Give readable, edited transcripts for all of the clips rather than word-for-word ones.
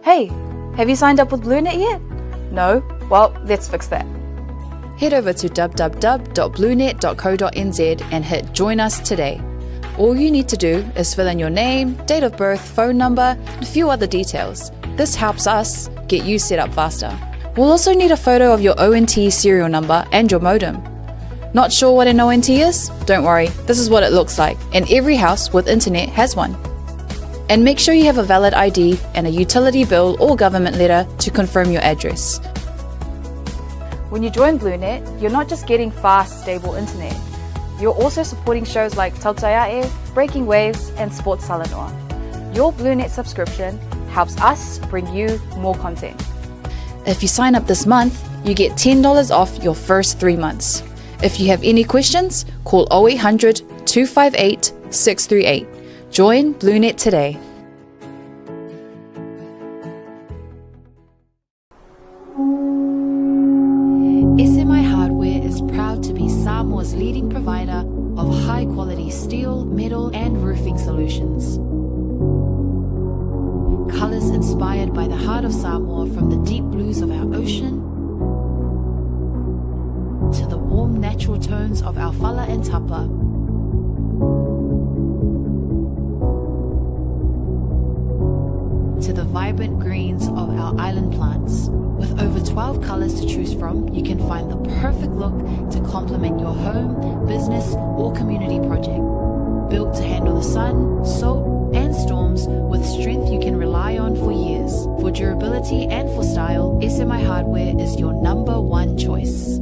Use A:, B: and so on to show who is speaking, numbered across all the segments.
A: Hey, have you signed up with BlueNet yet? No? Well, let's fix that. Head over to www.bluenet.co.nz and hit Join Us today. All you need to do is fill in your name, date of birth, phone number, and a few other details. This helps us get you set up faster. We'll also need a photo of your ONT serial number and your modem. Not sure what an ONT is? Don't worry, this is what it looks like, and every house with internet has one. And make sure you have a valid ID and a utility bill or government letter to confirm your address. When you join BlueNet, you're not just getting fast, stable internet. You're also supporting shows like Tautai A'e, Breaking Waves, and Sports Talanoa. Your BlueNet subscription helps us bring you more content. If you sign up this month, you get $10 off your first three months. If you have any questions, call 0800 258 638. Join BlueNet today. SMI Hardware is proud to be Samoa's leading provider of high quality steel, metal, and roofing solutions. Colors inspired by the heart of Samoa from the deep blues of our ocean to the warm natural tones of our fala and tapa. To the vibrant greens of our island plants. With over 12 colors to choose from, you can find the perfect look to complement your home, business, or community project. Built to handle the sun, salt, and storms with strength you can rely on for years. For durability and for style, SMI Hardware is your number one choice.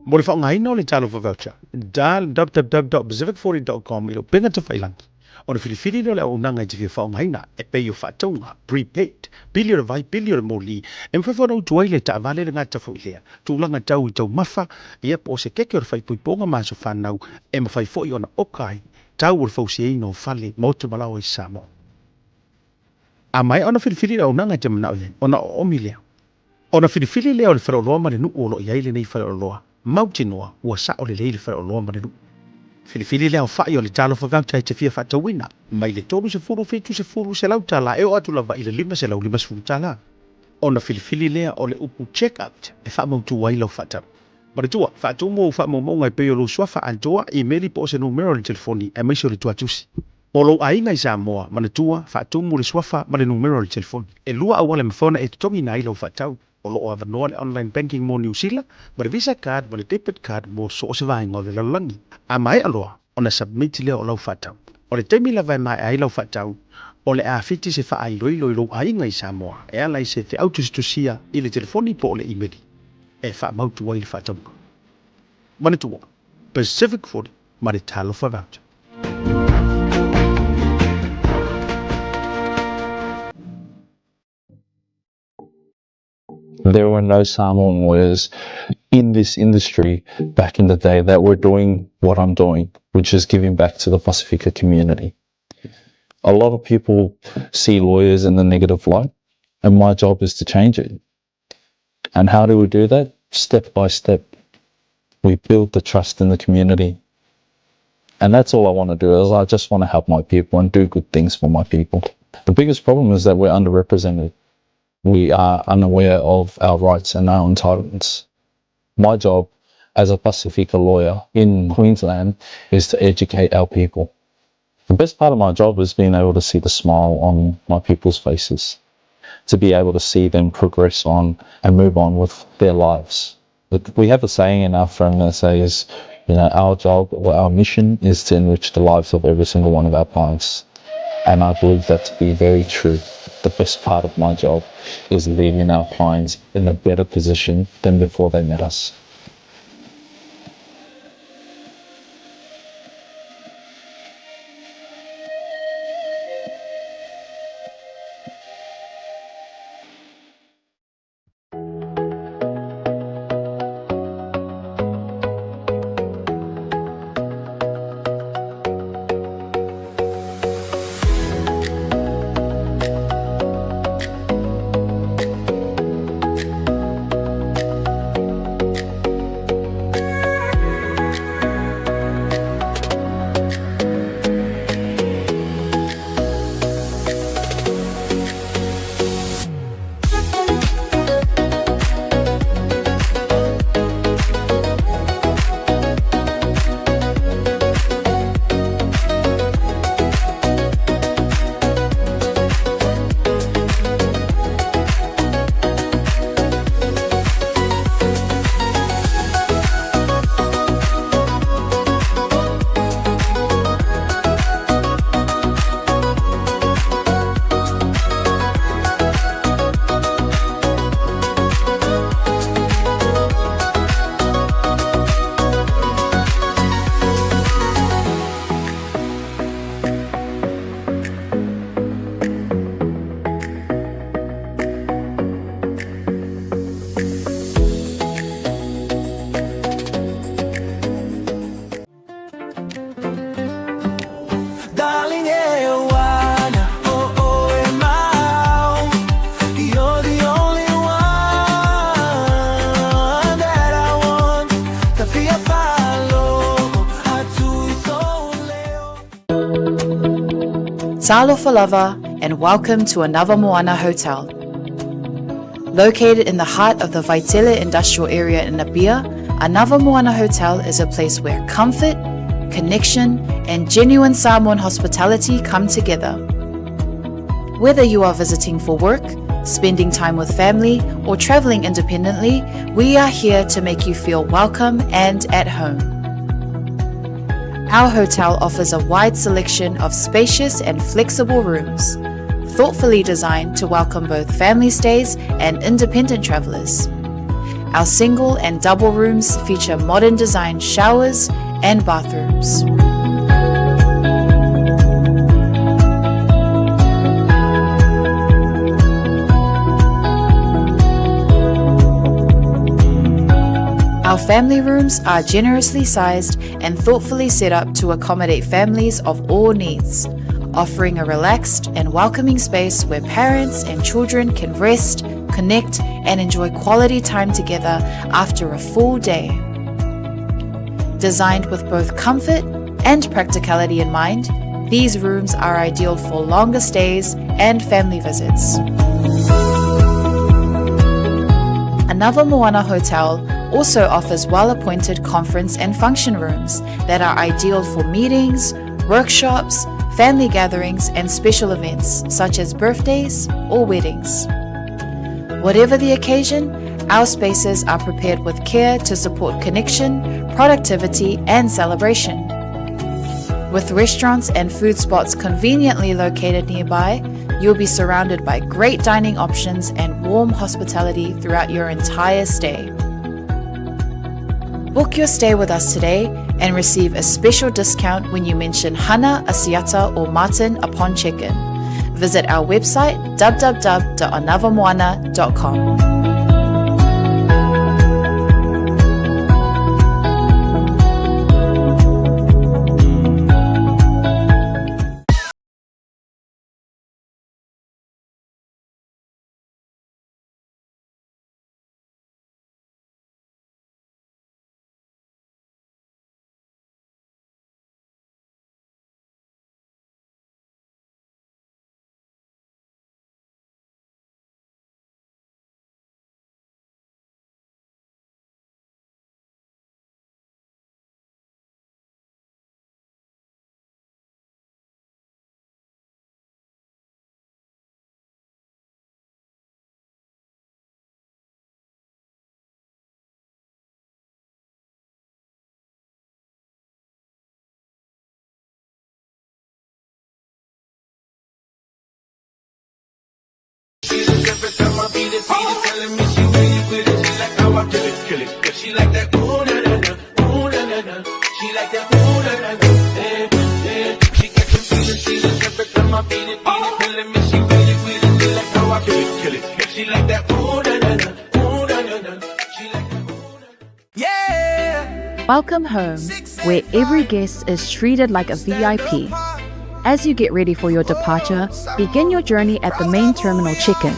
B: Mo le faaaogaina o le Talofa Voucher, dial www.pacific40.com i le upega tafailangi ona filifili lea o le auaunaga e te fia faaaogaina e pei o faatauga, prepaid, pili o le vai, pili o le moli, e mafai foi ona utu ai le taavale le gata foi lea tulaga tau i taumafa, ia po o se keke o le faaipoipoga ma aso fanau e mafai foi ona oka ai tau o le fausiaina o fale, maota ma laoa i Samoa. A maea ona filifili le auaunaga e te manao i ai, ona oomi lea. Ona filifili lea o le faleoloa ma le nuu o lo o i ai lenei faleoloa, mautinoa ua sao lelei le faleoloa ma le nuu. Filifili le aofai o le Talofa Voucher e te fia faatauina, mai le 30, 70, $100 e oo atu lava i le $550. Ona filifili lea o le upu Check Out e faamautu ai lau faatau. Manatua, faatumu ou faamaumauga e pei o lou suafa atoa, imeli po o se numera o le telefoni, aemaise o le tuatusi. Mo lou aiga i Samoa, manatua, faatumu le suafa ma le numera o le telefoni. E lua auala e mafai ona e totogiina ai lau faatau. O lo o avanoa le online banking mo Niu Sila, ma le Visa card ma le debit card mo so o se vaega o le lalolagi. A maea loa ona submit lea o lau faatau. O le taimi lava e maea ai lau faatau, o le a fiti se faailoilo i lou aiga i Samoa e ala i se feau tusitusia i le telefoni po o le imeli e faamautu ai le faatauga. Manatua, Pacific 40 ma le Talofa Voucher.
C: There were no Samoan lawyers in this industry back in the day that were doing what I'm doing, which is giving back to the Pasifika community. A lot of people see lawyers in the negative light, and my job is to change it. And how do we do that? Step by step. We build the trust in the community. And that's all I want to do is I just want to help my people and do good things for my people. The biggest problem is that we're underrepresented. We are unaware of our rights and our entitlements. My job as a Pasifika lawyer in Queensland is to educate our people. The best part of my job is being able to see the smile on my people's faces. to be able to see them progress on and move on with their lives. We have a saying in our firm that says, our job or our mission is to enrich the lives of every single one of our clients. And I believe that to be very true. The best part of my job is leaving our clients in a better position than before they met us.
D: Darling, e oh, oh, e mau. You're the only one that I want. Ta fia falo, atu I leo.
A: Talofa lava and welcome to Anava Moana Hotel. Located in the heart of the Vaitele industrial area in Apia, Anava Moana Hotel is a place where comfort, connection, and genuine Samoan hospitality come together. Whether you are visiting for work, spending time with family, or traveling independently, we are here to make you feel welcome and at home. Our hotel offers a wide selection of spacious and flexible rooms, thoughtfully designed to welcome both family stays and independent travelers. Our single and double rooms feature modern design showers and bathrooms. Our family rooms are generously sized and thoughtfully set up to accommodate families of all needs, offering a relaxed and welcoming space where parents and children can rest, connect, and enjoy quality time together after a full day. Designed with both comfort and practicality in mind, these rooms are ideal for longer stays and family visits. Anava Moana Hotel also offers well appointed conference and function rooms that are ideal for meetings, workshops, family gatherings, and special events such as birthdays or weddings. Whatever the occasion, our spaces are prepared with care to support connection, productivity, and celebration. With restaurants and food spots conveniently located nearby, you'll be surrounded by great dining options and warm hospitality throughout your entire stay. Book your stay with us today and receive a special discount when you mention Hana, Asiata, or Martin upon check-in. Visit our website www.anavamoana.com.
D: time I beat it, beat it, telling me she with it, with it. She like how I kill it, kill it. Yeah, she like that ooh na na na, ooh na na na. She like that ooh na na na, eh eh. She catching feelings, feelings every time I beat it, beat it, telling me she with it, with it. She like how I kill it, kill it. Yeah, she like that ooh na na na, ooh na na na. She like that ooh na na.
E: Yeah.
A: Welcome home, where every guest is treated like a VIP. As you get ready for your departure, begin your journey at the main terminal check-in.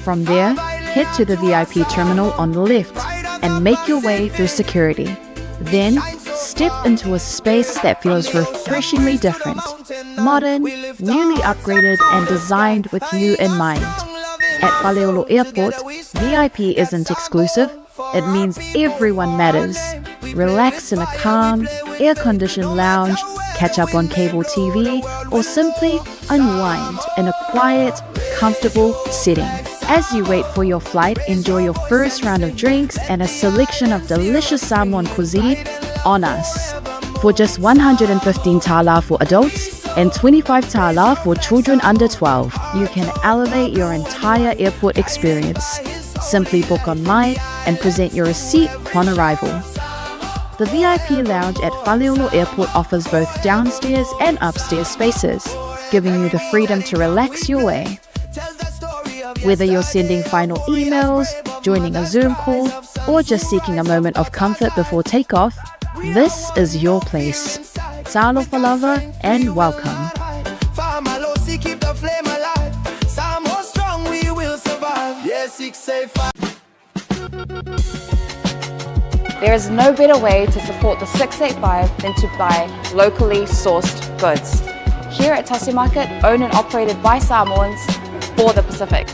A: From there, head to the VIP terminal on the left and make your way through security. Then, step into a space that feels refreshingly different, modern, newly upgraded, and designed with you in mind. At Faleolo Airport, VIP isn't exclusive, it means everyone matters. Relax in a calm, air-conditioned lounge, catch up on cable TV, or simply unwind in a quiet, comfortable setting. As you wait for your flight, enjoy your first round of drinks and a selection of delicious Samoan cuisine on us. For just 115 tala for adults and 25 tala for children under 12, you can elevate your entire airport experience. Simply book online and present your receipt upon arrival. The VIP lounge at Faleolo Airport offers both downstairs and upstairs spaces, giving you the freedom to relax your way. Whether you're sending final emails, joining a Zoom call, or just seeking a moment of comfort before takeoff, this is your place. Talofa lava and welcome.
D: Famalosi, keep the flame alive. Samoa strong, we will survive. Yeah, 685.
A: There is no better way to support the 685 than to buy locally sourced goods. Here at Tasi Market, owned and operated by Samoans for the Pacific.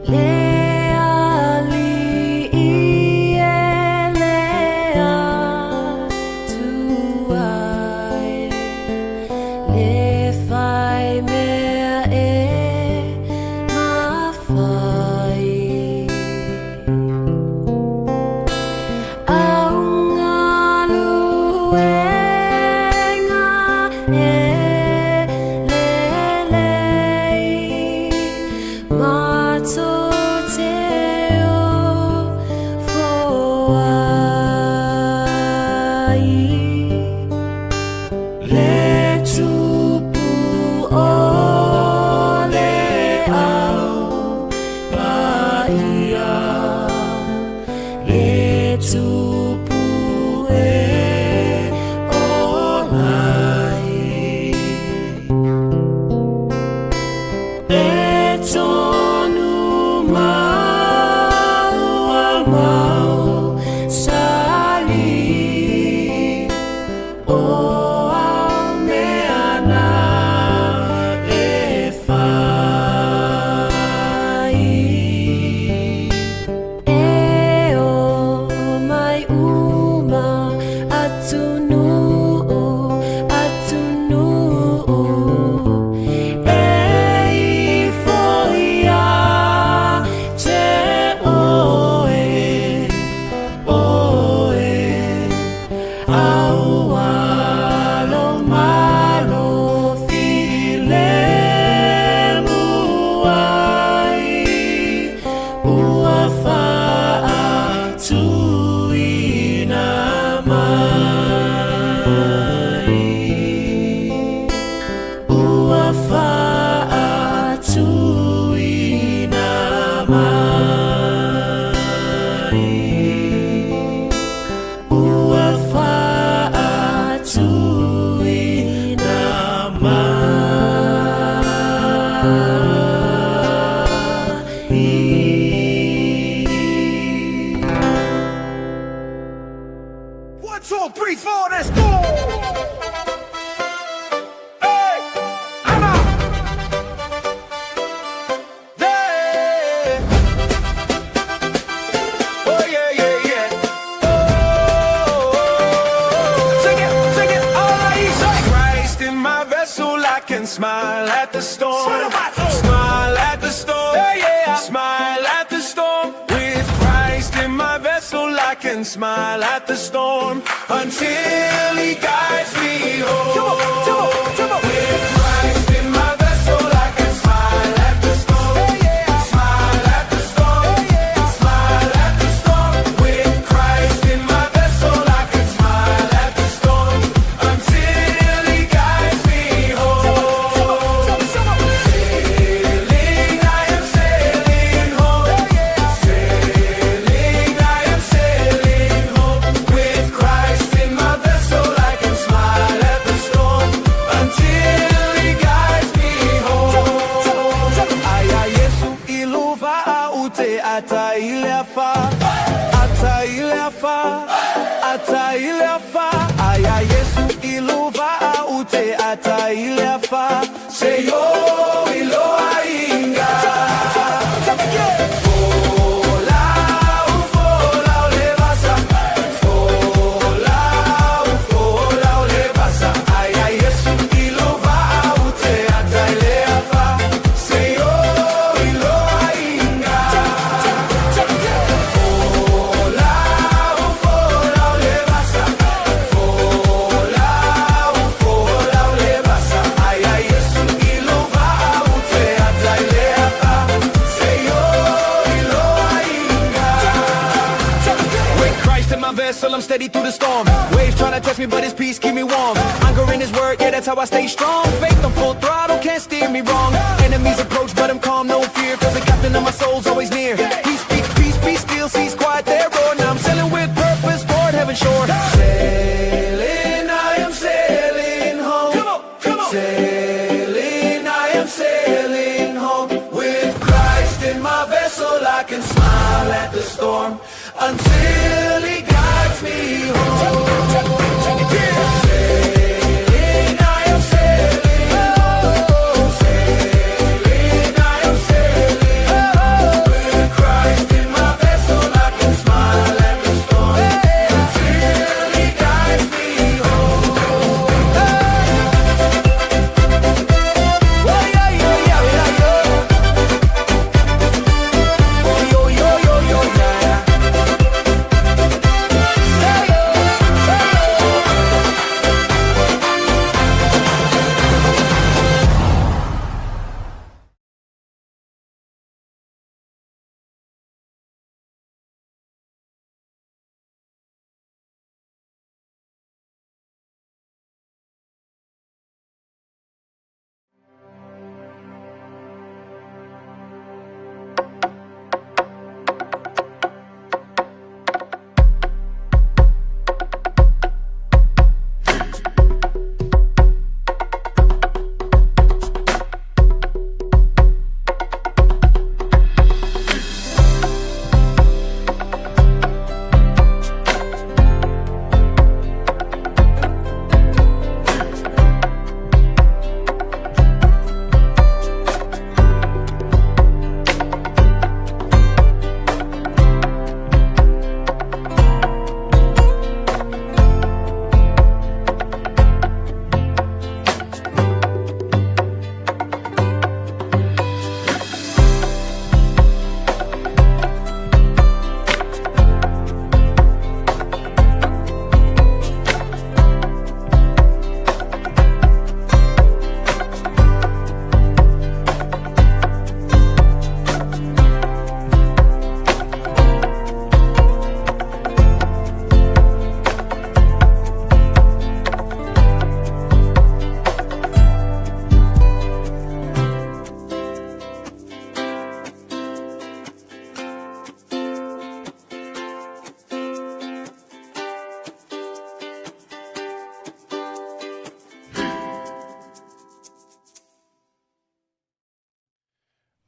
F: Le ali i e le atu ai, le whai mea e mawhai. Au ngaluenga e lelei, mato te o foai. Le tupu o le au paia, le tupu e olai. E tonu mau a mau sali, o au mea na e whai. E o mai uma atunuu, atunuu, e ifo ia te oe, oe, aualo malo filemu ai, ua faatuina mai. Ua faatuina mai. Ua faatuina mai.
D: 1, 2, 3, 4, let's go! Hey! I'm out! There! Oh, yeah, yeah, yeah. Oh, oh, oh. Sing it, all I say. Christ in can smile at the storm. Smile at the storm. Smile at the storm. With Christ in my vessel, I can smile at the storm until He guides me home. With Christ in my vessel, I can smile at the storm. Smile at the storm. Smile at the storm. With Christ in my vessel, I can smile at the storm until He guides me home. Sailing, I am sailing home. Sailing, I am sailing home. With Christ in my vessel, I can smile at the storm until He guides me home. Aia Iesu i lou vaa ou te ata i le afa, ata i le afa, ata i le afa. Aia Iesu i lou vaa ou te ata i le afa, seia oo i lou aiga. Folau, folau le vasa, folau, folau le vasa. Aia Iesu i lou vaa ou te ata i le afa, seia oo i lou aiga. Folau, folau le vasa, folau, folau le vasa. Aia Iesu i lou vaa ou te ata i le afa, seia oo i lou aiga. With Christ in my vessel, I'm steady through the storm. Waves trying to test me, but His peace keep me warm. Anchor in His word, yeah, that's how I stay strong. Faith on full throttle, can't steer me wrong. Enemies approach, but I'm calm, no fear. 'Cause the captain of my soul's always near. He speaks peace, be still, seas quiet their roar. Now I'm sailing with purpose toward heaven's shore. Sailing, I am sailing home. Come on, come on. Sailing, I am sailing home. With Christ in my vessel, I can smile at the storm until He guides me home. Sailing, I am sailing home. Sailing, I am sailing home. With Christ in my vessel, I can smile at the storm until He guides me home. Oh, yeah, yeah, yeah, yeah, yeah. Yo, yo, yo, yo, yeah. Hey, yo, hey, yo.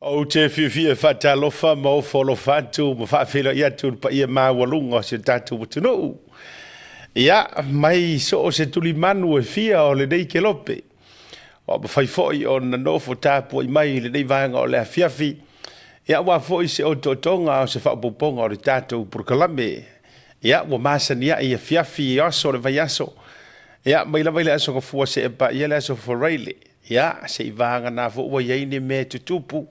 B: Ou te fiafia e faatalofa ma ofo alofa atu ma faafeiloai atu i le paia maualuga o si o tatou atunuu. Ia, mai so o se tulimanu e fia o lenei kelope, ua mafai foi ona nofo tapuai mai i lenei vaega o le afiafi, ia aua foi se otootoga o se faaopoopoga o le tatou polokalame. Ia, ua masani ai i afiafi i aso o le vaiaso, ia, mai lava i le Aso Gafua seia paia le Aso Faraile. Ia, seivaga foi ua i ai ni mea e tutupu,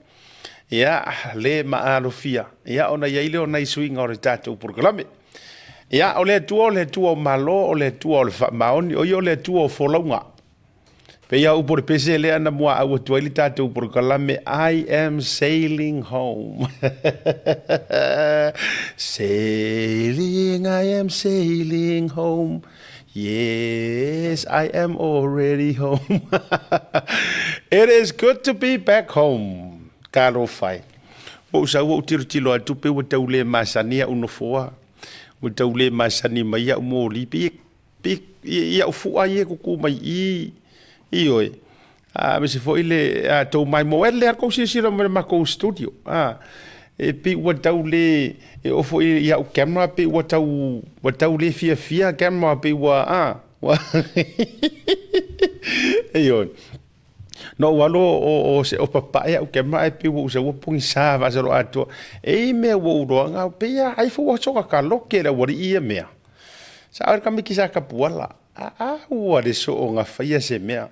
B: ia, le maalofia, ia, ona i ai lea o nai suiga o le tatou polokalame. Ia, o le Atua o le Atua o Malo, o le Atua o le faamaoni, o ia o le Atua o folauga. Pei a upu o le pese lea na muaau atu ai le tatou polokalame, I am sailing home. Sailing, I am sailing home. Yes, I am already home. It is good to be back home. Talofa e. Ua ou sau ua ou tilotilo atu pei ua tau le masani au nofoa. Ua tau le masani mai au moli. Pei, pei i au fua ia e kuku mai i. Ioe. A aemaise foi le a tou maimoa e lelei lava le tou silasila mai i le matou studio a e pei ua tau le e oo foi i au camera pei ua tau ua tau le fiafia camera pei ua a ua ioe na ou alu o o o papae au camera ae pei ua ou sau ua pogisa faasoloatoa e i ai mea ua ou iloa pei a ai foi ua soka kaloke le aualii ia mea sa o le tamaiti sa tapuala. Aa ua le soona faia se mea.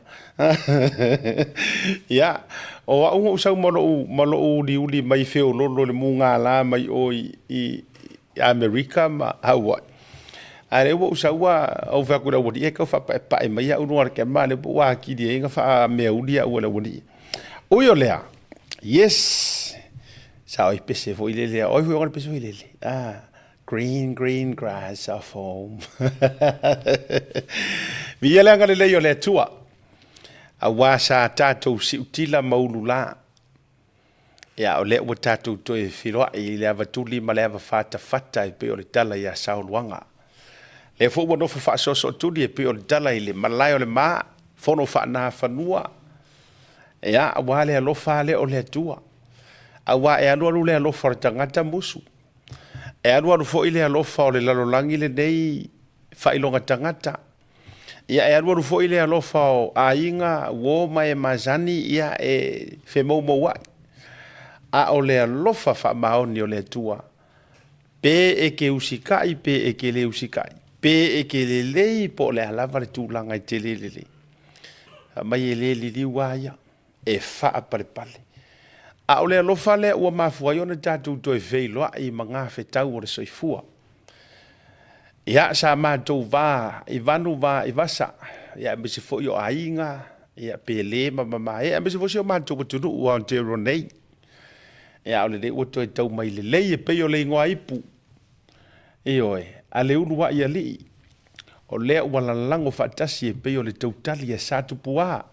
B: Ia, o au na ou sau ma lou, ma lou uliuli mai feololo i le mugala mai o i, i Amerika ma Hawaii. A lea ua ou sau ua ou fai atu i le aualii e tau faapaepae mai au i luga o le camera lea ua atili ai ona faameauli au e le aualii. Ui o lea, yes, sa oi pese foi lele, o ai foi ona le pese foi lele. Ah, Green, green grass of home. Viia le agalelei o le Atua, aua sa tatou siutila ma ululā. Ia, o lea ua tatou toe feiloai i le avatuli ma le ava fatafata e pei o le tala ia Saoluaga. Lea foi ua nofo faasoasoatuli e pei o le tala i le malae o le ma, fono faanafanua, ia, aua le alofa lea o le Atua. Aua e alualu le alofa o le tagata musu, E alualu foi le alofa o le lalolagi lenei faailoga tagata. Ia e alualu foi le alofa o aiga, uo ma e masani, ia e femoumouai. A o le alofa faamaoni o le Atua, pe e te usikai pe e te le usikai, pe e te lelei po o le a lava le tulaga e te le lelei, fai mai e le liliu lava ia. e faapalepale. A o le alofa lea ua mafua ai ona tatou toe feiloai ma gafetau o le soifua. Ia, sa matou va i vanu va i vasa, ia aemaise foi o aiga, ia Pele ma Mamae, aemaise foi si o matou atunuu o Aotearoa nei. Ia, a o lenei ua toe tau mai lelei e pei o le igoa ipu, ioe, a le uluai alii, o lea ua lalago faatasi e pei o le tautali a Satupuā.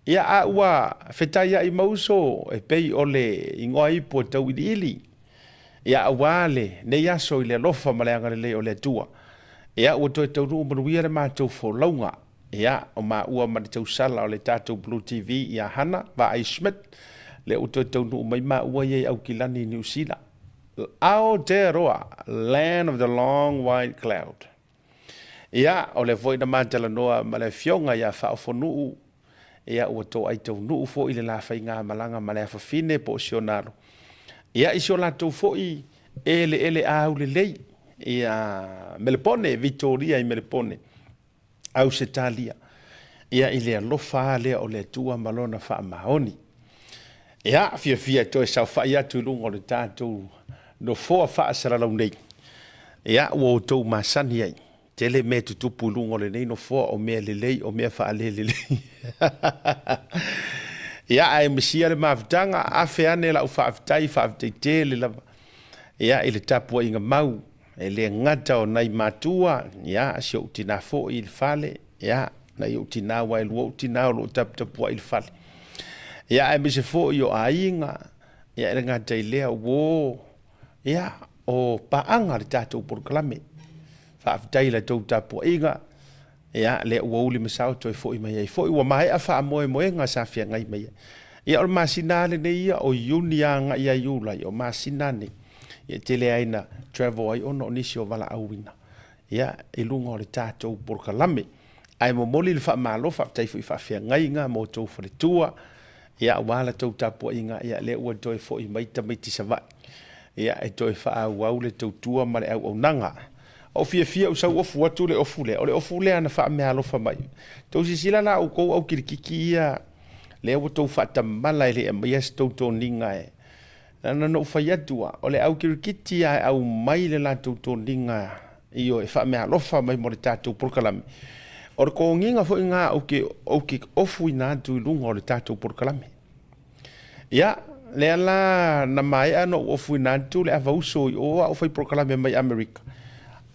B: Ia, a ua fetaiai ma uso e pei o le igoa ipu o Tauiliili, ia, aua lenei aso i le alofa ma le agalelei o le Atua, ia, ua toe taunuu manuia le matou folauga, ia, o maua ma le tausala o le tatou Blue TV ia Hana Vaai Schmidt, lea ua toe taunuu mai maua ia i Aukilani i Niu Sila. Aotearoa, land of the long white cloud. Ia, o lea foi na ma talanoa ma le afioga ia Faaofonuu, ia ua toai taunuu foi le la faigamalaga ma le afafine po o si ona alo. Ia, i si o latou foi eleele aulelei ia Melepone, Vitoria i Melepone, Ausetalia, ia i le alofa lava lea o le Atua ma Lona faamaoni. Ia, fiafia e toe saofai atu i luga o le tatou nofoa faasalalau nei. Ia, ua outou masani ai. Tele mea e tutupu i luga o lenei nofoa, o mea lelei, o mea faalelelei. Ia, ae misia le mafutaga, afe ane lau faafetai, faafetai tele lava. Ia, i le tapuaiga mau, e le gata o nai matua, ia, si ou tinā foi i le fale, ia, nai ou tinā, aua e lua ou tinā o lo o taputapuai i le fale. Ia, aemaise foi o aiga, ia, e le gata i lea, uo, ia, o paaga le tatou polokalame. Faafetai i la tou tapuaiga, ia, lea ua uli ma sao toe foi mai ai foi, ua maea faamoemoega sa feagai mai ai. Ia, o le masina lava lenei ia o Iuni agai ia Iulai, o masina nei, ia, e tele ai na travel ai ona o nisi o valaauina. ia, i luga o le tatou polokalame. Ae momoli le faamalo, faafetai foi i faafeagaiga ma outou faletua, ia, aua la tou tapuaiga, ia, lea ua toe foi mai tamaiti Savaii, ia, e toe faaauau le tautua ma le auaunaga. Ou fiafia ou sau ofu atu le ofu lea, o le ofu lea na faameaalofa mai. Tou silasila la outou au kilikiki ia lea ua tou faatamala e le i aumaia se tou toniga e. Leaga na ou fai atu a, o le au kirikiti a e aumai le latou toniga ioe e faameaalofa mai mo le tatou polokalame, o le toniga foi lena ou te ou te ofuina atu i luga o le tatou polokalame. Ia, lea la na maea ona ou ofuina atu le ava uso i o a o fai polokalame mai Amerika.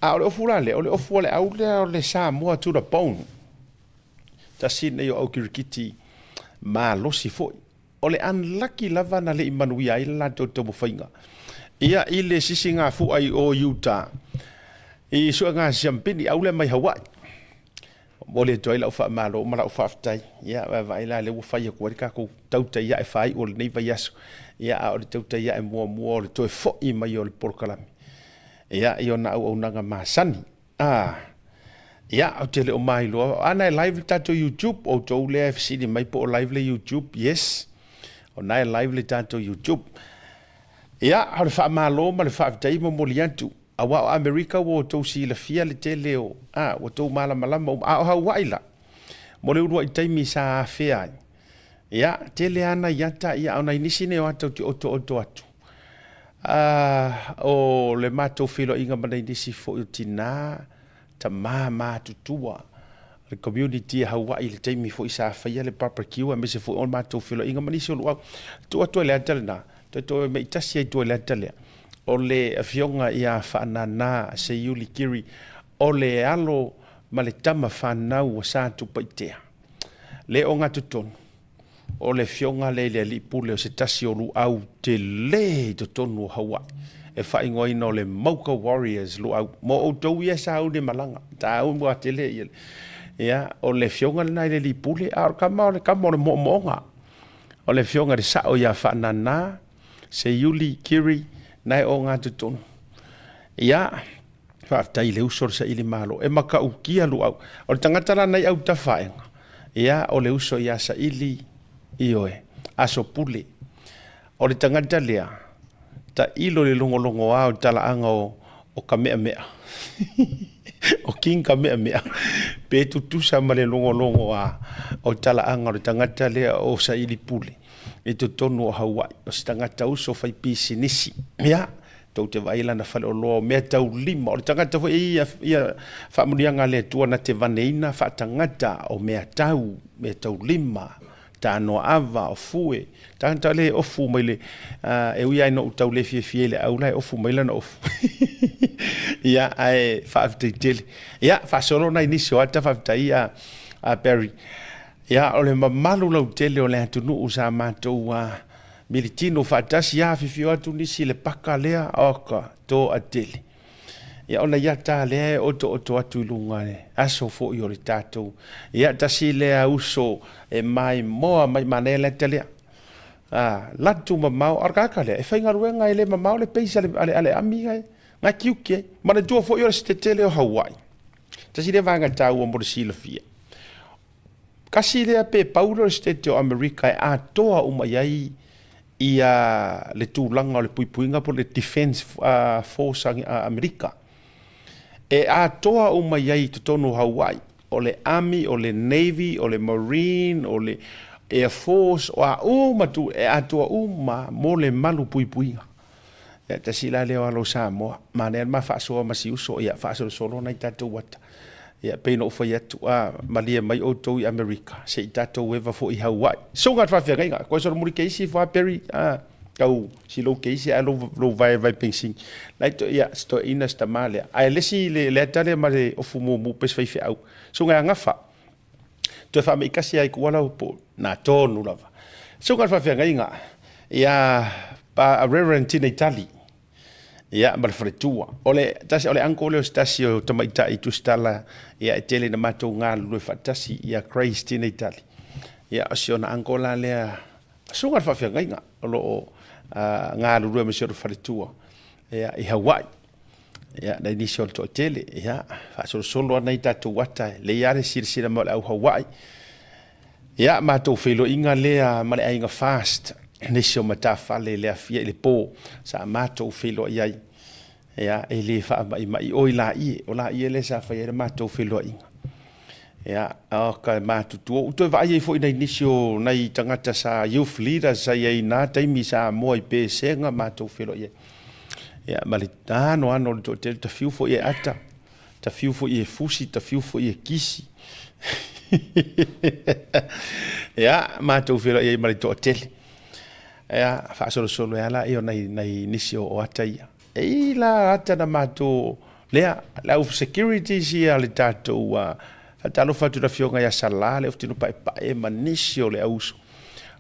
B: A o le ofu la lea, o le ofu a le au lea o le Samoa to the bone. Tasi lenei o au kirikiti malosi foi. O le unlucky lava na le i manuia ai le latou taumafaiga ia i le sisigafua i o i uta i suega siampini au lea mai Hawaii. Momoli atu ai lau faamalo ma lau faafetai. Ia, vaavaai la lea ua fai atu ai le tatou tautai ae faaiu o lenei vaiaso. Ia, a o le tautai ae muamua o le toe foi mai o le polokalame. Ia, i ona auaunaga masani. A, ia, ou te le o mailoa. Ana e live le tatou YouTube, outou lea e fesili mai po o live le YouTube, yes. O na e live le tatou YouTube. Ia, o le faamalo ma le faafetai e momoli atu. Aua o Amerika ua outou silafia le tele o, a, ua outou malamalama uma. A o Hauaʻi la, mo le uluai taimi sa afea ai, ia, tele lava nai ata, ia, a o nai nisi nei o ata ou te otooto atu. A, o le matou feiloaiga ma nai nisi foi o tina, tama matutua, le community a Hauaʻi i le taimi foi sa faia le barbecue aemaise foi o le matou feiloaiga ma nisi o luau. Tuu atu ai le ata lena, toe toe mei tasi ai i tua i le ata lea, o le afioga ia Faanana Seiuli Kiri, o le alo ma le tama fanau a Satupaitea. Le ogatotonu, o le afioga lea i le alii pule o se tasi o luau tele i totonu o Hawaii, e faaigoaina o le Mauka Warriors luau. Mo outou ia sa uni malaga, taua tele ia. Ia, o le afioga lena i le alii pule, a o le tama o le tama o le moomooga. O le afioga i le sao ia Faanana, Seiuli, Kiri, na e ogatotonu. Ia, faafetai i le uso o le saili malo. E matautia luau. O le tagata la na i autafaega, ia, o le uso ia Saili, ioe, aso pule. O le tagata lea, tailo i le logologoa o le talaaga o, o Kameamea. O King Kameamea, pe tutusa ma le logologoa o le talaaga o le tagata lea o Saili Pule i totonu o Hawaii. O se tagata uso fai pisinisi. Ia, tou te vaai lana faleoloa o mea taulima. O le tagata foi ia, ia faamanuiaga a le Atua na te vaneina faatagata o mea tau, mea taulima, tanoa ava, o fue. Tagata le ofu mai le, e ui lava ina ou tau le fiafia i le au la e ofu mai lana ofu. Ia, ae faafetai tele. Ia, faasolo nai nisi o ata faafetai a, a Barry. Ia, o le mamalu lautele o le atunuu sa matou militino faatasi, afifio atu nisi i le paka lea, oka, toatele. Ia ona ia ta lea e otooto atu i luga le aso foi o le tatou. Ia tasi lea uso e maimoa mai manaia le ata lea. A, latu mamao, a o le tagata lea e faigaluega e le mamao le base a le, a le, a le ami e gatiuki ai. Manatua foi o le setetele o Hawaii. Tasi lea vaega taua mo le silafia. Kasi lea pe pau lea o le Setete o Amerika e atoa uma i ai ia le tulaga o le puipuiga po o le Defense Force a Amerika. E atoa uma i ai i totonu o Hawaii, o le Army, o le Navy, o le Marine, o le Air Force, o a uma tu, e atoa uma mo le malu puipuiga. Ia, tasi la lea o alo o Samoa, manaia le ma faasoa ma si uso, ia faasolosolo nai tatou ata. Ia, pei ona ou fai atu, a, malie mai outou i Amerika, se i tatou eva foi i Hawaii. Suga le faafeagaiga, koe solomuli keisi fo a Perry, a, tau si lou keisi ae lou, lou vae vae pengsini. Lai to, ia, se toeaina se tama lea. Ae le isi le, le ata lea ma le ofu mumu pe se faifeau. Suga e agafa. Toe faame'i tasi ai ku ala po na tonu lava. Suga le faafeagaiga, ia, pa, Reverend Tinei Tali. Ia, ma le faletua. O le tasi, o le uncle lea o se tasi o tamaitai tusitala, ia, e tele ina matou galulue faatasi, ia Grace Tinei Tali. Ia, o si ona uncle la lea, susuga i le faafeagaiga o lo o galulue ma si ona faletua, ia, i Hawaii. Ia, nai nisi o le toatele, ia, faasolosolo ana i tatou ata, e lelei lava le silasila mai o le au Hawaii. Ia, matou feiloaiga lea ma le aiga Fast, nisi o matafale i le afia i le po, sa matou feiloai ai. Ia, e le faama'ima'i oi laie, o laie lea sa fai ai le matou feiloaiga. Ia, oka e matutua, ua ou toe vaai ai foi i nai nisi o nai tagata sa youth leaders sa i ai i na taimi i Samoa i Pesega matou feiloai ai. Ia, ma le anoano o le toatele, ta fiu foi e ata, ta fiu foi e fusi, ta fiu foi e kisi. Ia, matou feiloai ai ma le toatele. Ia, faasolosolo ai lava lea o nai, nai nisi o, o ata ia. E i la ata na matou lea, le au securities ia le tatou uh, faatalofa atu i le afioga ia Sala, le Oftino Paepae ma nisi o le au uso.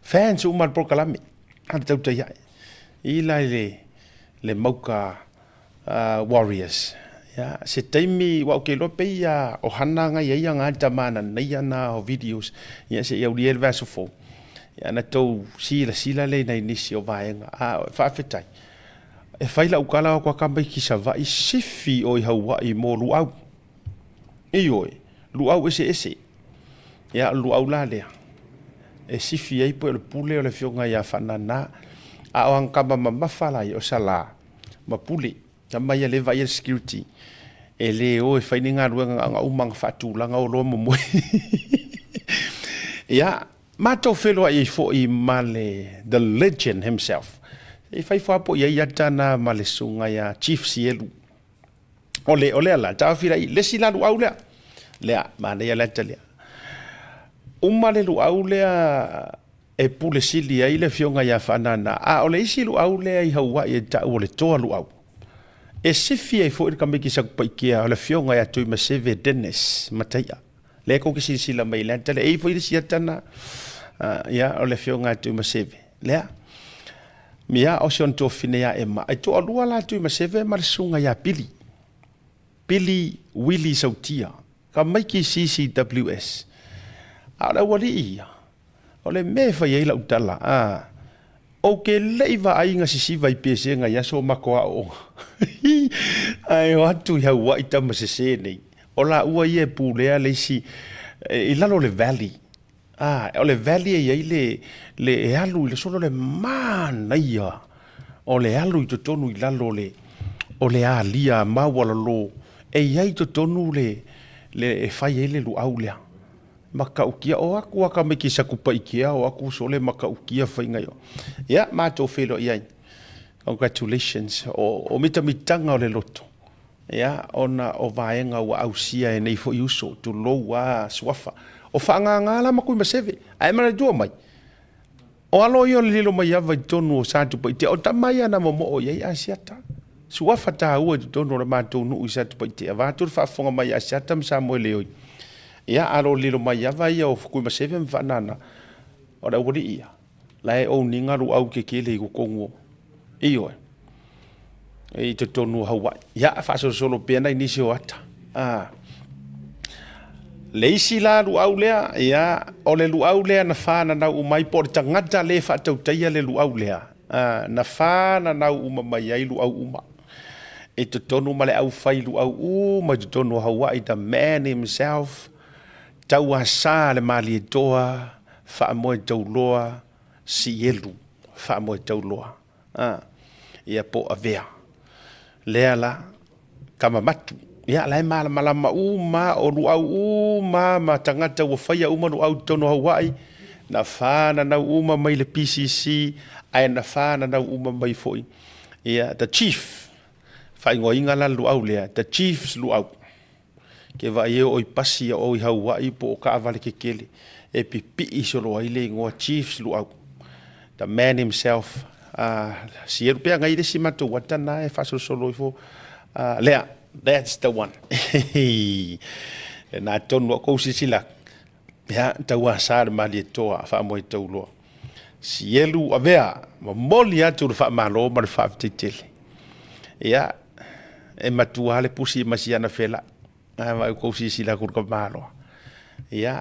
B: Fans uma le polokalame, a le tautai ae. I la i le, le mauka uh, Warriors. Ya, se taimi, ua ou ke iloa pei ia o hana ngai ai ia ngā tama na nei ana o videos. Ya, se ia uli e le vaso fou. Ya, na tou sila sila le nai nisi o vaega. A, faafetai. E fai lau tala o ka mai ki Savaii sifi o i Hauaʻi mo luau. Ioe, luau eseese. Ia, o le luau la lea. E sifi ai pei o le pule o le afioga ia Faanana. A o ana tama mamafa la ia, o Salā ma Pule. Tama ia lea e vaaia le security. E le o e fai ni galuega na ona uma ona faatulaga o loa momoe. Ia, Matou feiloai ai foi ma le the legend himself. E fai fua po i ai ata na ma le susuga ia Chief Sielu. O le, o lea la, taofi la i, le isi la luau lea. Lea, manaia le ata lea. Uma le luau lea e pule sili ai le afioga ia Faanana, a o le isi luau lea i Hawaii e tau o le toa luau. E sifi ai foi le tamaiti Satupaitea o le afioga ia Tuimaseve Dennis Mataia. Lea tou te silasila mai i le ata lea. E i ai foi le isi ata na, ia, o le afioga ia Tuimaseve. Lea. Ia, o si ona tuafafine ia Emma. E toalua la Tuimaseve ma le susuga ia Pili. Pili Willie Sautia. Tamaiti CCWS. A o le aualii ia, o le mea e fai ai lau tala, a, ou te le i vaai na sisiva i pesega i aso o matou aooga. Ae o atu i Hauaʻi tama sese nei. O laua ia e pulea le isi i lalo o le valley. A, o le valley e i ai le, le e alu i le solo le manaia o le alu i totonu i lalo o le, o le alia maualalo e i ai i totonu le, le e fai ai le luau lea. Matautia, o atu a tamaiti Satupaitea, o atu sole matautia faiga i o. Ia, matou feiloai ai. Congratulations. O, o mitamitaga o le loto. Ia, ona o vaega ua ausia e nei foi uso, tulou a suafa. O faagaga la ma Tuimaseve, ae manatua mai, o alo ia o le lilo mai ava i totonu o Satupaitea, o tama ia na momoo i ai Asiata. Suafa taua i totonu o le matou nuu i Satupaitea, vaeatu le faafofoga mai a Asiata ma Samoeleoi. Ia, a o le lilo mai ava ia o Tuimaseve ma Faanana, o le aualii ia, la e own ina luau tetele i totonu o, ioe, i totonu o Hawaii. Ia, faasolosolo pea nai nisi o ata. A. Le isi la luau lea, ia, o le luau lea na fananau uma ai, po o le tagata le faatautaia le luau lea, a, na fananau uma mai ai luau uma. I totonu ma le aufai luau uma i totonu o Hawaii, the man himself, tauasa le Malietoa, faamoe tauloa, sielu, faamoe tauloa. A, ia po o Avea. Lea la, Kamamatu. Ia, la e malamalama uma, o luau uma ma tagata ua faia uma luau i totonu o Hawaii, na fananau uma mai le PCC, ae na fananau uma mai foi ia the chief, faaigoaina la le luau lea, the chief's luau. Ke vaai e oo i pasi a oo i Hawaii po o taavale tetele e pipii solo ai le igoa Chiefs Luau. The man himself, uh, sielu pea ngai le isi matou ata na e faasolosolo ifo, uh, lea, that's the one. Na tonu a kou silasila, ia, tauasa le Malietoa, faamoe tauloa. Sielu avea, momoli atu le faamalo ma le faafetai tele. Ia, e matua le pusi ma siana fela. Ae vaai kou silasila atu i le tamaloa. Ia,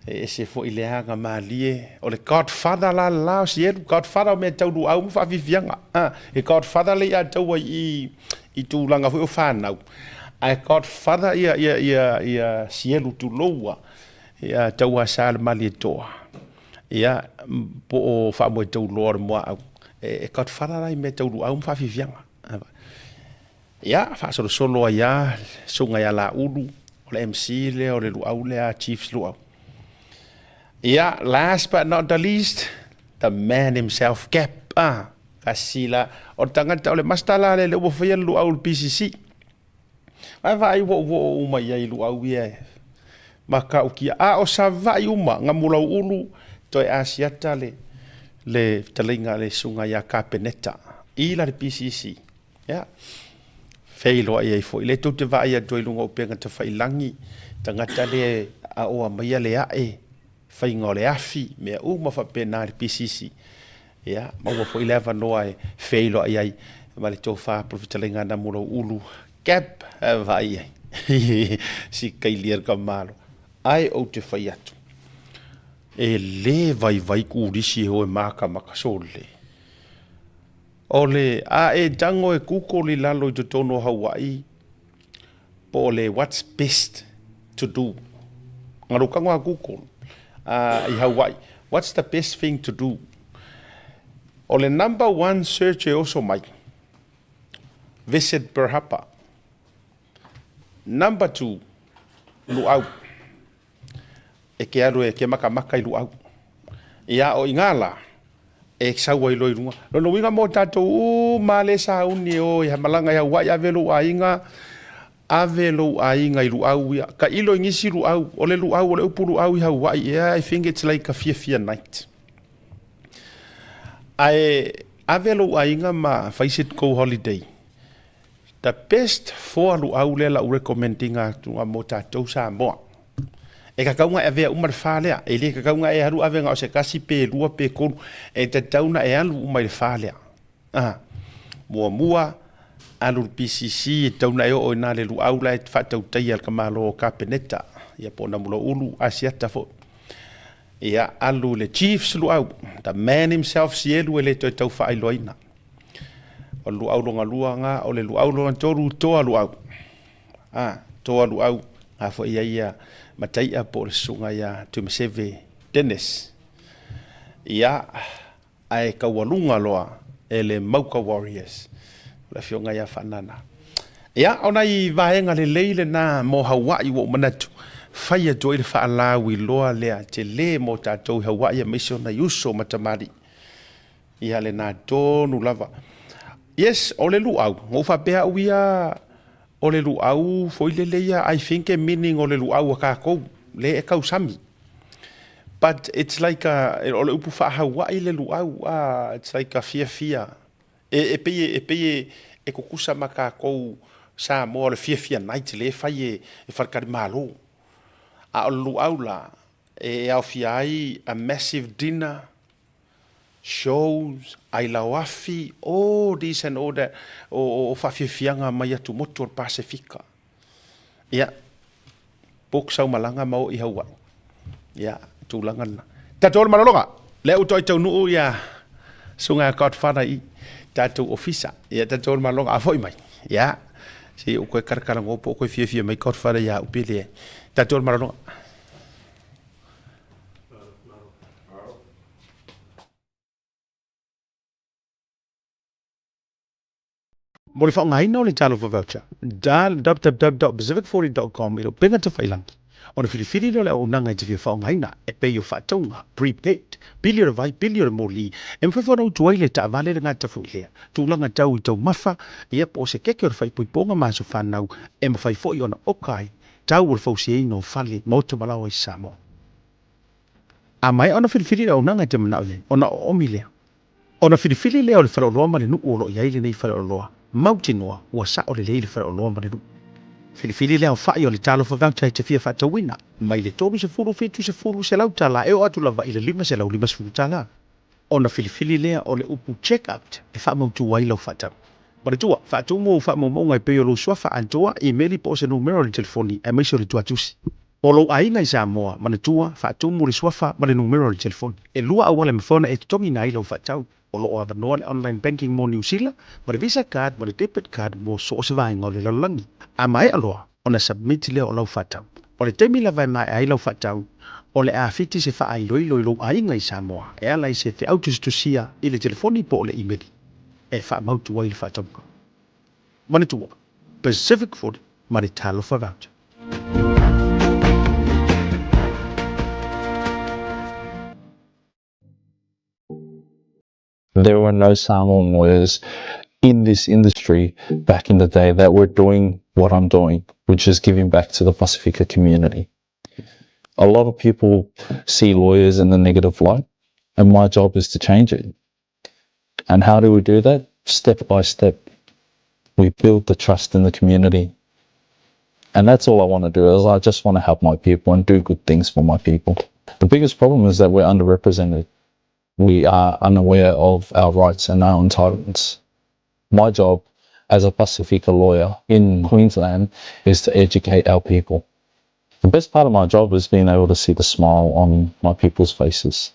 B: e ese foi le aga malie. O le Godfather la le la o Sielu. Godfather o mea tau luau ma faafiafiaga. Ah, e Godfather le ia taua i, i tulaga foi o fanau. Ae Godfather ia, ia, ia, ia Sielu tuloua. Ia Tauasa le Malietoa. Ia, po o Faamoetauloa o le Muaau. E, e Godfather la i mea tau luau ma faafiafiaga. Ia, faasolosolo ai lava le susuga ia Laulu, o le MC lea o le luau lea Chiefs Luau. Ia, last but not the least, the man himself, Gap, ah, kasi la, o le tagata, o le master la lea ua faia le luau i le PCC. Ae vaai woowoo uma i ai luau ia e matautia. A o Savaii uma, Gamulauulu, toe asiata le, le fetalaiga a le susuga ia Kapeneta i la le PCC. Ia, feiloai ai foi. Le tou te vaai atu ai i luga o upega tafailagi, tagata lea e aoa maia le ae, faiga o le afi, mea uma faapena i le PCC. Ia, maua foi le avanoa e feiloai ai ma le tofa po o le fetalaiga a Namulauulu Gap, e vaai ai. Si kailia le kamalo. Ae ou te fai atu, e le vaivai kulisi e o e makamaka sole. O le a e tago e Google i lalo i totonu o Hawaii po o le what's best to do. Nga lou tago a Google i Hawaii, what's the best thing to do? O le number one search e oso mai, visit Pearl Harbor. Number two, luau. E ke alu e ke makamaka i luau. Ia o i ngā la, e sau ai loa i luga. Lona uiga mo tatou uma lea e sauni e o i malaga i Hawaii, ave lou aiga, ave lou aiga i luau ia. Tailo i nisi luau, o le luau, o le upu luau i Hawaii, yeah, I think it's like a fiafia night. Ae ave lou aiga ma fai se tou holiday. The best four luau lea lau recommend ina atu mo tatou Samoa. E tatau ona e avea uma le fa lea. E le tatau ona e alu ave na o se tasi pe lua pe tolu. E tatau ona e alu uma i le fa lea. Ah, muamua, alu i le PCC, e tatau ona e oo i ina le luau la e faatautaia e le tamaloa o Kapeneta, ia po o Namulauulu, Asiata foi. Ia, alu i le Chiefs luau, the man himself Sielu e le toe tau faailoaina. O le luau lona lua na, o le luau lona tolu, toa luau. A, toa luau, na foi i ai ia Mataia po o le susuga ia Tuimaseve Dennis. Ia, ae taualuga loa e le Mauka Warriors, o le afioga ia Faanana. Ia, o nai vaega lelei lena mo Hawaii ua ou manatu, fai atu ai le faalauiloa lea tele mo tatou i Hawaii aemaise o nai uso ma tamalii. Ia lena tonu lava. Yes, o le luau, na ou faapea au ia, o le luau foi lele ia, I think e meaning o le luau a tatou, lea e tausami. But it's like a, o le upu faa-Hawaii le luau, ah, it's like a fiafia. E, e pei e, pei e, e tutusa ma tatou Samoa o le fiafia night lea e fai e, e faletalimalo. A o le luau la, e aofia ai a massive dinner, shows, ailao afi, all this and all that, o, o, o faafiafiaga mai atumotu o le Pasefika. Ia, book sau malaga ma oo i Hawaii. Ia, tulaga lena. Tatou le malologa, lea ua toe taunuu ia susuga Godfather i tatou ofisa. Ia, tatou le malologa, a foi mai. Ia, se i ou toe kalakalanoa po o toe fiafia mai Godfather ia au pe leai. Tatou le malologa. Mo le faaaogaina o le Talofa Voucher, dial www.pacific40.com i lou pega tafailangi ona filifili lea o le auaunaga e te fia faaaogaina, e pei o faatauga, prepaid, pili o le vai, pili o le moli, e mafai foi ona utu ai le taavale le gata foi lea, tulaga tau i taumafa, ia po o se keke o le faaipoipoga ma aso fanau, e mafai foi ona oka ai tau o le fausiaina o fale, maota ma laoa i Samoa. A maea ona filifili le auaunaga e te manao i ai, ona oomi lea. Ona filifili lea o le faleoloa ma le nuu o lo o i ai lenei faleoloa, mautinoa ua sao lelei le faleoloa ma le nuu. Filifili le aofai o le talofa voucher e te fia faatauina, mai le 30 70 selau tala e oo atu lava i le 550 tala. Ona filifili lea o le upu check out e faamautu ai lau faatau. Manatua, faatumu ou faamaumauga e pei o lou suafa atoa, imeli po o se numera o le telefoni aemaise o le tuatusi. Mo lou aiga i Samoa, manatua, faatumu le suafa ma le numera o le telefoni. E lua auala e mafai ona e totogiina ai lau faatau. O lo o avanoa le online banking mo Niu Sila, ma le Visa card ma le debit card mo so o se vaega o le lalolagi. A maea loa ona submit lea o lau faatau. O le taimi lava e maea ai lau faatau, o le a fiti se faailoilo i lou aiga i Samoa e ala i se feau tusitusia i le telefoni po o le imeli e faamautu ai le faatauga. Manatua. Pacific 40 ma le Talofa Voucher.
C: There were no Samoan lawyers in this industry back in the day that were doing what I'm doing, which is giving back to the Pasifika community. A lot of people see lawyers in the negative light, and my job is to change it. And how do we do that? Step by step. We build the trust in the community. And that's all I want to do is I just want to help my people and do good things for my people. The biggest problem is that we're underrepresented. We are unaware of our rights and our entitlements. My job as a Pasifika lawyer in Queensland is to educate our people. The best part of my job is being able to see the smile on my people's faces,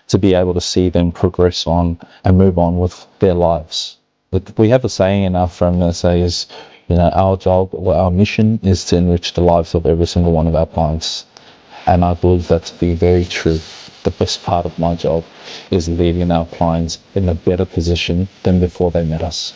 C: to be able to see them progress on and move on with their lives. We have a saying in our firm that says, you know, our job or our mission is to enrich the lives of every single one of our clients. And I believe that to be very true. The best part of my job is leaving our clients in a better position than before they met us.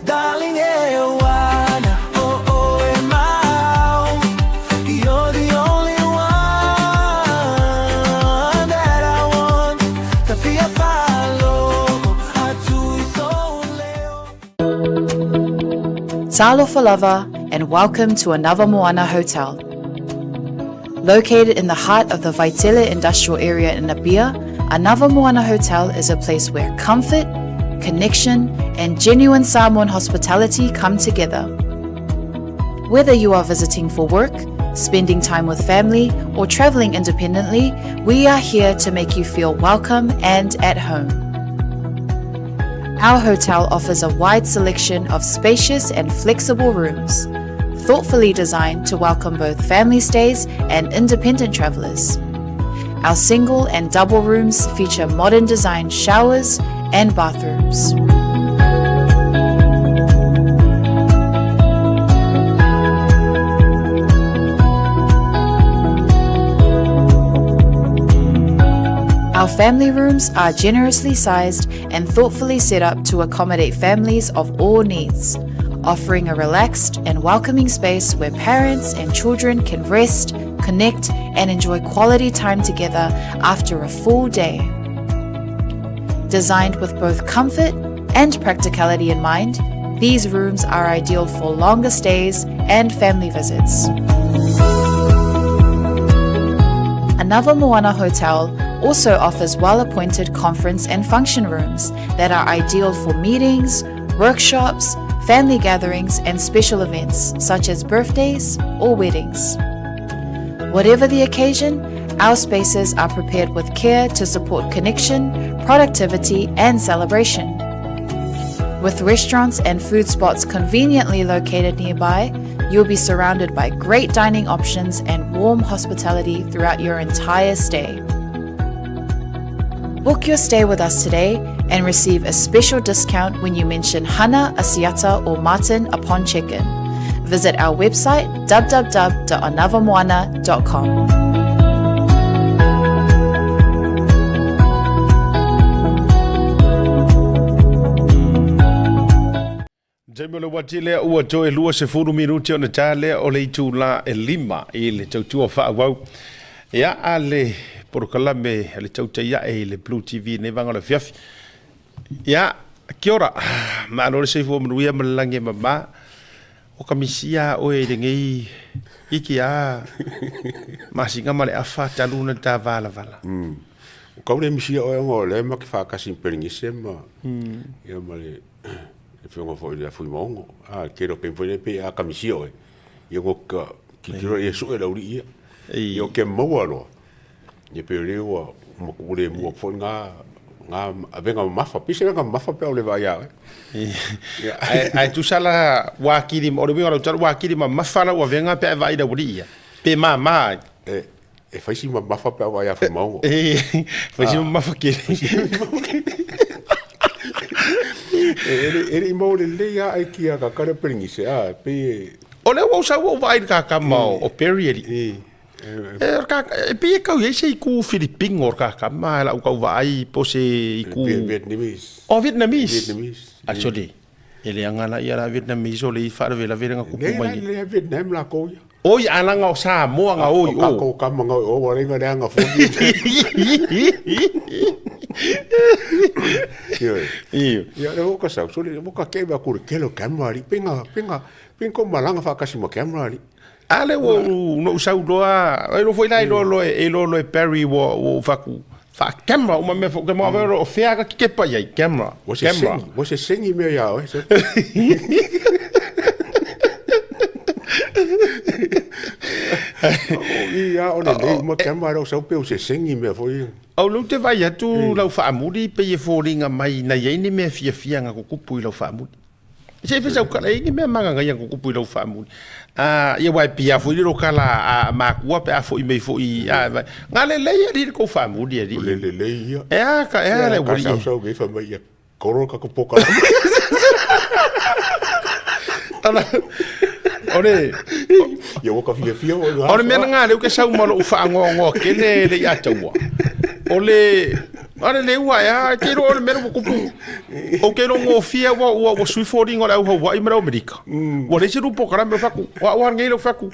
F: Darling, e ana o oe mau. You're the only one that I want. Ta fia faalogo atu I sou leo.
A: Talofa lava and welcome to Anava Moana Hotel. Located in the heart of the Vaitele industrial area in Apia, Anava Moana Hotel is a place where comfort, connection, and genuine Samoan hospitality come together. Whether you are visiting for work, spending time with family, or traveling independently, we are here to make you feel welcome and at home. Our hotel offers a wide selection of spacious and flexible rooms, thoughtfully designed to welcome both family stays and independent travelers. Our single and double rooms feature modern design showers and bathrooms. Our family rooms are generously sized and thoughtfully set up to accommodate families of all needs, offering a relaxed and welcoming space where parents and children can rest, connect, and enjoy quality time together after a full day. Designed with both comfort and practicality in mind, these rooms are ideal for longer stays and family visits. Anava Moana Hotel also offers well appointed conference and function rooms that are ideal for meetings, workshops, family gatherings, and special events such as birthdays or weddings. Whatever the occasion, our spaces are prepared with care to support connection, productivity, and celebration. With restaurants and food spots conveniently located nearby, you'll be surrounded by great dining options and warm hospitality throughout your entire stay. Book your stay with us today and receive a special discount when you mention Hana, Asiata, or Martin upon check-in. Visit our website www.anavamoana.com.
B: Taimi o le uati lea ua toe 20 minuti ona ta lea o le itulā e 5 i le tautua faaauau. Ia, a le polokalame a le tautai ae i le Blue TV i lenei vaega o le afiafi. Ia, kia ora, malo le soifua manuia ma le lagi e mama. O ka misia a oe i lenei iki a masina ma le afa talu ona ta valavala.
G: O kau le misia oe ona o lea ma ke whaakasi Peringise ma, ia ma le le afioga foi i le Fuimaono, a tele o taimi foi nei pei a kamisia oe, ia ua tilotilo ia sue le aualii ia. Ia o ke maua loa, ia pei o lea ua matua le mua atu foi lena lena avega mamafa. Pei se avega mamafa pe a ou le vaai ia oe.
B: Ae ae tusa la ua atili, o le uiga o lau tala ua atili mamafa lau avega pe a e vaai i le aualii ia, pe mama ai?
G: E fai si mamafa pe a vaai ia Fuimaono.
B: E fai si mamafa tele.
G: E le i maua lelei lava aikia a ka le Peringise, a pei e...
B: O lea ua ou sau ua ou vaai i le kakama o Perry alii. E pei e kau i ai se itu Filipino o le kakama i lau tau vaai po o se itu...
G: Vietnamese.
B: Oh, Vietnamese. Vietnamese. Actually, e leaga la ia la Vietnamese o le i faalavelave lea na tupu mai nei.
G: Lea Vietnam lakou ia.
B: Oi, a laga o Samoa na o i o.
G: O kakou kama na o i o, ua leai na leaga foi. Ioe. Ia, lea ua ka sau, sole, ua ka keve aku i le tele o camera alii, pe na, pe na, pe na tou malaga faatasi ma camera alii.
B: A lea ua ou, na ou sau loa, e iloa foi la e iloa loa e iloa loa e Barry ua ou fai atu, faa-camera uma mea foi, o fea ka kekepa i ai, camera, camera.
G: Ua sesegi mea ia oe. O i a o lelei uma camera lea o sau pe ua sesegi mea foi ia.
B: O lea ou te vaai atu lau faamuli pei e foliga mai na i ai ni mea fiafia na tutupu i lau faamuli. Se i fai sau tala, e i ai ni mea magagaia na tutupu i lau faamuli? A, ia aua e pia foi le lokala a matua pe a foi mai foi, a, vai. Nga lelei alii le tou faamuli alii.
G: O le lelei ia.
B: E a ka, e a le
G: Ka
B: alii.
G: sau sau nei fai mai ia koro ka ko poka.
B: Ala, o le,
G: Ia ua ka fiafia o
B: O le mea lena lea ou te sau ma lou faanoanoa tele le ia taua. O le, A le leu ae a, e te iloa o le mea lea ua tupu. Ou te iloa gofie ua, ua, ua sui foliga o le au Hawaii ma le au Amerika. Ua leai se lua polokalame o fai atu, o au lava lenei lea ou fai atu,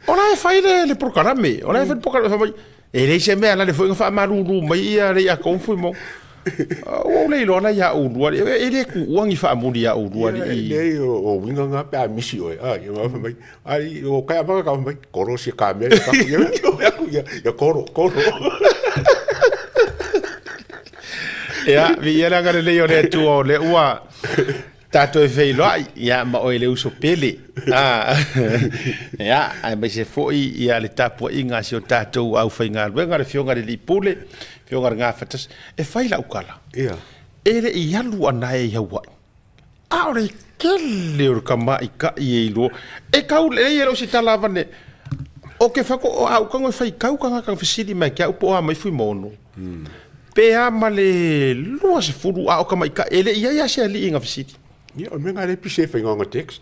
B: o la e fai le, le polokalame, o la e fai le polokalame, fai mai, e leai se mea, la le foi na faamalulu mai ia le ia Comfy mo. Ua ou le iloa la ia oulua, e le tuua ni faamuli ia oulua
G: alii. Leai, o uiga na pe a misi oe, a, ia fai mai, ai, o kai amata ka fai mai, koro si ka mea, ia, ia, ia koro, koro.
B: Ia, viia le agalelei o le Atua o lea ua tatou e feiloai, ia, ma oe le uso pele. Ah, ia, aemaise foi ia le tapuaiga a si o tatou aufaigaluega, le Afioga i le Alii Pule, Afioga i le Gafatasi. E fai lau tala,
G: Ia.
B: e le i alu ana e i Hawaii. A o le tele o le tamaitai e iloa. E tau lelei e le o se tala avane. O ke whako o au kango e whai kau kanga kanga fesili mai ke au po a mai fui mono. Pe a ma le 20 a o tamaitai e le i ai a se alii nga fesili.
G: Ia, o le mea nga le pise e whai ngā text.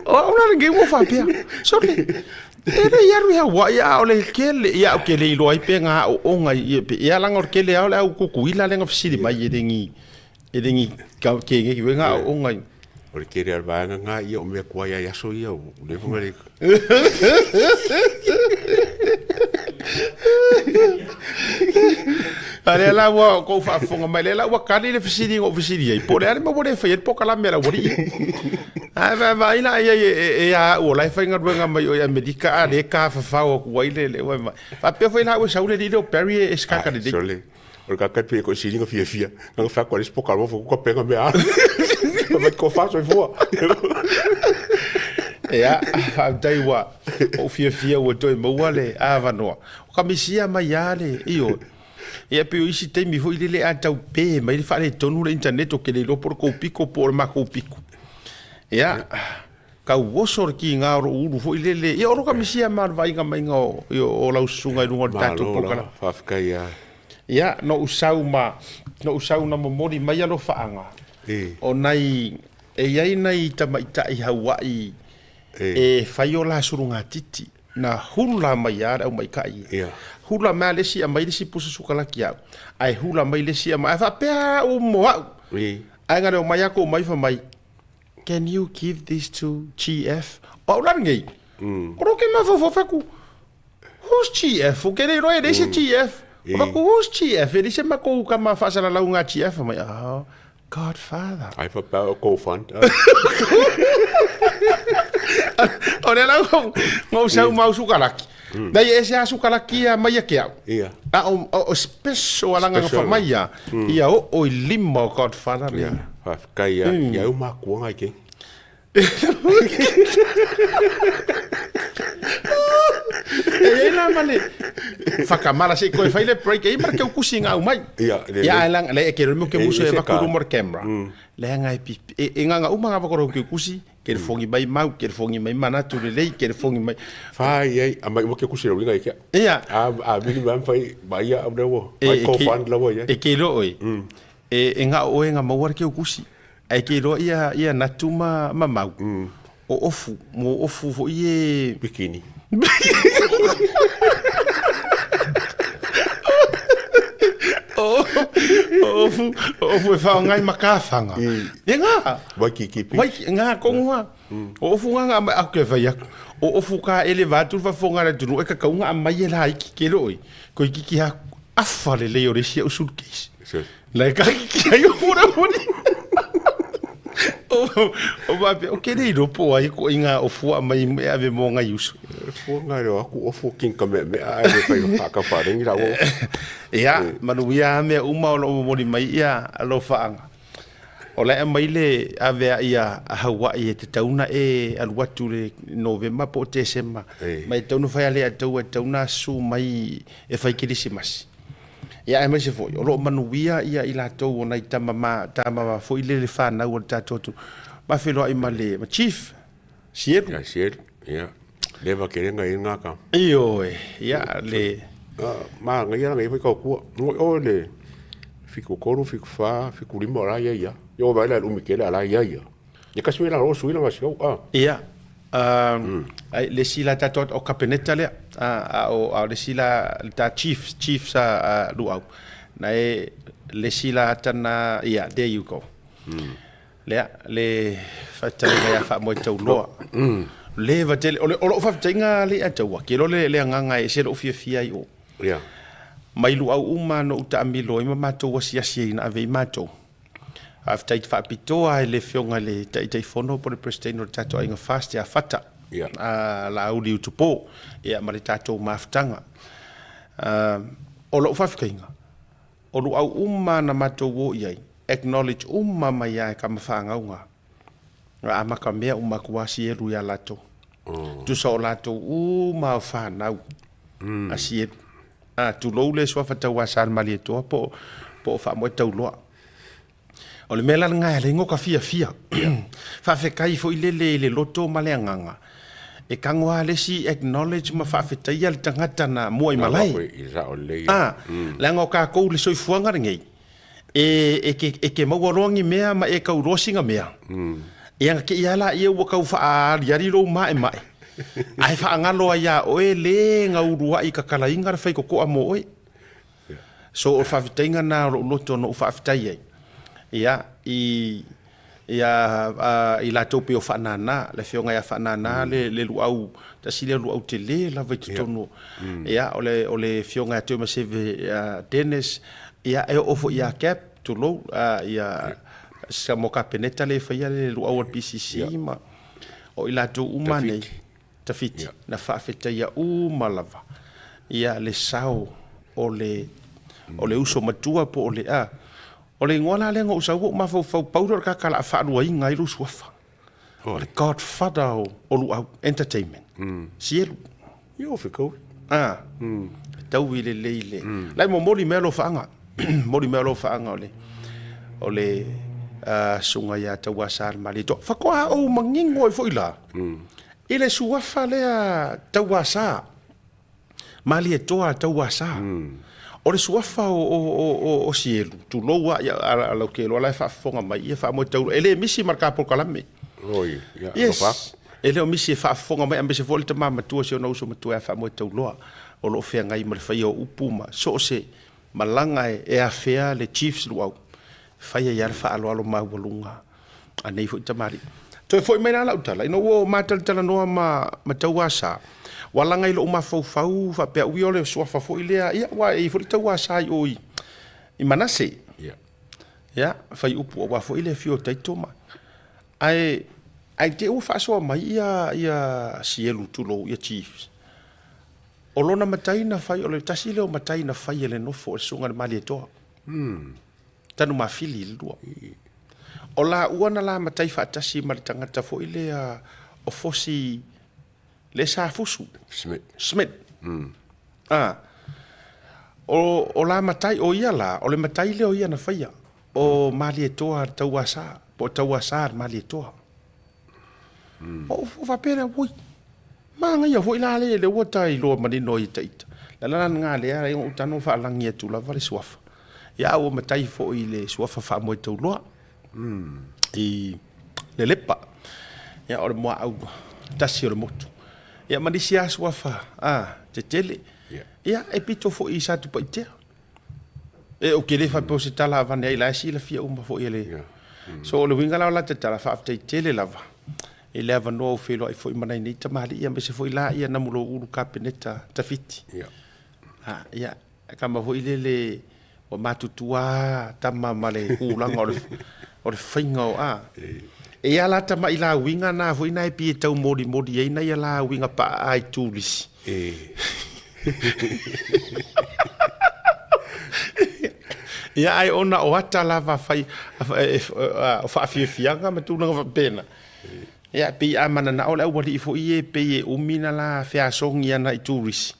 B: O au la lenei ua faapea. Sole, e le i alu i Hawaii a o le kele, ia au ke le iloa ai pe ngā aoaoga i, pe, ia langa o le kele a o le au kukuila le nga fesili mai e le ni, e le ni ka ke nge ki ngā aoaoga i.
G: O le kele a le vaega nga ia o mea kuai ai aso ia, o le whanga le...
B: A lea la ua kou faafofoga mai, lea la ua kali le fesili na ou fesili ai, po o le a le mea ua le faia ai le polokalame a le aualii. Ae vaavaai la i ai e a au o la e faigaluega mai o i Amerika a lea e tafafao atu ai le faapea foi la au e sau le alii lea o Barry e sikaka lelei.
G: Sole, o le kaka pe ko silinga fiafia. Nanga fa ko le spoka lo fo ko penga me a. Vai ko fa soifua.
B: Ia, faafetai ua ou fiafia ua toe maua le avanoa. O ka misia mai lava le, ioe. Ia pei o isi taimi foi lele a tau pe mai le faaletonu le internet ou te le iloa po o le tou piko po o le matou piko. Ia, kau oso le kiga o lou ulu foi lele. Ia o lo ka misia ma le vaaiga maiga o, o lau susuga i luga o le tatou
G: Malo
B: polokalame.
G: lava, faafetai lava.
B: Ia, na ou sau ma, na ou sau na momoli mai alofaaga, o nai, e i ai nai tamaitai Haua'i e fai o la sulugatiti, na hula mai lava le aumaikai ia. Hula mai lava le isi aumai le isi pusa sukalaki au, ae hula mai le isi aumai, ae faapea au mo au. Ae na le omai lava kou mai fai mai, Can you give this to GF? O au la lenei, o lou ke mafaufau fai atu, Who's GF? Ou ke le iloa e leai se GF. Ou fai atu, Who's GF? E leai se matou tama faasalalauga a GF. Fai mai, Oh, Godfather.
G: Ai faapea o kou fund.
B: O lea la na ou sau ma au sukalaki. Nei e ese lava sukalaki ia mai ia ke au.
G: Ia.
B: A o special alaga na
G: Special.
B: fai mai ia, ia oo i lima o Godfather
G: Ia,
B: nei.
G: faafetai ia, ia au makuaga i kei.
B: E i ai la ma le whakamala se koe whai le break e i mara ke ukusi ngā umai.
G: Ia, le-
B: Ia, ai lang, le e ke remo ke
G: E-
B: muso
G: e
B: e
G: se
B: vaku
G: ka.
B: rumo le camera. Le anga e pipi, e, e ngā ngā uma ngā vakoro ke ukusi, ke le fongi mai mau, ke le fongi mai manatu le lei, ke le fongi mai.
G: Fai ai, a mai uma ke kusi raulinga i kia.
B: Ia.
G: A, a vili mai fai, mai ia au lewa.
B: E,
G: Mai
B: e
G: ko
B: ke-
G: fund lawa ia.
B: E ke ro oi. E, e ngā oe ngā maua le ke ukusi. Ae ke iloa ia, ia natu ma, ma mau. O ofu, mo ofu foi e...
G: Bikini.
B: O ofu, o ofu e whaongai ma kāwhanga. E ngā.
G: Waikiki Beach.
B: Waiki, ngā kongoa. O ofu ngā ngā mai, aku ke whai aku. O ofu ka ele vātu whawhonga le tunu, e kakaunga a mai e la iki ke roi. Ko iki ki ha awha le lei o le sia o suitcase. Lai ka ki ai o fura moni. O o pe o ke nei ropo ai ko inga o fua mai me ave mo ngai usu.
G: Fua ngai ro aku o fu king ka me me a e kai pa ka pa rengi la o.
B: Ia manuia me uma o lo moni mai ia alo faanga. O le mai le ave a ia a Hawaii e te tauna e alu atu le Novema po o Tesema. Mai tauna fai ale a tau e tauna su mai e fai Kerisimasi. Ia aemaise foi, o lo o manuia ia i latou o nai tama ma tama foi le le fanau o le tatou atu. Ma feiloai ma le ma Chief Sielu.
G: Ia Sielu, ia. Le va kerenga i ngā ka.
B: Ioe, ia le
G: Ma ngai ana ngai fai kau kua. Ngoi o le fiku koru, fiku whā, fiku lima o la ia ia. Ia o vai la umi kele a la ia ia. Ia kasi me la ro sui la ngasi au. Ah.
B: Ia, ai le isi la tatou o Kapeneta lea, a o a le isi la le ta chief, chiefs a Luau. Na e le isi la tana, ia, there you go. Lea, le faafetaiga ia Faamoetauloa. Leva tele, o le o lou faafetaiga le ia taua, ke iloa le le agaga e ese lou fiafia i o.
G: Ia.
B: Mai Luau uma na ou taamilo ai ma matou asiasi ai na ave ai matou. Faafetai faapitoa i le Afioga i le Taitaifono po o le President o le tatou Aiga FAST ia Fata Laauli Utupo ia ma le tatou mafutaga. O lou faafetaiga, o luau uma na matou o i ai, acknowledge uma mai lava e kama fanauga nga amata mea uma atu a sielu ia latou. Tusa o latou uma o fanau a sielu. A, tulou le suafa tauasa a le Malietoa po o Faamoe Tauloa. O le mea la lena e ala ai ona fiafia. Faafetai foi lele i le loto ma le agaga e tago lava le isi acknowledge ma faafetaia le tagata na mua i malae. A, leaga o tatou i le soifuaga lenei, e te maua loa ni mea ma e tau loa sina mea, ia na te i lava laia ua tau faaaliali lou maemae, ae faagalo ai ia oe le na uluai tatalaina le faitotoa mo oe. So o le faafetaiga lena o lou loto na ou faafetai ai, ia, i ia i latou pei o Faanana, le afioga ia Faanana le le luau, tasi lea luau tele lava i totonu, ia o le o le afioga ia Tuimaseve Dennis, ia e oo foi ia Gap, tulou, ia mo Kapeneta le faia le luau a le PCC ma o i latou uma nei, Tafiti, na faafetaia uma lava ia le sao o le o le uso matua po o le a. O le igoa la lea na ou sau ou mafaufau pau lea o le tagata o le a faaluaina ai lou suafa. O le Godfather o Luau Entertainment. Sielu.
G: Ia o fekaui.
B: A. Taui lelei le. La e momoli mea alofaaga. Momoli mea alofaaga o le o le susuga ia Tauasa le Malietoa. Faatoa ou manino ai foi la i le suafa lea Tauasa. Malietoa Tauasa. O le suafa o, o, o, o, o Sielu, tulou a, ia, a, a Laukeloa la e faafofoga mai, ia faamoe taula. E le misi ma le ka polokalame.
G: Oi, ia,
B: Yes.
G: alofa.
B: E le o misi e faafofoga mai, aemaise foi le tama matua si ona uso matua ia Faamoetauloa, o lo o feagai ma le faia o upu ma so o se malaga e, e afea le Chiefs Luau. Fai ai lava le faaaloalo maualuga a nei foi tamalii. Toe foi mai la lau tala, ina ua matalatala ma, ma Tauasa, ua laga i lou mafaufau faapea ui o le suafa foi lea, ia, ua e i foi le Tauasa i o i, i Manase. Ia, fai upu aua foi le afio o Taito ma. Ae, ae te ua faasoa mai ia, ia Sielu tulou, ia Chiefs. O lona matai na fai, o le tasi lea o matai na fai e le nofo o le susuga i le Malietoa. Tanu mafili i le lua. O laua na la matai faatasi ma le tagata foi lea o Fosi le sa fusu.
G: Smith.
B: Smith. Ah. O, o la matai, o ia la, o le matai lea o ia na faia. O Malietoa le Tauasa, po o Tauasa le Malietoa. O, o faapea lea, ui, magaia foi la le, le ua ta iloa manino ai e taita. La la la lea, e o tano faalagi atu lava le suafa. Ia ua matai foi i le suafa Faamoetauloa. I le Lepa. Ia o le muaau tasi o le motu. Ia ma nisi lava suafa a, tetele. Ia e pito foi i Satupaitea. E ou te le faapea o se tala avane ai la e silafia uma foi e le. So o le uiga la o la ta tala, faafetai tele lava i le avanoa ua feiloai foi ma nai nei tamalii aemaise foi la ia Namulou Kapeneta Tafiti. Ah, ia, kama foi lele ua matutua tama ma le tulaga o le, o le faiga o a. E ia la tama'i lauiga na foi na e pei e tau molimoli ai nai a lauiga pa'a i turisi. Ia ae ona o ata lava fai o faafiafiaga ma tulaga faapena. Ia pei a mananao le aualii foi e pei e umi na la feasogi ana i turisi.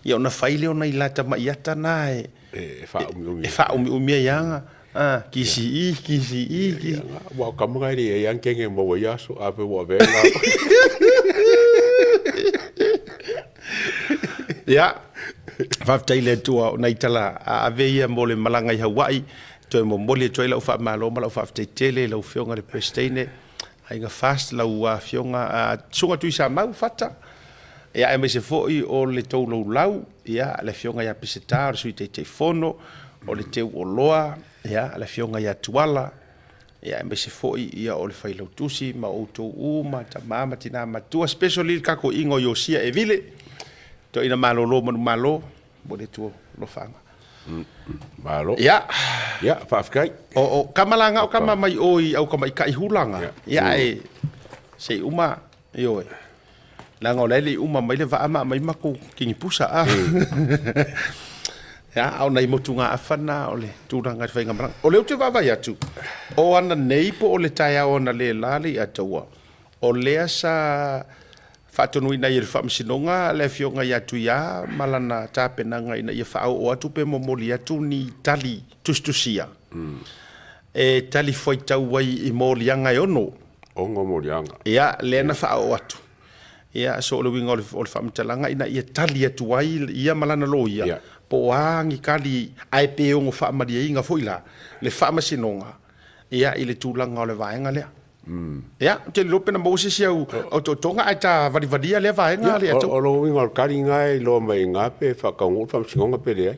B: Ia ona fai lea o nai la tama'i ata na e
G: E faaumiumi.
B: E faaumiumi ai aga. Ah, kisi i, kisi i, kisi.
G: Ua o kama ngai le ia kenge mo ia aso a pe ua venga.
B: Ia, faafetai le Atua o nai tala a ave ia mo le malaga i Hawaii, toe momoli atu ai lau faamalo ma lau faafetai tele i lau Afioga i le Peresetene, Aiga Fast, lau Afioga a Susuga Tuisamau Fata, ia aemaise foi o le tou laulau, ia le Afioga ia Peseta, o le Sui Taitaifono, o le Teu Oloa, ia le Afioga ia Tuala, ia aemaise foi ia o le Failautusi ma outou uma, tama ma tina matua, especially le tatou iga o Iosia e Vile, toeaina malolo manumalo, mo le Atua alofaaga.
G: Malo.
B: Ia.
G: Ia, faafetai.
B: O, o kama la ngao kama mai o i au kama i kai hulanga. Ia e se i uma ioe. Leaga o la e le i uma mai le vaa ma aumai matou kinipusa a. Ia, a o nai motugaafa na o le tulaga i le faigamalaga. O lea ou te vaavaai atu, o ana nei po o le taeao analeila le Iataua, o lea sa faatonuina ai e le Faamasinoga le Afioga ia Tuia ma lana tapenaga ina ia faaoo atu pe momoli atu ni tali tusitusia e talifuaitau ai i moliaga e ono.
G: Ono moliaga.
B: Ia, lea na faaoo atu. Ia, so o le uiga o le, o le faamatalaga ina ia tali atu ai ia ma lana loia, po o a ni tali, ae pe ono faamalieina foi la le Faamasinoga, ia, i le tulaga o le vaega lea. Ia, ou te le iloa pe na maua se isi au otootoga ae ta valivalia lea vaega le
G: O lona uiga o le tali lena e iloa mai i ina pe faataunuu le Faamasinoga pe leai.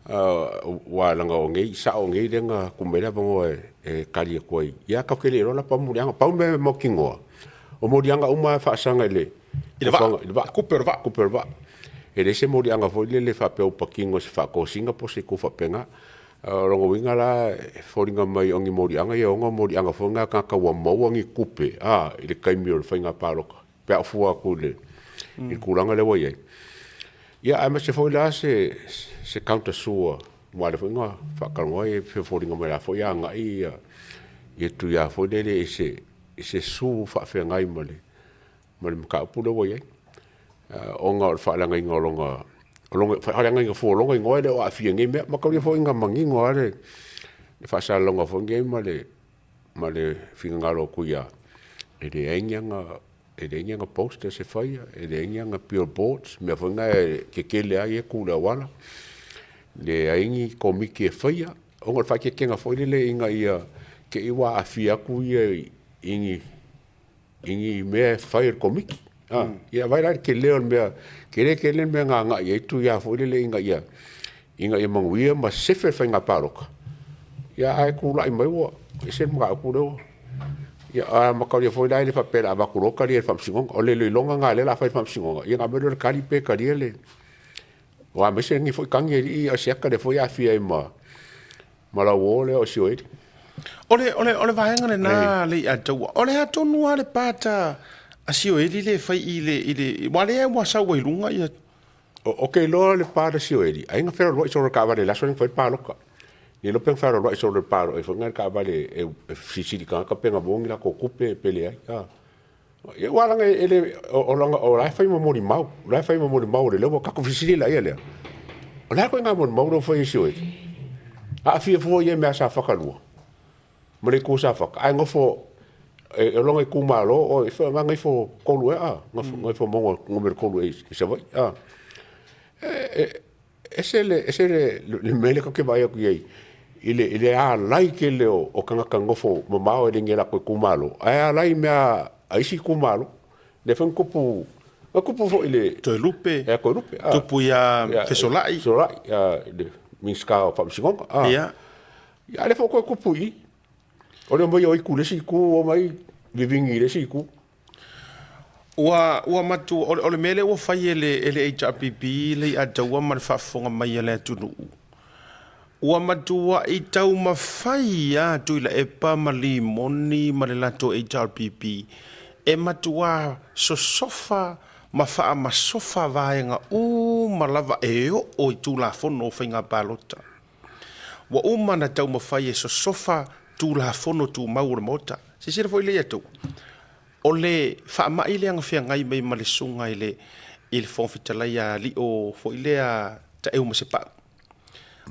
G: Aua leaga o nei, sao nei lea na tuu mai le avanoa e tali atu ai. Ia tatou te le iloa la pa moliaga. Pau le mea e mautinoa, o moliaga uma lava e faasaga i le
B: I le vaa.
G: I le vaa.
B: Kupe o le vaa.
G: Kupe o le vaa. E leai se moliaga foi lele faapea ua patino i se faatosina po o se itu faapena. O lona uiga la, e foliga mai o ni moliaga ia ono moliaga foi na tagata ua maua ni tupe a i le taimi o le faiga palota pe a fua atu i le tulaga lea ua i ai. Ia, aemaise foi la se counter sue aua o lea foi na faatalanoa e foliga mai la foi agai ia ia Tuia foi lele i se sue faafeagai ma le mataupu lea ua i ai. Ona o le faaleagaina o lona faaleagaina fua o lona igoa e le o aafia i nei mea. Mataulia foi na manino lava le faasalalauga foi lenei ma le finagalo o Tuia, e leai ni ana e leai ni ana posters e faia, e leai ni ana billboards, mea foi na e tetele lava ia e tu i le auala. Leai ni komiti e faia, ona o le faaeteetega foi lele ina ia te i ua aafia atu ia i ni i ni mea e fai e le komiti. A, ia vaai la i le tele o le mea, tele tele le mea na agai i ai Tuia foi lele ina ia ina ia manuia ma sefe le faiga palota. Ia ae tulai mai ua ese le mataupu lea ua ia a mataulia foi la e le faapea o le a avatu loa talia e le Faamasinoga. O le iloiloga lena lea o le a fai e le Faamasinoga, ia ona aumai lea o le tali pe talia le aua aemaise lenei foi tagi e alii Asiata lea foi e aafia ai ma ma lau uo lea o Sioeli.
B: O le, o le, o le vaega lena Leiataua. O le a tonu lava le pata a Sioeli lea e fai i le, i le, aua lea ua sau ai i luga ia.
G: O ke iloa le pa le Sioeli, ai na fealuai solo le taavale i le aso lea na fai ai le palota. Le iloa pe na fealuai solo le palota foi lena i le taavale e fesilisili i tagata pe na maua ni latou tupe pe leai. Ia aua leaga e le, o leaga o la e fai ma molimau, o la e fai ma molimau o le ua tatou fesili laia lea. O le a le ituaiga molimau lea ua fai e Sioeli? Aafia fua ia i mea a Safata 2 ma le itu o Safata, ae nofo e lona itumalo o e gagaifo 3 ea, a, gagaifo mauga numera 3 ea i Savaii. A. E ese le ese le le mea lea tatou te vaai atu i ai i le i le alai tele o tagata nofo mamao e le ni o latou itumalo, ae alai i mea a isi itumalo. Lea foi na tupu, na tupu foi i le
B: Toelupe,
G: ia Toelupe, a.
B: Tupu ia Fesolai.
G: Fesolai, i le Minisita o Faamasinoga, a.
B: Ia.
G: Ia, a lea foi ua toe tupu i i. O le omai o Itu i le isi itu, omai vivini i le isi itu.
B: Ua, ua matua, o le, o le mea lea ua fai e le, e le HRPP le Iataua ma le faafofoga mai a le atunuu, ua matuai taumafai lava Tuilaepa ma Limoni ma le latou HRPP e matua sosofa ma faamasofa vaega uma lava e oo i Tulafono o Faiga Palota. Ua uma ona taumafai e sosofa Tulafono Tumau o le Maota. Silasila foi lea ia outou, o le faamai lea na feagai mai ma le susuga i le i le Fofoga Fetalai ia Lio foi lea Taeumasepau,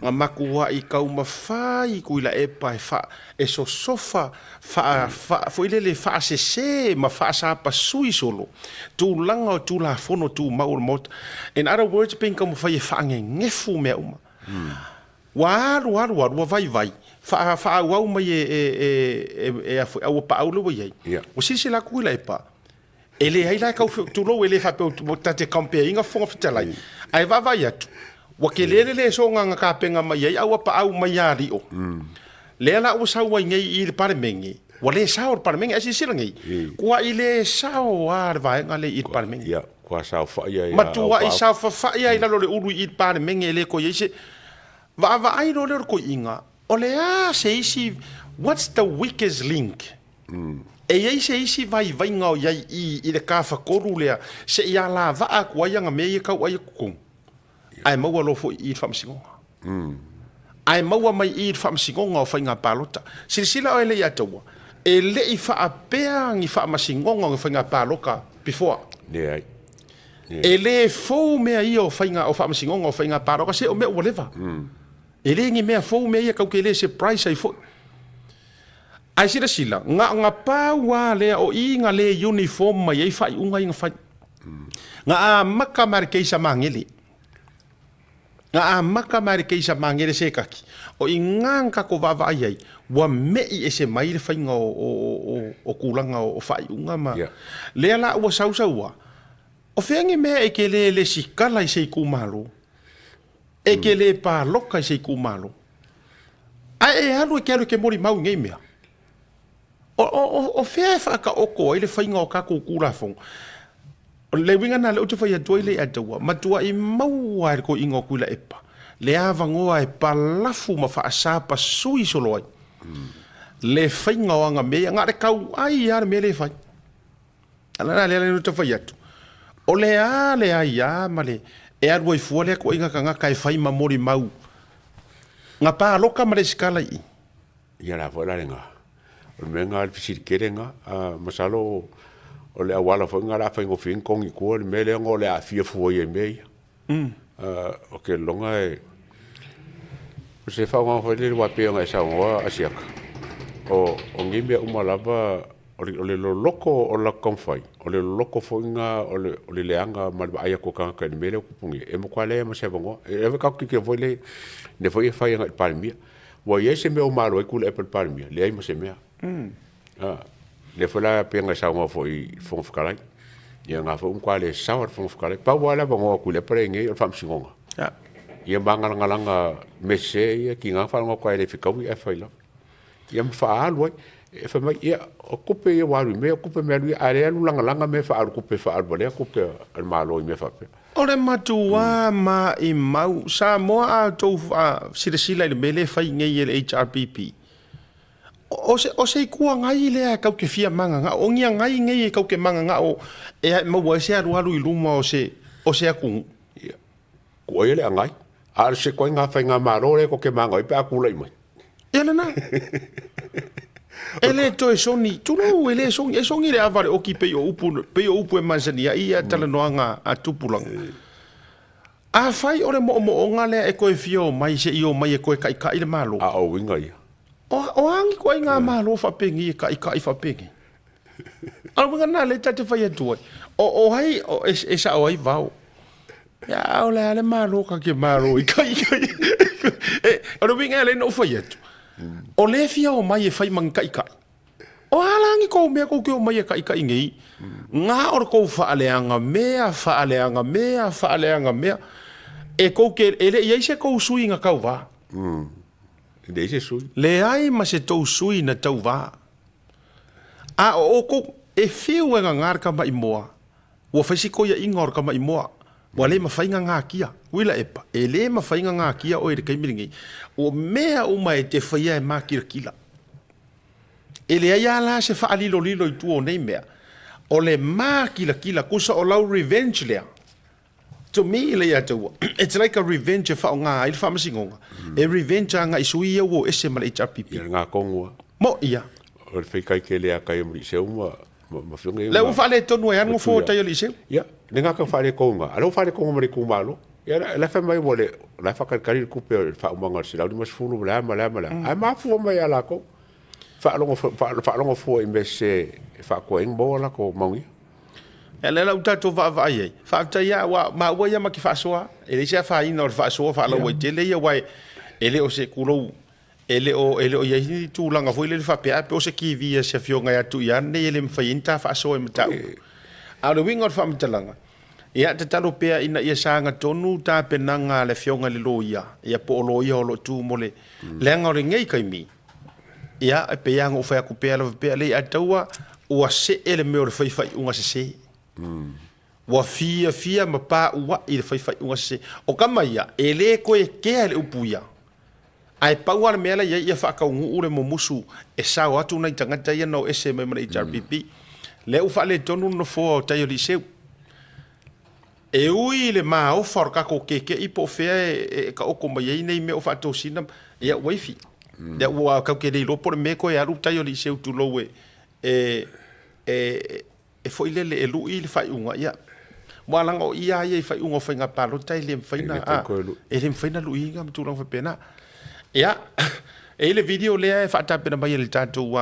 B: na matuai taumafai Tuilaepa e fa, e sosofa faa, faa, foi lele faasese ma faasapasui solo tulaga o Tulafono Tumau o le Maota. In other words, pei na taumafai e faagegefu mea uma. Ua alu alu alu, ua vaivai, faa, faaauau mai e, e, e, e, e a foi, Auapaau lea ua i ai. Ua silasila atu Tuilaepa, e leai la e tau, tulou, e le faapea ua ta te compare ina Fofoga Fetalai, ae vaavaai atu, ua tele le le soona na tapena mai ai Auapaau mai ia Lio. Lea la ua sau ai nei i le Palemene, ua le sao le Palemene, ae silasila nei, kuai le sao lava le vaega lea i le Palemene.
G: Ia, kua saofai ai
B: Matuai saofafai ai i lalo o le ulu i le Palemene e le toe i ai se vaavaai loa lea o le toeaina, o le a se isi, what's the weakest link? E i ai se isi vaivaiga o i ai i i le tafatolu lea se i alavaa atu ai ana mea ia e tau ai totonu, ae maua loa foi i i le Faamasinoga. Ae maua mai i i le Faamasinoga o Faiga Palota. Silasila oe Leiataua, e le i faapea ni Faamasinoga o ni Faiga Palota before.
G: Leai.
B: E le fou mea ia o faiga o Faamasinoga o Faiga Palota, se o mea ua leva. E le ni mea fou mea ia, tatou te le surprise ai foi. Ae silasila, na ona pau lava lea o i na le uniform mai ai faaiuga ia na fai. Na amata mai le keisa magele. Na amata mai le keisa magele se taki, o i na na tatou vaavaai ai, ua me'i ese mai le faiga o, o, o, o tulaga o, o faaiuga ma...
G: Yeah.
B: Lea la ua sausaua, o fea ni mea e te le lesitala i se itumalo, e te le paloka i se itumalo. Ae e alu e te alu e te molimau i nei mea. O, o, o, o fea e faataoto ai le faiga o tatou Tulafono? O le uiga lena lea ou te fai atu ai Leiataua, matuai maua e le toeaina o Tuilaepa le avanoa e palafu ma faasapasui solo ai le faiga o ana mea ia. Na o le tauai lava le mea lea e fai. A lea lea ou te fai atu, o le a le aia ma le e alu ai fua lea toeaiga tagata e fai ma molimau na paloka ma lesitala i i.
G: Ia la foi la lena. O le mea lena, le fesili tele lena. Masalo o le auala foi lena o le a faigofie ai ona togi i tua le mea lea ona o le aafia fua i ai i mea ia. Ou te lagona e, o se faaaogaga foi lele aua e pei ona e saunoa Asiata, o nei mea uma lava O le, o le loloko o le latou taumafai, o le loloko foi lena o le, o le leaga ma le vaai atu o tagata i le mea lea ua tupu nei, e matua leai lava ma se avanoa. E ave tatou tilotilo foi lea i mea foi ia e fai agai i le Palemia. Ua i ai se mea ua malo ai Tuilaepa i le Palemia? Leai ma se mea. A, lea foi la pei ona e saunoa foi i le Fofoga Fetalai, ia o lena foi ua matua le saoa le Fofoga Fetalai. Pau lava le avanoa o Tuilaepa lea e i ai nei o le Faamasinoga. Ia magalagalaga mea sese ia, tiga ona faalogo atu lava e le fetaui ae fai lava. Ia ma faaalu ai. E fai mai, ia, o tupe ia ua alu i mea, o tupe mea alu ia, a o lea e alu lagalaga mea e faaalu tupe e faaalu valea tupe a le Malo i mea faapea.
H: O le matua maimau Samoa a outou silasila i le mea lea e fai nei e le HRPP, o se, o se Itu Agai lea e tau te fia magagao, o ni agai nei e tau te magagao e maua ai se alualu i luma o se, o se atunuu.
G: Ia, kuai le agai, a o se ituaiga faigamalo lea tou te magao ai pe a tulai mai.
H: Ia lena. E le toe soni, tulou, e le soni, e soni le ava le oki pei o upu, pei o upu e masani ai ia talanoaga a tupulaga. Afai o le moomooga lea e toe fia omai se i omai e toe taitai le Malo.
G: A o uiga ia.
H: O, o a ni ituaiga Malo faapenei e taitai faapenei? A o le uiga lena lea ta te fai atu ai. O, o ai o, e, e sao ai vao. Ia, o le a le Malo ta te Malo i kai kai. E, o le uiga lea na ou fai atu. O lea e fia omai e fai ma ni taitai. O a la ni kou mea kou te omai e taitai nei? Nga o le kou faaleaga mea, faaleaga mea, faaleaga mea. E kou te, e le i ai se kou sui na tauva.
G: E leai se sui.
H: Leai ma se tou sui na tauva. A o outou, e fiu e gagā le tamaimoa, ua fai si koiaʻiga o le tamaimoa, ua le mafai gagākia. Uilaepa, e le mafai gagākia oe i le taimi lenei. Ua mea uma e te faia e makilatila. E leai lava la se faalilolilo i tua o nei mea. O le makilatila, tusa o lau revenge lea. To me, le ia te ua, it's like a revenge e faaaoga ai le faamasinoga. E revenge agai i sui ia ua o ese ma le HRPP.
G: Ia lena tonu lava.
H: Mo ia.
G: O le faitai tele ia tai o Liceu ma ma afioga ia.
H: Lea ua faaletonu ai lava le nofo o tai o Liceu.
G: Ia, lena tau faaletonu na. A o lea ua faaletonu ma le itumalo. Ia la e fai mai ua le, o la e faatalitali le tupe o le faaumaga o le $150 ma le a ma le a ma le a. Ae mafua mai ia latou. Faalogo faalogo fua i mea sese e faatoa ai ona maua latou manuia.
H: Ia lea la ua tatou vaavaai ai, faafetai lava aua maua ia ma te faasoa, e leai se afaina o le faasoa faalauaitele ia aua e le o se tulou, e le o e le o i ai ni tulaga foi lele faapea a pe o se TV a se afioga ia Tuiane nei e le mafai ai ona ta faasoa i mataupu. A o le uiga o le faamatalaga, ia tatalo pea ina ia sagatonu tapenaga a le afioga i le loia, ia po o loia o lo o tu mo le leaga o lenei taimi, Ia, e pei lava ona ou fai atu pea lava pea, leai, ae taua ua see le mea o le fai faaiuga sese. Ua fiafia ma pāuaʻi le fai faaiuga sese. O tama ia, e le toe kea i le upu ia. Ae pau lava le mea la e i ai, ia faataunuu le mumusu e sao atu nai tagata ia na o ese mai ma le HRPP. Lea ua faaletonu le nofoa o tai o Liseu. E ui i le maofa o le tatou kekeʻi po o fea e taoto mai ai nei mea o faatosina, ia ua ifi. Ia ua tatou te le iloa po o le mea e toe alu tai o Liceu tulou e e e e foi lele e lui le faaiuga, ia aua leaga o i lava ia i faaiuga o faiga palota e le mafai ona e le mafai ona luiina ma tulaga faapena. Ia, e i ai le video lea e faatapena mai e le tatou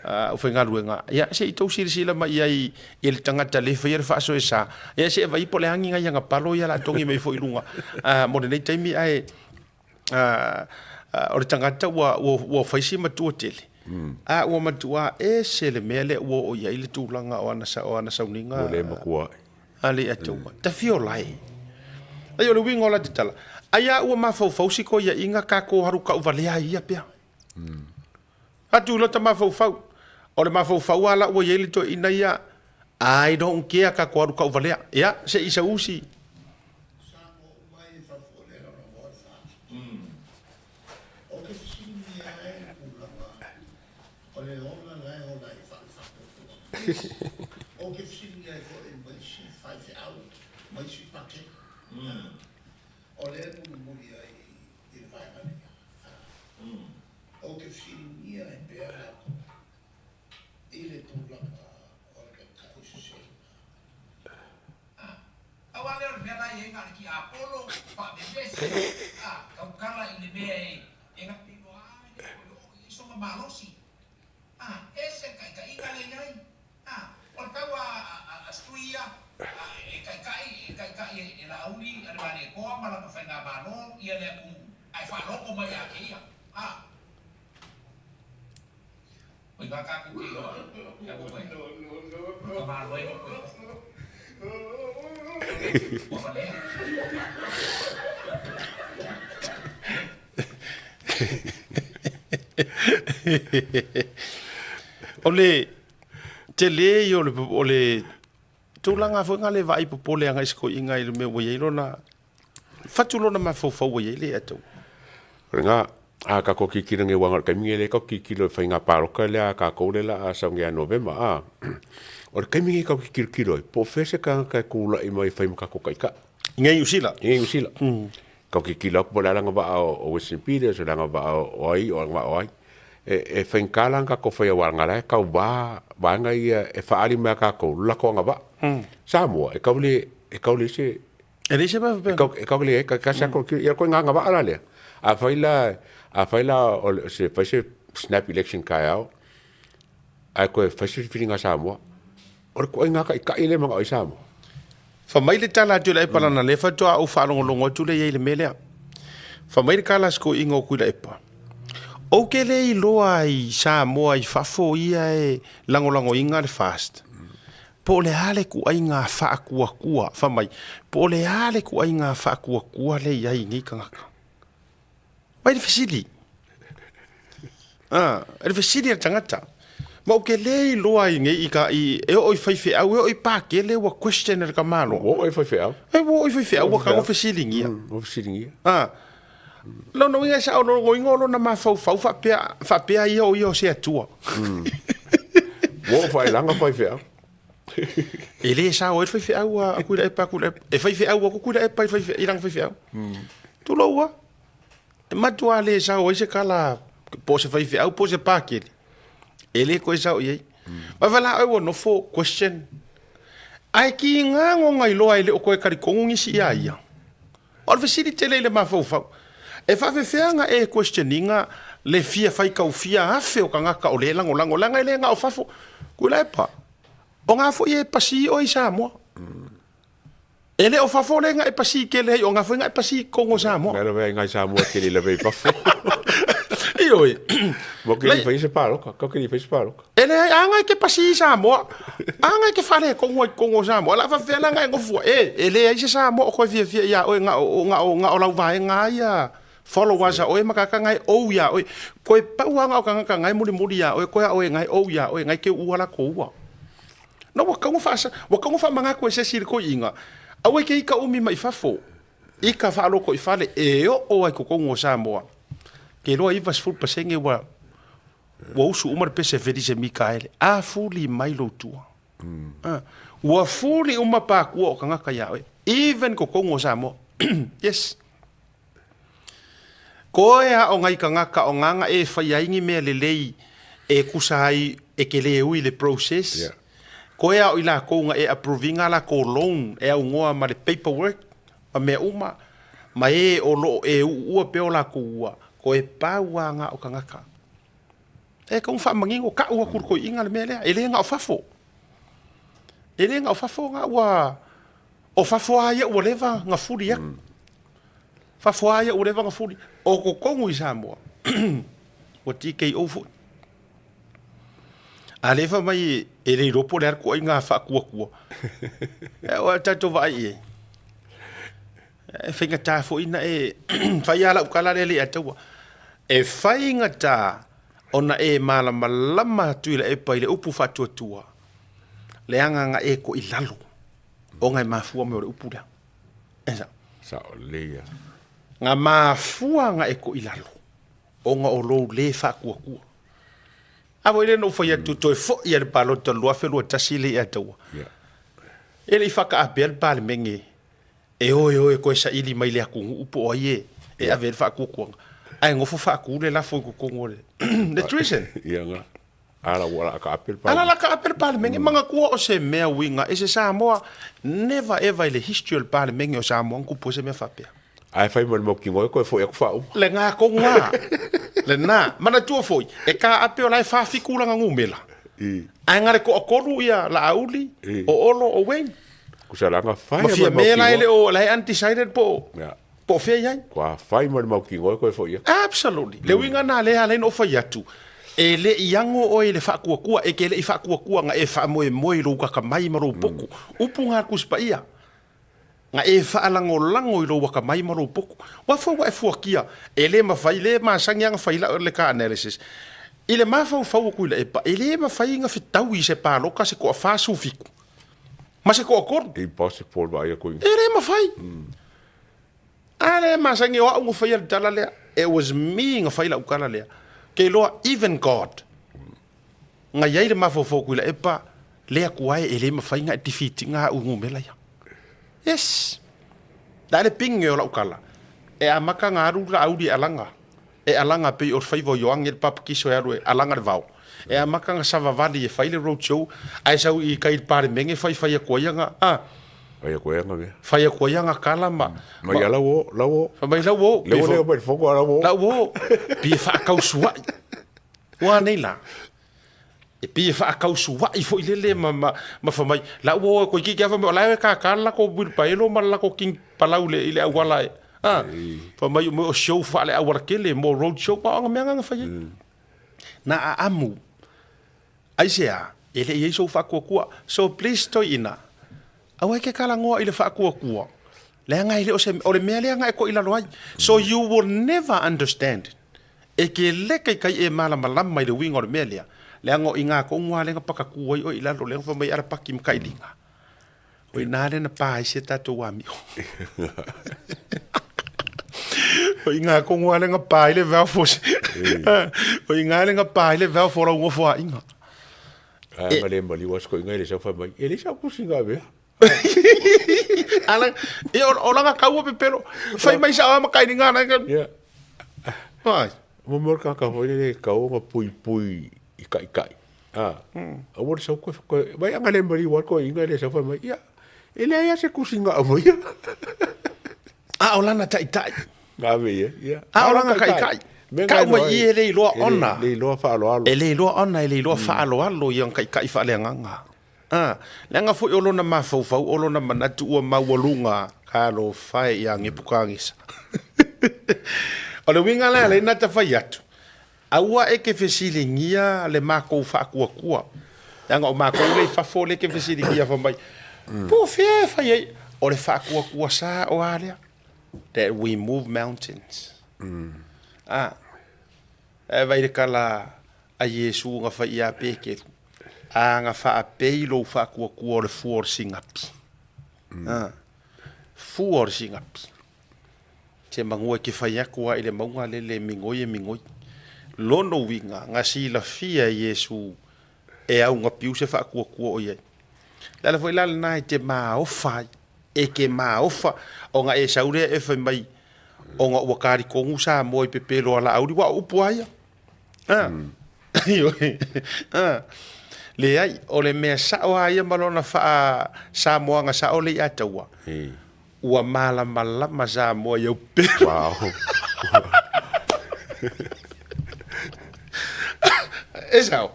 H: aufaigaluega, ia se i tou silasila mai i ai i le tagata le faia le faasoesa, ia se i vaai po o le a ni nai ana palo ia o le a togi mai foi i luga mo lenei taimi, ae o le tagata ua, ua, ua fai si matua tele, a ua matua ese le mea lea ua oo i ai le tulaga o ana, o ana sauniga.
G: Ua le matua ai.
H: A le atua, tafio lae. Ai o le uiga o la te tala, ai a ua mafaufau si koiaiga kako haru kauvalea ai ia pea. Atu i lota mafaufau. O le mafaufau a la ua i ai le toeaina ia, I don't care kako alu kauvalea. Ia, se i sausi.
D: Ou te fesiligia ai pea latou i le tulaga o le taitai seseina.
E: Pau lava lea o le mea la e i ai na o le tiapolo faavevesi a tautala i le mea e na te iloa lava e le toe oo i ai sona malosi. A ese le taitai. taitaiga lea i ai. A, o le tau a, a, a Stui ia, a, e taitai, e taitai e, e Laauli a le Malietoa ma lana faigamalo ia le atunuu, ae faalogo mai ia te ia. A. Oi va tatou te iloa, ia mo koe. O le tamaloa e nofo i fafo. Ua valea.
H: O le tele ia o le tulaga foi lena le vaai popole agai i se toeaina i le mea ua i ai lona fatu lona mafaufau ua i ai le atau.
G: O lena, a tatou tilotilo nei aua o le taimi lenei lea tatou te tilotilo i faiga palota lea a tatou lea o le a sau nei ia Novema a, o le taimi lenei tatou te tilotilo ai po o fea se tagata e tulai mai e fai ma tatou taitai.
H: I nei Niu Sila?
G: I nei Niu Sila. Tatou te tilotilo atu po o le a le agavaa o Winston Peters, o le agavaa o ai, o le agavaa o ai. E faigata la ona tatou faia aua leaga o la e tauva vaega ia e faaali mai ia tatou lo latou agavaa. Samoa, e tau le, e tau leai se
H: E leai se mea faapena.
G: E tau leai, e tasi lava ia ituaiga agavaa la lea. Afai la, afai la o se, fai se snap election taeao, ae toe fai se filifiliga a Samoa, o le ituaiga taitai lea e manao ai Samoa.
H: Fai mai le tala a Tuilaepa leaga o lea faatoa ou faalogologo atu lea i ai i le mea lea. Fai mai le tala a si toeaina o Tuilaepa, Ou te le iloa i Samoa i fafo ia e lagolagoina le FAST, po o le a le ituaiga faatuatua, fai mai, po o le a le ituaiga faatuatua lea e i ai i nei tagata. Mai le fesili. Ah, le fesili a le tagata. Ma ou te le iloa i nei i ka i e oo i faifeau, e oo i Pakele ua question e le tamaloa.
G: Ua oo i faifeau.
H: E ua oo i faifeau ua tago fesiligia.
G: Ua fesiligia.
H: Ah. Lona uiga e sao lona uiga o lona mafaufau faapea faapea ia o ia o se Atua.
G: Ua oo faailaga faifeau.
H: E le sao ai le faifeau a Tuilaepa a Tuilaepa. E faifeau atu Tuilaepa i faifeau i lana faifeau. Tulou a. E matua le sao ai se tala po o se faifeau po o se Pakele. E le toe sao i ai. Vaai la oe ua nofo question. Ae kiga gona iloa e le o toe talitonu nisi ia ia. O le fesili tele i le mafaufau, e faafefea na e question ina le fia faitau fia afe o tagata o le lagolago leaga e le na o fafo. Tuilaepa, o na foi e pasi oe i Samoa. E le o fafo le na e pasi tele ai, o na foi na e pasi i totonu o Samoa.
G: Ngai lava ngai Samoa tele lava i fafo.
H: Ioe.
G: Mo ke ni fai se paloka, ka ke ni fai se paloka.
H: E leai, a ngai ke pasi i Samoa, a ngai ke faaletonu ai i totonu o Samoa, o le a faapefea la ngai nofo ai, e, e leai se Samoa o koe fiafia iā oe, na o, na o, na o lau vaega lava ia followers a oe ma tagata ngai ou iā oe. Koe pau lava na o tagata ngai mulimuli iā oe, koe a oe ngai ou iā oe, ngai ke uua lakou ua. Na ua tatau ona faasa, ua tatau ona faamanatu e se isi i le toeaina, aua e te ita umi mai fafo, ita faalotoifale e oo lava i totonu o Samoa, ke iloa 90% ua Ua usu uma le pese Felise Mikaele, a fuli mai lou tua. Mm. Ua fuli uma pākua o tagata iā oe, even totonu o Samoa. Yes. Koe a o ngai tagata o nganga e whai ai ni mea lelei e kusa ai e ke le ui le process. Yeah. Koe a o i lākou nga e approvinga la ko loan e au ngoa ma le paperwork ma mea uma ma e o loo e uua pe o lākou ua, koe pau a ngā o tagata. E kau faamanino ka'u atu le toeaina le mea lea, e le na o fafo. E le na o fafo na ua, o fafo lava ia ua leva na fuli atu. Fafo lava ia ua leva na fuli. O totonu i Samoa, ua TKO foi. A lea fai mai e le iloa po o le a le ituaiga faatuatua. E o tatou vaai i ai. E faigata foi na e fai lava lau tala lea le ia taua. E faigata ona e malamalama atu i Tuilaepa i le upu faatuatua, leaga na e koʻi lalo ona e mafua mai o le upu lea. E sao?
G: Sao lelei ia.
H: Na mafua na e koʻi lalo ona o lou le faatuatua. A foi lea na ou fai atu toe foi i le palota 2021 le ia taua. E le i whakaapea le Palemene E oe oe koe saili mai le atunuu po o ai e e ave ai le faatuatuaga, ae nofo faatu le lafo i totonu o le le treason.
G: Ia nga. Ala ua laa kaape le
H: Ala la kaape le Palemene, manatua o se mea uiga ese Samoa, never ever i le history o le Palemene o Samoa na tupu ai se mea faapea.
G: Ae fai ma le mau kino e koe foi atu faauma.
H: Lena tonu lava. Lena. Manatua foi, e kaape o la e 47 lana numera. Ae na le toatolu ia Laauli, o Olo, o Wayne.
G: Kusalaga fai
H: Ma Fiame la e le o la e undecided po po o fea i ai.
G: Kua fai ma le mautinoa e koe foi atu.
H: Absolutely. Le uiga na lea ala ai na ou fai atu, e le i ago oe i le faakuakua, e te le i faakuakua na e faamoemoe i lou atamai ma lou potu. Upu na a le Tusi Paia. Na e faalagolago i lou atamai ma lou potu. Aua foi ua e fuatia, e le mafai, le masani lava ona fai lau le car analysis. I le mafaufau o Tuilaepa, e le mafai ona fetaui i se palota se toafa 47 ma se toatolu.
G: Impossible vaai atu
H: i. E le mafai. A lea e masani o au na faia le tala lea. It was me na fai lau tala lea. Ke iloa even God na i ai le mafaufau o Tuilaepa, le Atua e, e le mafai ona e defeat ina au numera ia. Yes. La le pinge o lau tala, e amata ona alu le auli e alaga. E alaga pei o le faiva o Ioane le Papatiso e alu e alaga le vao. E amata ona savavali e fai le road show, ae sau i tai i le Palemene faifai atu ai ana, a.
G: Fai atu ai ana mea.
H: Fai atu ai ana tala ma.
G: Mai ia lau o, lau o.
H: Fai mai lau o.
G: Lea ua le omai i le fono a lau o.
H: Lau o. Pei e faatausuai. Ua nei la. E pei e faatausuai foi lele ma, ma, ma fai mai, la ua o koe kiki afa mai, o la e kākā le latou wheelbarrow ma le latou king palau i le auala e. A, fai mai o show faale auala tele mo road show, ma o ana mea na na fai ai. Na aamu. Aisea, e le i ai sou faatuatua. So please toeaina, aua e ke talanoa i le faatuatua, leaga e le o se, o le mea lea na e toilalo ai. So you will never understand. E ke le kaikai e malamalama i le uiga o le mea lea, leaga o i ina tonu lava lea na pakatu ai oe i lalo, lea na fai mai alapaki ma kailiga. O i ina lea na pa ai si a tatou amio. O i ina tonu lava lea na pa ai le valve o O i ina lea na pa ai le valve o lau nofoaiga.
G: Ae ma le maliu aso koiga i le sau fai mai, e leai sau pusi ngā mea.
H: Ala, e o, o langa kaua pepelo. Fai mai sa ma kai ngā na.
G: Yeah.
H: Ai.
G: Mo mo ka ka foi le kau nga pui pui i kai kai. Ah. A wo sau ko ko vai anga le mari wa ko inga le sau fai mai. Ia. E le ia se kusi nga mo ia.
H: A o lana tai tai.
G: Ngā me ia. Ia.
H: A o lana kai kai. Kau mai i e le iloa ona.
G: Le iloa whaaloalo.
H: E le iloa ona, e le iloa whaaloalo i ang kai kai whaaleanganga. Ā, leaga foi o lona mafaufau, o lona manatu ua maualuga talofa e ia Nepukagesa. O le uiga lea lea na ta fai atu, aua e ke fesiligia le makou faakuakua, leaga o makou lea i fafo lea ke fesiligia fai mai, po o fea e fai ai, o le faakuakua sa o a lea, that we move mountains. Ā, e vai le tala a Iesu na fai ia Peteru, A na faapei lou faakuakua o le fua o le sigapi. A, fua o le sigapi. Te manua e ke fai atu a i le mauga lele e migoi e migoi. Lona uiga, na silafia e Iesu e augapiu se faakuakua o i ai. Le ala foi la lena e te maofa ai, e ke maofa, ona e sau lea e fai mai, ona ua kalikonu Samoa i pepelo a Laauli, ua o upu a ia. A, ioe, a, leai, o le mea sao lava ia ma lona faa-Samoaga sao lea ia taua, ua malamalama Samoa i au pelu.
G: Wow.
H: E sao.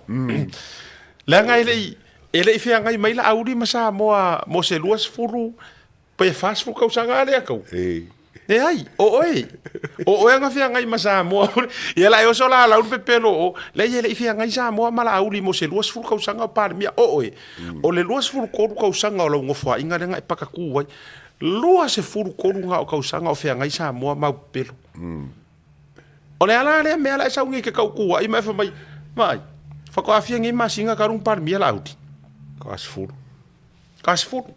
H: Leaga e le i, e le i feagai mai Laauli ma Samoa mo se 20 Pe 40 tausaga a lea kau. Leai, o oe. O oe anga feagai ma Samoa. Ia la e oso la lau pepelo o. Leai e le i feagai Samoa ma Laauli mo se 20 tausaga o Palemia. O oe. O le 23 tausaga o lau nofoaiga lea na e pakakū ai. 23 na o tausaga o feagai Samoa ma au pepelo. O le ala lea mea la e sau nei ke kaukuaʻi ma e fai mai, vaai, faatoa fia nei masina talu ona Palemia Laauli.
G: Ka sefulu.
H: Ka sefulu.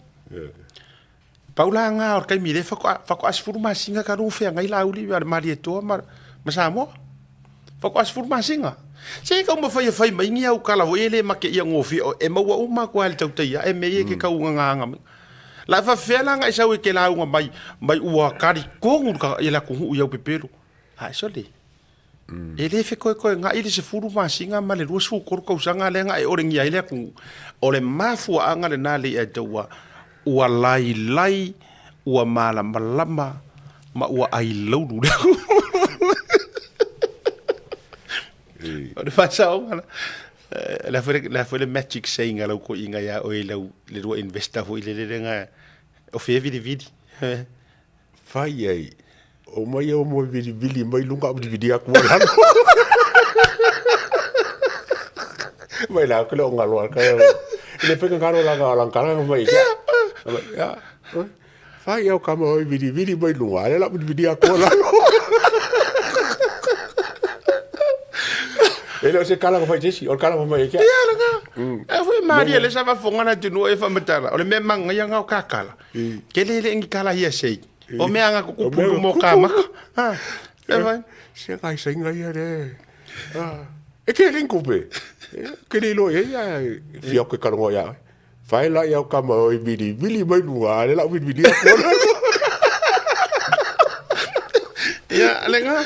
H: Pau la ngā o le taimi lea faatoa, faatoa 10 masina talu ona feagai Laauli ma le Malietoa ma, ma Samoa. Faatoa 10 masina. Se taumafai e fai mai ni au tala foi e le mateia gofie oe, e maua uma atu lava i le tautai ae mea ia e ke tauagaaga mai. La e faafefea la ona e sau e te lauga mai, mai ua talitonu le le atunuu i au pepelo. Ae sole, e le fekoekoegaʻi le 10 masina ma le 23 tausaga lea na e olegia ai le atunuu. O le mafuaaga lena le ia te ua, ua lailai, ua malamalama ma ua ailaulu le atunuu. O le faasaoga la. Le a foi le a foi le magic saying a lau toeaina ia oe i lau le lua investor foi lele lena o fea vilivili.
G: Fai ai, omai e omo e vilivili mai luga au vilivili atu ai lalo. Mai la ke le o ngalo ka. Le pe ngalo la ga la kala mai ya. Ya. Fai au kama oi vilivili mai luga, ale la vilivili atu ai lalo. E le o se kala ka fai tesi, o le kala ka mai kia.
H: Ia lena. E foi malie le sa faafofoga na atunuu e faamatala. O le mea manaia na o kakala. Ke le le ni kala ia sei. O mea nga kuku pulu mo ka maka. Ha. E vai.
G: Se kai sainga ia le. E ke le kupe. Ke le lo ia fia ke kalongo ia. Fai la ia kama oi vili vili mai lunga le la vili vili ko.
H: Ia le nga.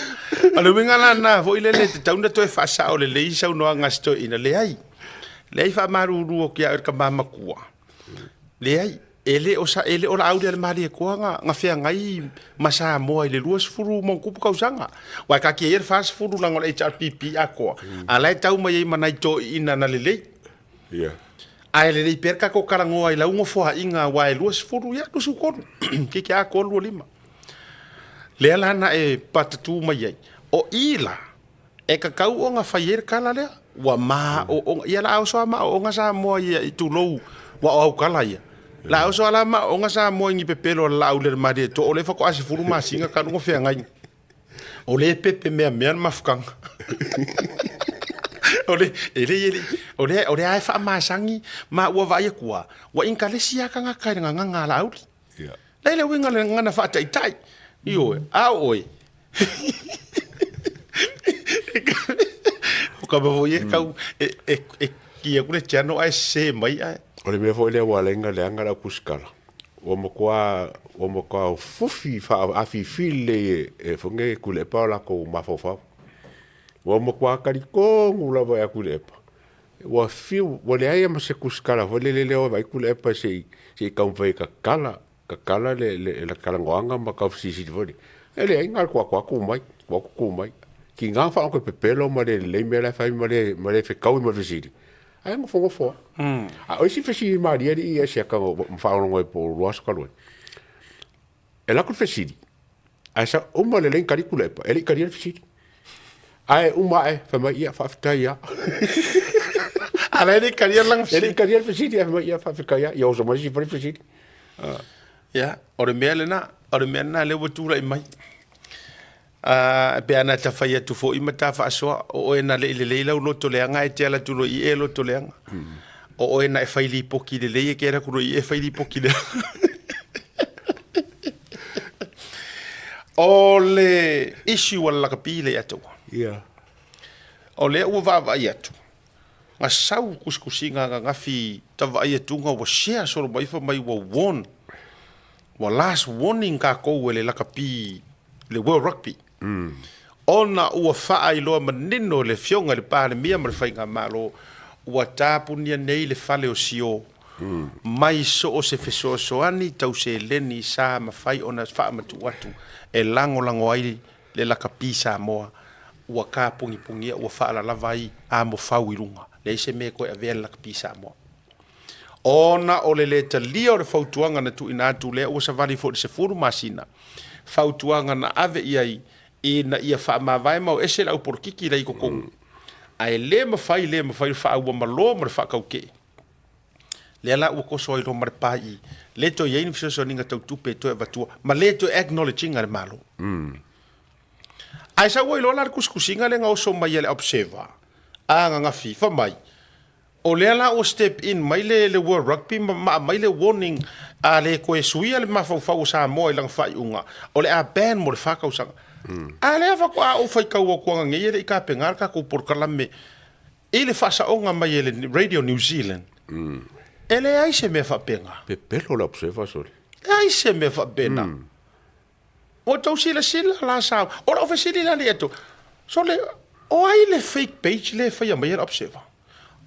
H: O le uiga la na foi le le te tauna toe faasao lelei saunoaga a si toeaina. Leai. Leai faamalulu atu ia oe le tama matua. Leai, e le o sa, e le o Laauli a le Malietoa na, na feagai ma Samoa i le 20 ma ona tupu tausaga. Aua e taatia ia le 40 leaga o le HRPP atoa, a o la e tau mai ai ma nai toeaiina na lelei.
G: Yeah.
H: Ae lelei pea le tatou talanoa i lau nofoaiga aua e 20, ia 23, toeitiiti atoa le 25. Lea la na e patatū mai ai. O i la, E tatau ona fai ai le tala lea, ua maoaoga, ia la oso a maoaoga Samoa ia i tulou, ua o au tala ia. La oso a la maoaoga Samoa i ni pepelo a le laau le Malietoa, o lea faatoa 10 masina talu ona feagai. O lea e pepe meamea le mafutaga. O le, e le, e le, o lea, o lea e faamasani, ma ua vaai atu lava, ua inkalesi lava tagata i le gagana a Laauli. Leai le uiga o le gagana faataitai. Ioe, a o oe. O ka mea foi e tau, e, e, e ki atu le channel ae sese mai ae.
G: O le mea foi lea ua ala ai ona leaga lau tusitala, ua matua, ua matua fufi faafifi lelei e, e foi nei e Tuilaepa o latou mafaufau. Ua matua talitonu lava ia Tuilaepa, Ua fiu, ua leai lava ma se tusitala foi lele lea o vaai Tuilaepa se i, se i taumafai e tatala, tatala le, le, le talanoaga ma tau fesilisili foi lea. E leai, na o le tuu atu lava tu mai, tuu atu tu mai. Tiga ona faalogo e pepelo ma le lelei mea la e fai ma le, ma le fetaui ma le fesili, ae nofonofo lava. A o isi fesili malie alii ia siaka ma faalogologo ai po o lua aso talu ai, e alu atu le fesili, ae sa uma lelei ona tali Tuilaepa, e le i talia le fesili. Ae uma ae, fai mai, ia, faafetai lava.
H: A la e le i talia lana
G: fesili. E le i talia le fesili, ae fai mai, ia, faafetai lava. Ia oso mai isi fai le fesili.
H: Ia, o le mea lena, o le mea lena lea ua tulai mai. Pe ana ta fai atu foi ma ta faasoa, o oe na le i lelei lau loto leaga ae te ala atu loa i e loto leaga. O oe na e fai lipoti lelei e te ala atu loa i e fai lipoti leaga. O le issue a le lakapi lea ia te ua.
G: Yeah.
H: O lea ua vaavaai atu, na sau tusitusiga ananafi ta vaai atuga ua share solo mai fai mai ua warn, ua last warning tatou e le lakapi le World Rugby. Ona ua faailoa manino e le Afioga i le Palemia ma le Faigamalo ua tapunia nei le fale o Sio mai so o se fesoasoani tau seleni sa mafai ona faamatuu atu e lagolago ai le lakapi Samoa ua tapugipugia ua faalalava ai amofau i luga. Leai se mea e toe avea le lakapi Samoa. Ona o le lē talia o le fautuaga na tuuina atu lea ua savali foi i le 10 masina, fautuaga na ave i ai ina ia faamavae ma o ese le au polokiki la i totonu, ae le mafai le mafai le faauamalo ma le faatautee. Lea la ua toso ai loa ma le paii, le toe i ai ni fesoasoaniga tau tupe e toe avatua ma le toe acknowledge ina e le Malo. Ae sau ai loa la le tusitusiga lea na oso mai e le Observer a ananafi, fai mai, O lea la ua step in mai le le World Rugby ma ma aumai le warning a le toe suia le mafaufau o Samoa i lana faaiuga, o le a ban mo le fa tausaga. A lea faatoa ou faitau atu ananei e le i tapena le tatou polokalame i le faasaoga mai e le Radio New Zealand. E leai se mea faapena.
G: Pepelo le observer sole.
H: Leai se mea faapena. Ua outou silasila la sa, o lau fesili la lea atu, sole, o ai le fake page lea e faia mai e le Observer?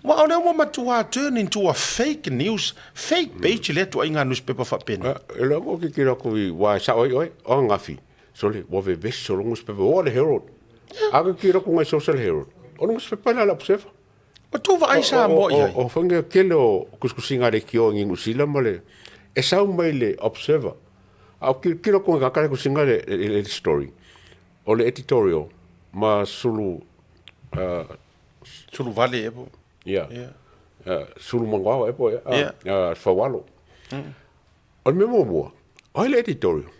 H: Aua o lea ua matua turn into a fake news, fake page lea ituaiga newspaper faapena.
G: E lea ua tilotilo atu i, aua e sao ai oe, o ananafi, sole, ua vevesi sologa newspaper, ua oo i le Herald. A tilotilo atu i social Herald, o le newspaper lea a le Observer.
H: Ua tou vaai Samoa i ai.
G: O faiga tele o tusitusiga a leitio i Niu Sila ma le e sau mai le Observer. A o tilotilo atu i tagata le tusiga le le story o le editorial ma sulu
H: Sulu vale ea po.
G: Ia. Sulu mangoao ea po ea. Ia. Faualo. O le mea muamua, o ai le editorial?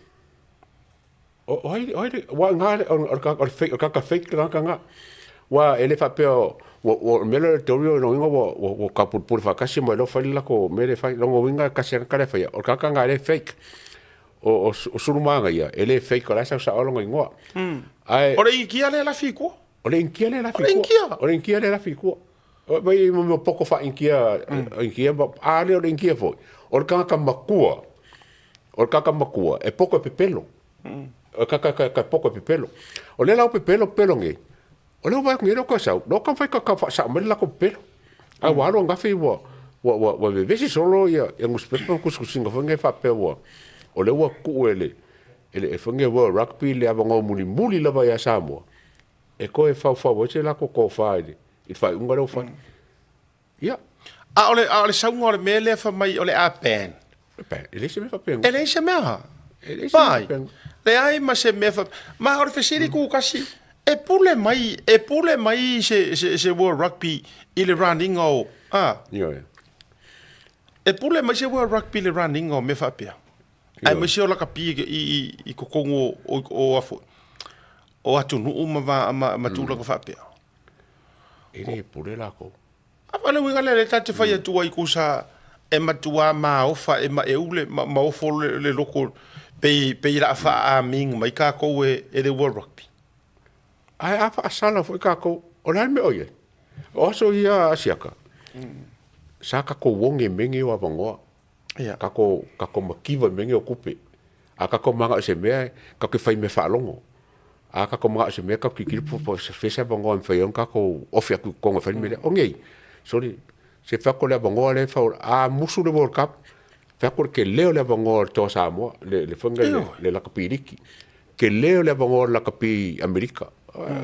G: O ai, o ai le, ua ngā le, o le o le fake, o le kaka fake le tagata ngā. Ua e le faapea, ua, ua, o le mea lea o le editorial, lona uiga ua, ua, ua taupulepule faatasi ma iloa fai le latou mea lea e fai. Lona uiga e tasi lava le tagata lea e faia, o le tagata ngā lea e fake. O, o, o Sulumaga ia, e le fake, o la e sau sao lona igoa. Ae,
H: O le Inikia lea e lafi i tua.
G: O le Inikia lea e lafi i
H: tua. O le Inikia.
G: O le Inikia lea e lafi i tua. Vai i mea poko faa-Inikia, Inikia, a lea o le Inikia foi, o le tagata matua, o le tagata matua, e poko e pepelo. O le tagata e poko e pepelo. O lea la o pepelo, pepelo nei, o lea ua vaai atu nei lea ua toe sau, lea ua taumafai e tau faasao mai le latou pepelo. A ua alu ananafi ua, ua, ua, ua vevesi solo ia, ia nusipepa ma tusitusiga foi nei faapea ua, o lea ua tuu e le, e le foi nei World Rugby le avanoa mulimuli lava ia Samoa, e toe faufau ai se latou tofa i le faaiuga lea ua fai. Ia.
H: A o le, a o le sauga o le mea lea fai mai o le a ban.
G: Ban, e leai se mea faapena.
H: E leai se mea.
G: E leai se mea faapena.
H: Leai ma se mea fa... Ma o le fesili kukasi, e pule mai, e pule mai se, se, se World Rugby i le run ina o, a?
G: Ioe.
H: E pule mai se World Rugby i le run ina o mea faapea. Aemaise o lakapi i totonu o a foi, o atunuu ma ma tulaga faapea.
G: E le pule lakou.
H: A o le uiga lea lea ta te fai atu ai kusa e matua maofa e maeu le maofo le loko pei pei la faaaming mai kakou e le World Rugby.
G: Ae a faasala foi kakou, o le a le mea o i ai? O aso ia Asiaka, sa kakou oge mege o avanoa.
H: Ia.
G: Kako, kako makiva i mea nei o kupe. A kako manga o se mea, kako i whai mea whaalongo. A kako manga o se mea, kako kikiri po po se fesa vangoa me whai on kako ofi aku konga whai mea. O ngei, sorry, se whako le vangoa le whau, a musu le World Cup, whako le ke leo le vangoa le toa Samoa, le, le whanga le, le lakapi riki. Ke leo le vangoa le lakapi Amerika.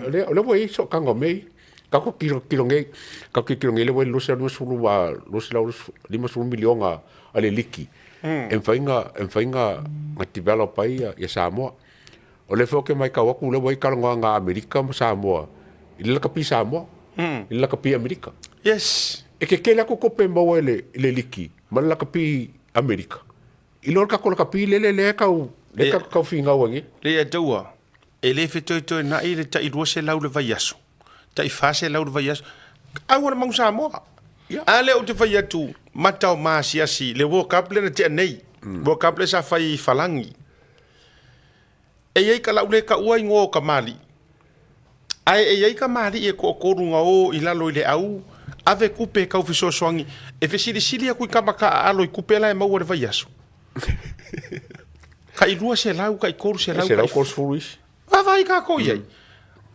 G: Le, le ua i so kanga mei. Kako kilo kilo ngei, kako kilo ngei le ua lusa lusa lua lusa lima sulu milionga a le liki. E mawhai e mawhai nga develop ai ia Samoa. O le foi ke mai kau aku le ua i kalonga nga Amerika ma Samoa. I le lakapi Samoa. I le lakapi Amerika.
H: Yes.
G: E ke kele aku kope maua i le liki ma le lakapi Amerika. I lo le kako lakapi le le le kau le kau kau fingau angi.
H: Le ia taua, e le fetoetoena'i le ta'i 200 le vaiaso, ta'i 400 le vaiaso, aua le mau Samoa. A lea ou te fai atu, mata o maasiasi, le World Cup lea na tea nei, World Cup lea sa fai i Falagi. E i ai ka lau le taua igoa o kamali'i, ae e i ai kamali'i e toatolu na o i lalo i le au, ave tupe e tau fesoasoani, e fesilisili atu i tama taaalo i tupe la e maua i le vaiaso. Kai 200, kai 300, kai
G: 130 isi.
H: Vaavaai kākou i ai.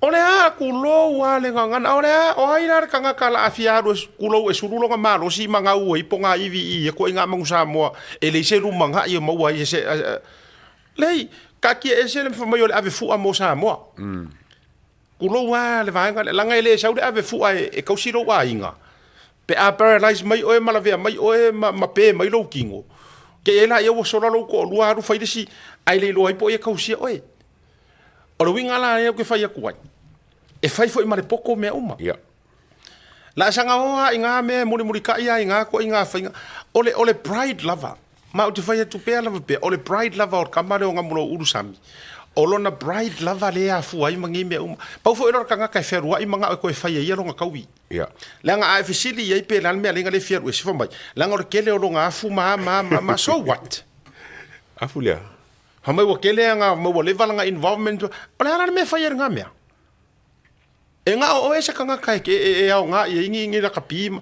H: O le a kulou a le gagana, o le a, o ai la le tagata la afia alu e kulou e sulu lona malosi ma gau ai po ngā ivi i ia koe ngā manu Samoa e leai se lumaga'i o maua ai e se, leai, kaatia ese le fai mai o le ave fua mo Samoa. Kulou a le vaega lea, leaga e le sau le ave fua e kausi lou aiga, pe a paralyse mai oe ma lavea mai oe ma, ma pe mai lou tino, ke i ai laia ua sola lou toalua alu fai le isi, ae le iloa ai po o ia kausia oe. O le uiga la lea ou te fai atu ai, e fai foi ma le poto mea uma.
G: Ia.
H: Laasaga oa i ngā mea e mulimulitai ai i ngā koe i ngā faiga, o le, o le pride lava, ma ou te fai atu pea lava pea, o le pride lava o le tama lea o Gamulou Ulusami, o lona pride lava lea e afua ai ma nei mea uma. Pau foi o lona tagata e fealuai manao e toe fai e ia lona taui.
G: Ia.
H: Leaga a e fesili i ai pe le a le mea lea na le fia alu ese fai mai, leaga o le tele o lona afu ma a ma a ma a ma, so what?
G: Afu lea.
H: Fai mai ua tele anga, mai ua leva lana involvement, o le a la le mea e fai ai lena mea? E ngao oe se tagata e, e, e aoga i ai ni, ni lakapi ma,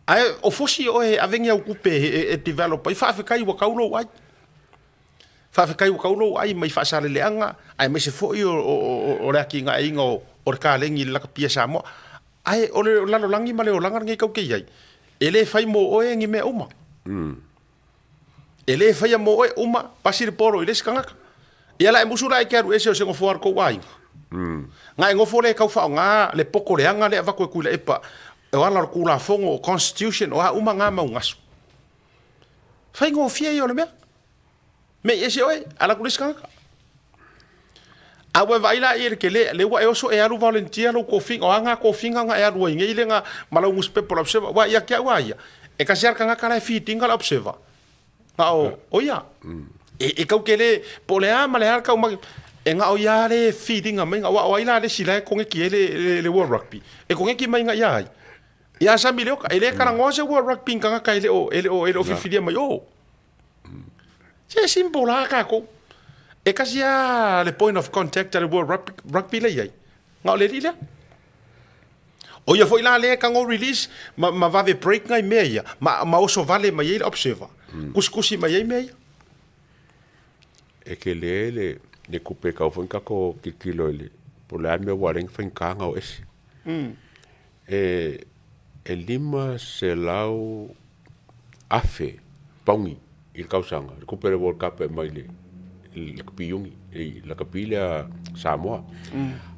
H: ae o fosi oe e ave ni au kupe e, e, e develop ai, faafetai ua tau lou ai. Faafetai ua tau lou ai mai faasaleleaga, aemaise foi o, o, o, o le atinaeina o, o le kalegi i le lakapi a Samoa. Ae o le lalolagi ma le olaga lenei tatou te i ai, e le fai mo oe ni mea uma. E le faia mo oe uma, pasi le polo i le isi tagata. Ia la e musu la e ke alu ese o se nofoa a le tou aiga. Nga e nofo lea e tau faaaoga le poto leaga lea e avatu e Tuilaepa. O ala o le Tulafono, o Constitution, o a uma ngā mau gasu. Faigofie ia o le mea. Mei ese oe, ala ku le isi tagata. A ua e vaai la i le tele, lea ua e oso e alu volunteer lou tofiga, o a ngā tofiga na e alu ai nei le nga ma lau nusipepa o le Observer, aua ia te au a ia, e tasi lava le tagata la e feed ina le Observer, na o, o ia. E, e kau te le, po o le a ma le a le tau mai, e na o ia lava le feed ina mai, aua o ai la le isi la e koneti ai le, le, le World Rugby, e koneti mai na ia ai. Ia Sami Leoka, e le talanoa se World Rugby i ni tagata e le o, e le o, e le o filifilia mai o. Se simple la tatou. E tasi lava le point of contact a le World Rugby lea e i ai, na o le alii lea. O ia foi la lea e tago release ma, ma vave break nai mea ia, ma, ma oso vale mai ai le observer, kusikusi mai ai mea ia.
G: E tele le, le tupe e tau foi na tatou tilotilo i le, po o le a le mea ua ala ai ona faigata ona o ese. E, e 500 afe pauni i le tausaga le tupe o le World Cup e aumai i le lakapi iuni, i lakapi lea Samoa.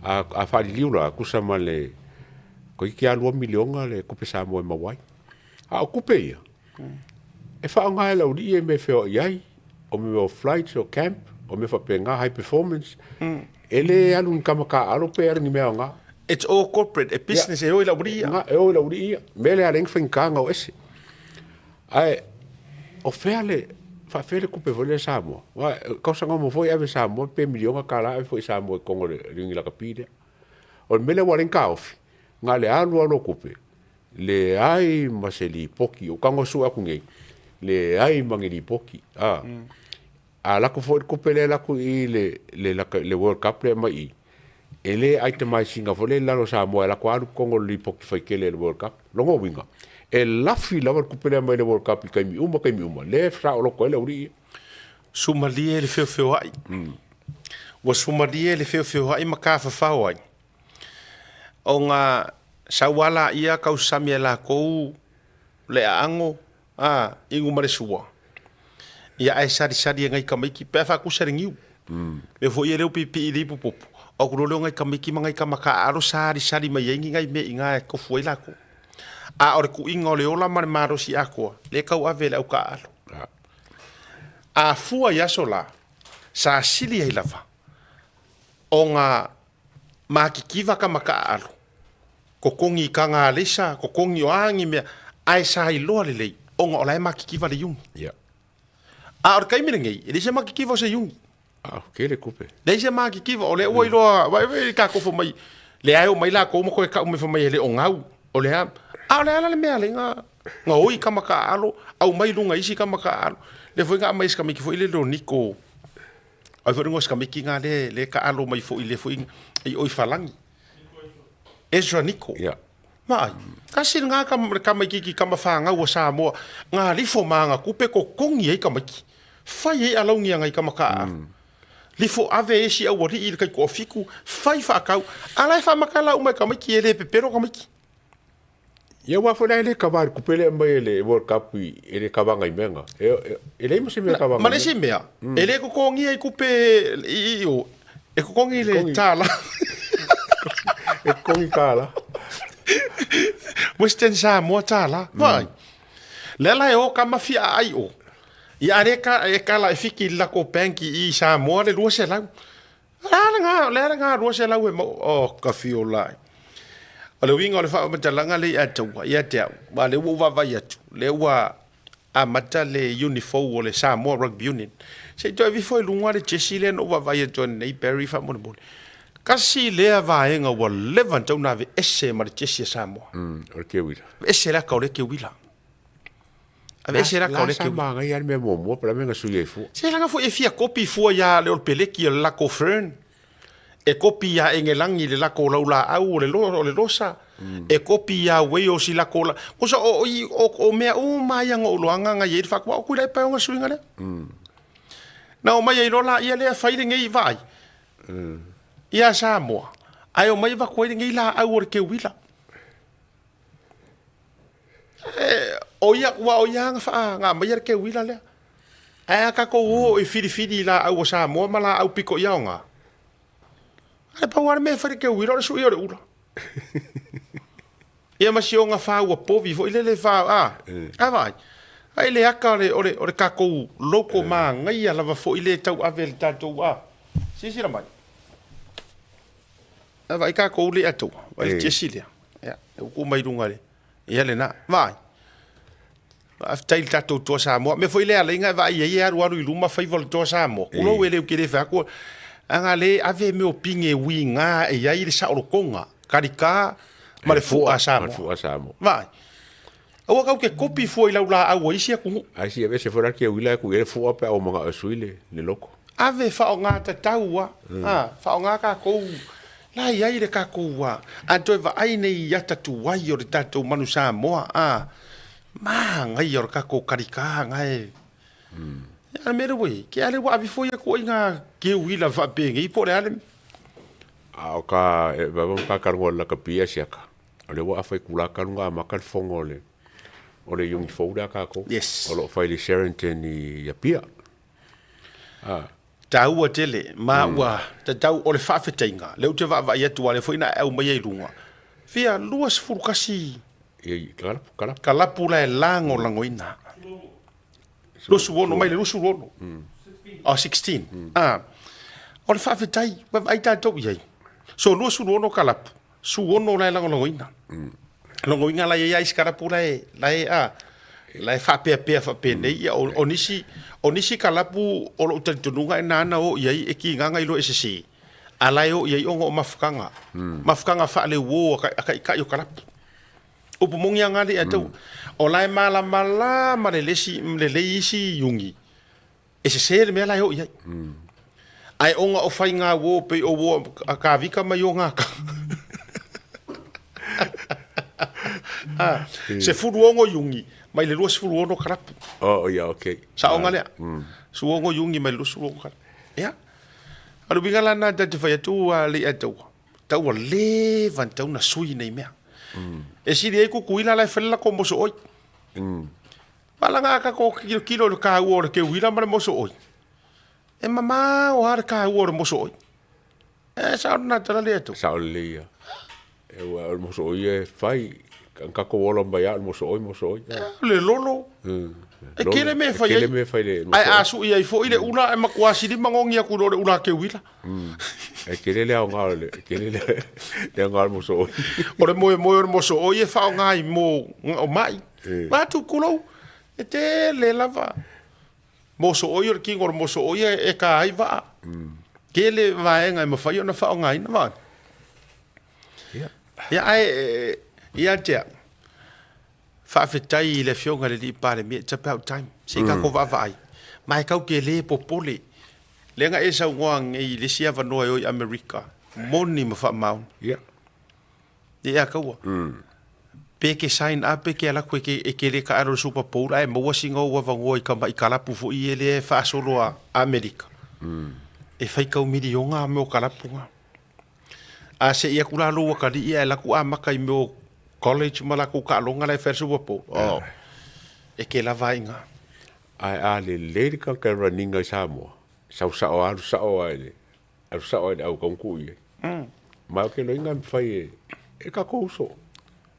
G: A, a faaliliu la, tusa ma le toeitiiti lava 2 miliona le tupe Samoa e maua ai. A o tupe ia, e faaaoga e le aualii ia i mea e feoai ai, o mea o flights, o camp, o mea faapena, high performance. E le alu i ni tama taaalo pe alu i ni mea aoga.
H: It's all corporate, e business e o i le aualii ia.
G: E o i le aualii ia. Mea lea e ala ai ona faigata ona o ese. Ae o fea le, faafefea le tupe foi lea Samoa? Aua o tausaga uma foi e ave Samoa pe miliona tala ave foi i Samoa i totonu o le Iuni Lakapi lea. O le mea lea ua ala ai ona taofi, na o le alu alu o tupe, leai ma se lipoti, o tago sue atu nei, leai ma ni lipoti. A, a alu atu foi le tupe lea e alu atu i i le, le World Cup lea e aumai i i, e le itemize ina foi lea i lalo o Samoa e alu atu lava alu i totonu o le lipoti faitele a le World Cup. Lona uiga, e lafi lava le tupe lea mai le World Cup i taimi uma taimi uma, lea e saoloto ai le aualii ia.
H: Sumalie le feofeoai. Ua sumalie le feofeoai ma tafafao ai. Ona sau lava laia tausami e latou le aano a inu ma le sua. Ia ae salisali e nai tamaiti pe a faatusa le niu. Mea foi ia lea ua piipii i le ipupopo, o atu loa lea o nai tamaiti ma nai tama taaalo salisali mai ai ni nai mea i ina e tofu ai latou. A o le tuuina o le ola ma le malosi atoa, lea e tauave e le au taaalo. A fua i aso la, sa sili ai lava ona matitiva tama taaalo, totogi i taga aleisa, totogi o a ni mea, ae sa iloa lelei ona o la e matitiva le iuni.
G: Yeah.
H: A o le taimi lenei, e leai se matitiva o se iuni.
G: Ah, tele tupe.
H: Leai se matitiva, o lea ua iloa, vaai foi i tatou fai mai, lea e omai latou ma toe tau mai fai mai e le o gau, o le a, a o le a la le mea lea na, na oi tama taaalo, aumai i luga isi tama taaalo. Lea foi na aumai e si tamaiti foi lele o Niko, ai foi le igoa o si tamaiti lena lea, lea e taaalo mai foi, lea foi i o i Falani. Ezra Niko.
G: Yeah.
H: Vaai, tasi lena tamaitiiti tama fanau a Samoa, na lifo ma ana tupe totogi ai tamaiti. Fai ai alauni a nai tama taaalo. Lifo ave e isi aualii i le taitoafitu, fai faatau, a la e faamatala uma e tamaiti, e le pepelo tamaiti.
G: Ia aua foi la e le kava i le tupe lea e aumai e le World Cup i, e le kavaga i mea na. E, e, e leai ma se mea kavaga
H: Ma le isi mea, e le totogia i tupe i, i o, e totogi i le tālā.
G: E totogi tālā.
H: Western Samoa tālā. Vaai. Lea la e o ka mafia a ai o. Ia a le ka, e kala e fiki i le lako bank i i Samoa le 200. Le a le ga, le a le ga 200 e mau, oh, ka fio lai. O le uiga o le faamatalaga lea ia te au, ia te au, aua o lea ua ou vaavaai atu, lea ua amata le uni fou o le Samoa Rugby Union. Se i toe ave ifo i luga le jersey lea na ou vaavaai atu ai nei Barry faamolemole. Tasi lea vaega ua leva ona tatau ona aveese ma le jersey a Samoa.
G: O le keuila.
H: Aveese le aka o lea keuila. Aveese le aka o lea
G: keuila. La sa manaia lava le mea muamua pe o le a le mea na sui ai fua.
H: Se leaga foi e fia kopi fua ia le Olepeleki o le lako fern. E kopi iā Engelagi i le lako laulaau o le, o le losa. E kopi iā Wales i lako la... Kosa o, o, o mea uma ia na ou iloaga na i ai le faatuaʻo kui la e pae o na suiga lea. Na omai ai loa laia lea fai lenei vaai iā Samoa, ae omai avatu ai lenei laau o le keuila. E, o ia, ua o ia na wha, ngā mai le keuila lea. Ae a tatou o i filifili i laau o Samoa ma laau piko i aoga. Ae pau lava le mea e fai le keuila o le sui o le ula. Ia ma si ona fa ua povi foi lele fa a. A vaai. Ai le aka o le, o le, o le tatou logo manaia lava foi le tauave e le tatou a. Silasila mai. A vaai tatou le atou. Vaai le tiasi lea. Ia, ua tuu mai luga le. Ia lena. Vaai. Faafetai i le tatou Toa Samoa. Mea foi lea alai na e vaai ai e alualu i luma faiva o le Toa Samoa. Kulou e le ke le fai atu aga le ave mea o pine uiga e i ai le saolotoga, kalika ma le fu'a Samoa.
G: Ma le fu'a Samoa.
H: Vaai. Aua kau ke kopi fua i lau laau a isi atunuu.
G: Ai si aveese foi la ke uila e ku i ai le fu'a pe a ua mana'o e sui le le loko.
H: Ave faaaoga tatau a, a, faaaoga tatou la i ai le tatou a, a toe vaai nei i ata tuai o le tatou manu Samoa, a, manaia o le tatou kalika na e, a le mea lea ua i ai, ke a lea ua ave foi atu ai na keuila faapenei po o le a le.
G: A o ka e va ka kalunga o le lakapi ia siaka, o lea ua afa i kula kalunga amata le fono o le o le Iogi fou lea a tatou.
H: Yes.
G: O lo o fai i le Sheraton i Apia. Ah.
H: Taua tele, ma ua tatau o le faafetaiga, lea ou te vaavaai atu a lea foi na e aumaia i luga, fia 21
G: Ia, kalapu, kalapu.
H: Kalapu la e lagolagoina. 26 mai le 26. Oh, 16. Ah. O le faafetai, vaavaai tatou i ai. So 26 kalapu, 16 la e lagolagoina. Logoina la e i ai isi kalapu la e, la e, a, la e faapeapea faapenei, ia, o, o nisi, o nisi kalapu o lou talitonuga e nāna o i ai e kigaga i loa e sese, a la e o i ai ona o mafutaga, mafutaga faaleuo a, a taitai o kalapu. Upu moni a ngā mm. O la e malamalama le lesi, le lei isi iugi, e sese le mea la e o i ai. Ae ona o faiga uo pei o uo a Kavika mai o ngā ka. Ah, 16 Iuni mai le 26 karapu.
G: Oh, ia, okay.
H: Saoga lea. 16 Iuni mai le 26 karapu. Ia. A le uiga la na ta te whai atu a le ataua. Taua leva ni tauna sui nei mea. E sili ai kukuila la e whele la ko moso oi. Malaga a kako kilokilo le kāua o le keuila ma le moso oi. E mamao lava le kāua o le moso oi. E sao lena tala lea tou.
G: Sao lelei ia. E ua o le moso oi e fai. Kako ola mai a o le moso oi, moso oi.
H: O le lolo. E kele mea e fai ai.
G: E kele mea e fai le
H: moso oi. Ae a sui ai foi le ula e matua silima gogi atu i lo le ula keuila.
G: E kele le aoga o le, e kele le, le aoga o le moso oi.
H: O le moemoe o le moso oi e faaaoga ai mo o mai. Ma atu kulou, e tele lava. Moso oi o le kingo o le moso oi e ka ai vaa. Tele vaega e mafai ona faaaogaina va.
G: Ia.
H: Ia ae ia te au. Faafetai i le Afioga i le Alii Palemia, it's about time. Se i tatou vaavaai. Ma e kau ke le popole. Lea na e saunoa nei i le isi avanoa e o i Amerika, moni ma faamaoni.
G: Ia.
H: Ia kaua. Pe ke sign up e ke ala atu e ke, e ke le taalo i le Super Bowl ae maua sina ou avanoa i tama'i kalapu foi ia lea e faasolo a Amerika. E fai tau miliona mea o kalapu na. A se'i atu la lou atalii ae alu atu amata i mea o college ma latou taaloga la e fai le Super Bowl, oh, e ke lava ai i ina.
G: Ae a lelei le tagata e running ai Samoa, sau sao alu sao lava i le alu sao lava i le au tau tuu i ai. Ma ou te iloaina e mafai e e tatou uso.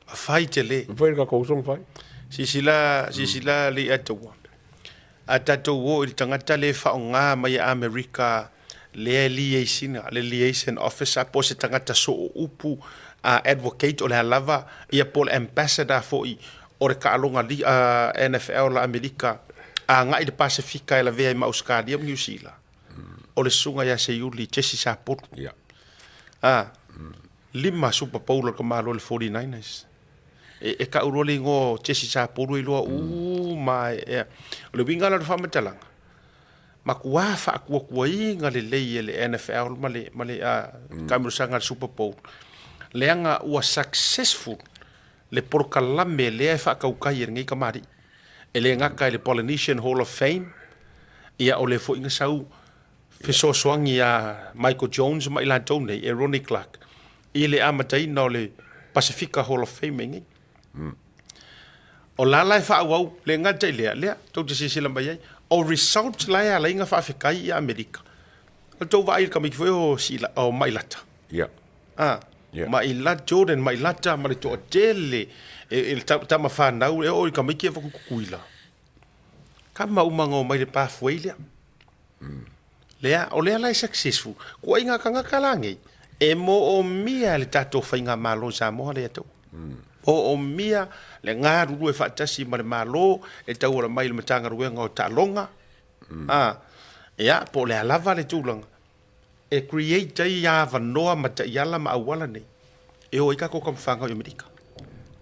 H: Mafai tele.
G: Mafai e tatou uso ona fai.
H: Silasila, silasila Leiataua, a tatou o i le tagata lea e faaaoga mai e Amerika lea e liaise ina, le liaison officer po o se tagata sooupu, advocate o le a lava, ia po o le ambassador foi o le taaloga NFL a Amerika agai i le Pasefika e lavea ai ma Ausetalia ma Niu Sila. O le susuga ia Seiuli Jesse Sapolu.
G: Ia.
H: A, 5 Super Bowl a le tamaloa o le 49ers. E, e tau loa le igoa o Jesse Sapolu e iloa uma e, e. O le uiga la o le faamatalaga, matua faatuatuaina lelei e le NFL ma le, ma le taamilosaga a le Super Bowl, leaga ua successful le polokalame lea e faatautai e lenei tamalii. E le gata i le Polynesian Hall of Fame, ia o lea foi na sau fesoasoani ia Michael Jones ma i latou nei, e Ronnie Clark, i le amataina o le Pasifika Hall of Fame nei. O la la e faaauau, le gata i lea, lea tou te silasila mai ai, o results la e ala ai ona faafetai i Amerika. O le tou vaai i le tamaiti foi o, Sila, o Mailata.
G: Ia.
H: Ah. Ma i la Jordan ma i lata ma le toatele e, e le tama whanau e o i tamaiti e vaku kukuila. Ka ma uma ngā mai le pathway lea. Lea, o lea la e successful. Kua i ngā kangaka la ngei, e mo o mia le tātou whainga malo i Samoa lea tau. O o mia le ngā ruru e whaatasi ma le malo e tau ora mai le matanga ruenga o taaloga. A, ia, po o le a lava le tulaga e create ai avanoa ma taiala ma auala nei e o ai kākou tamafanau i Amerika.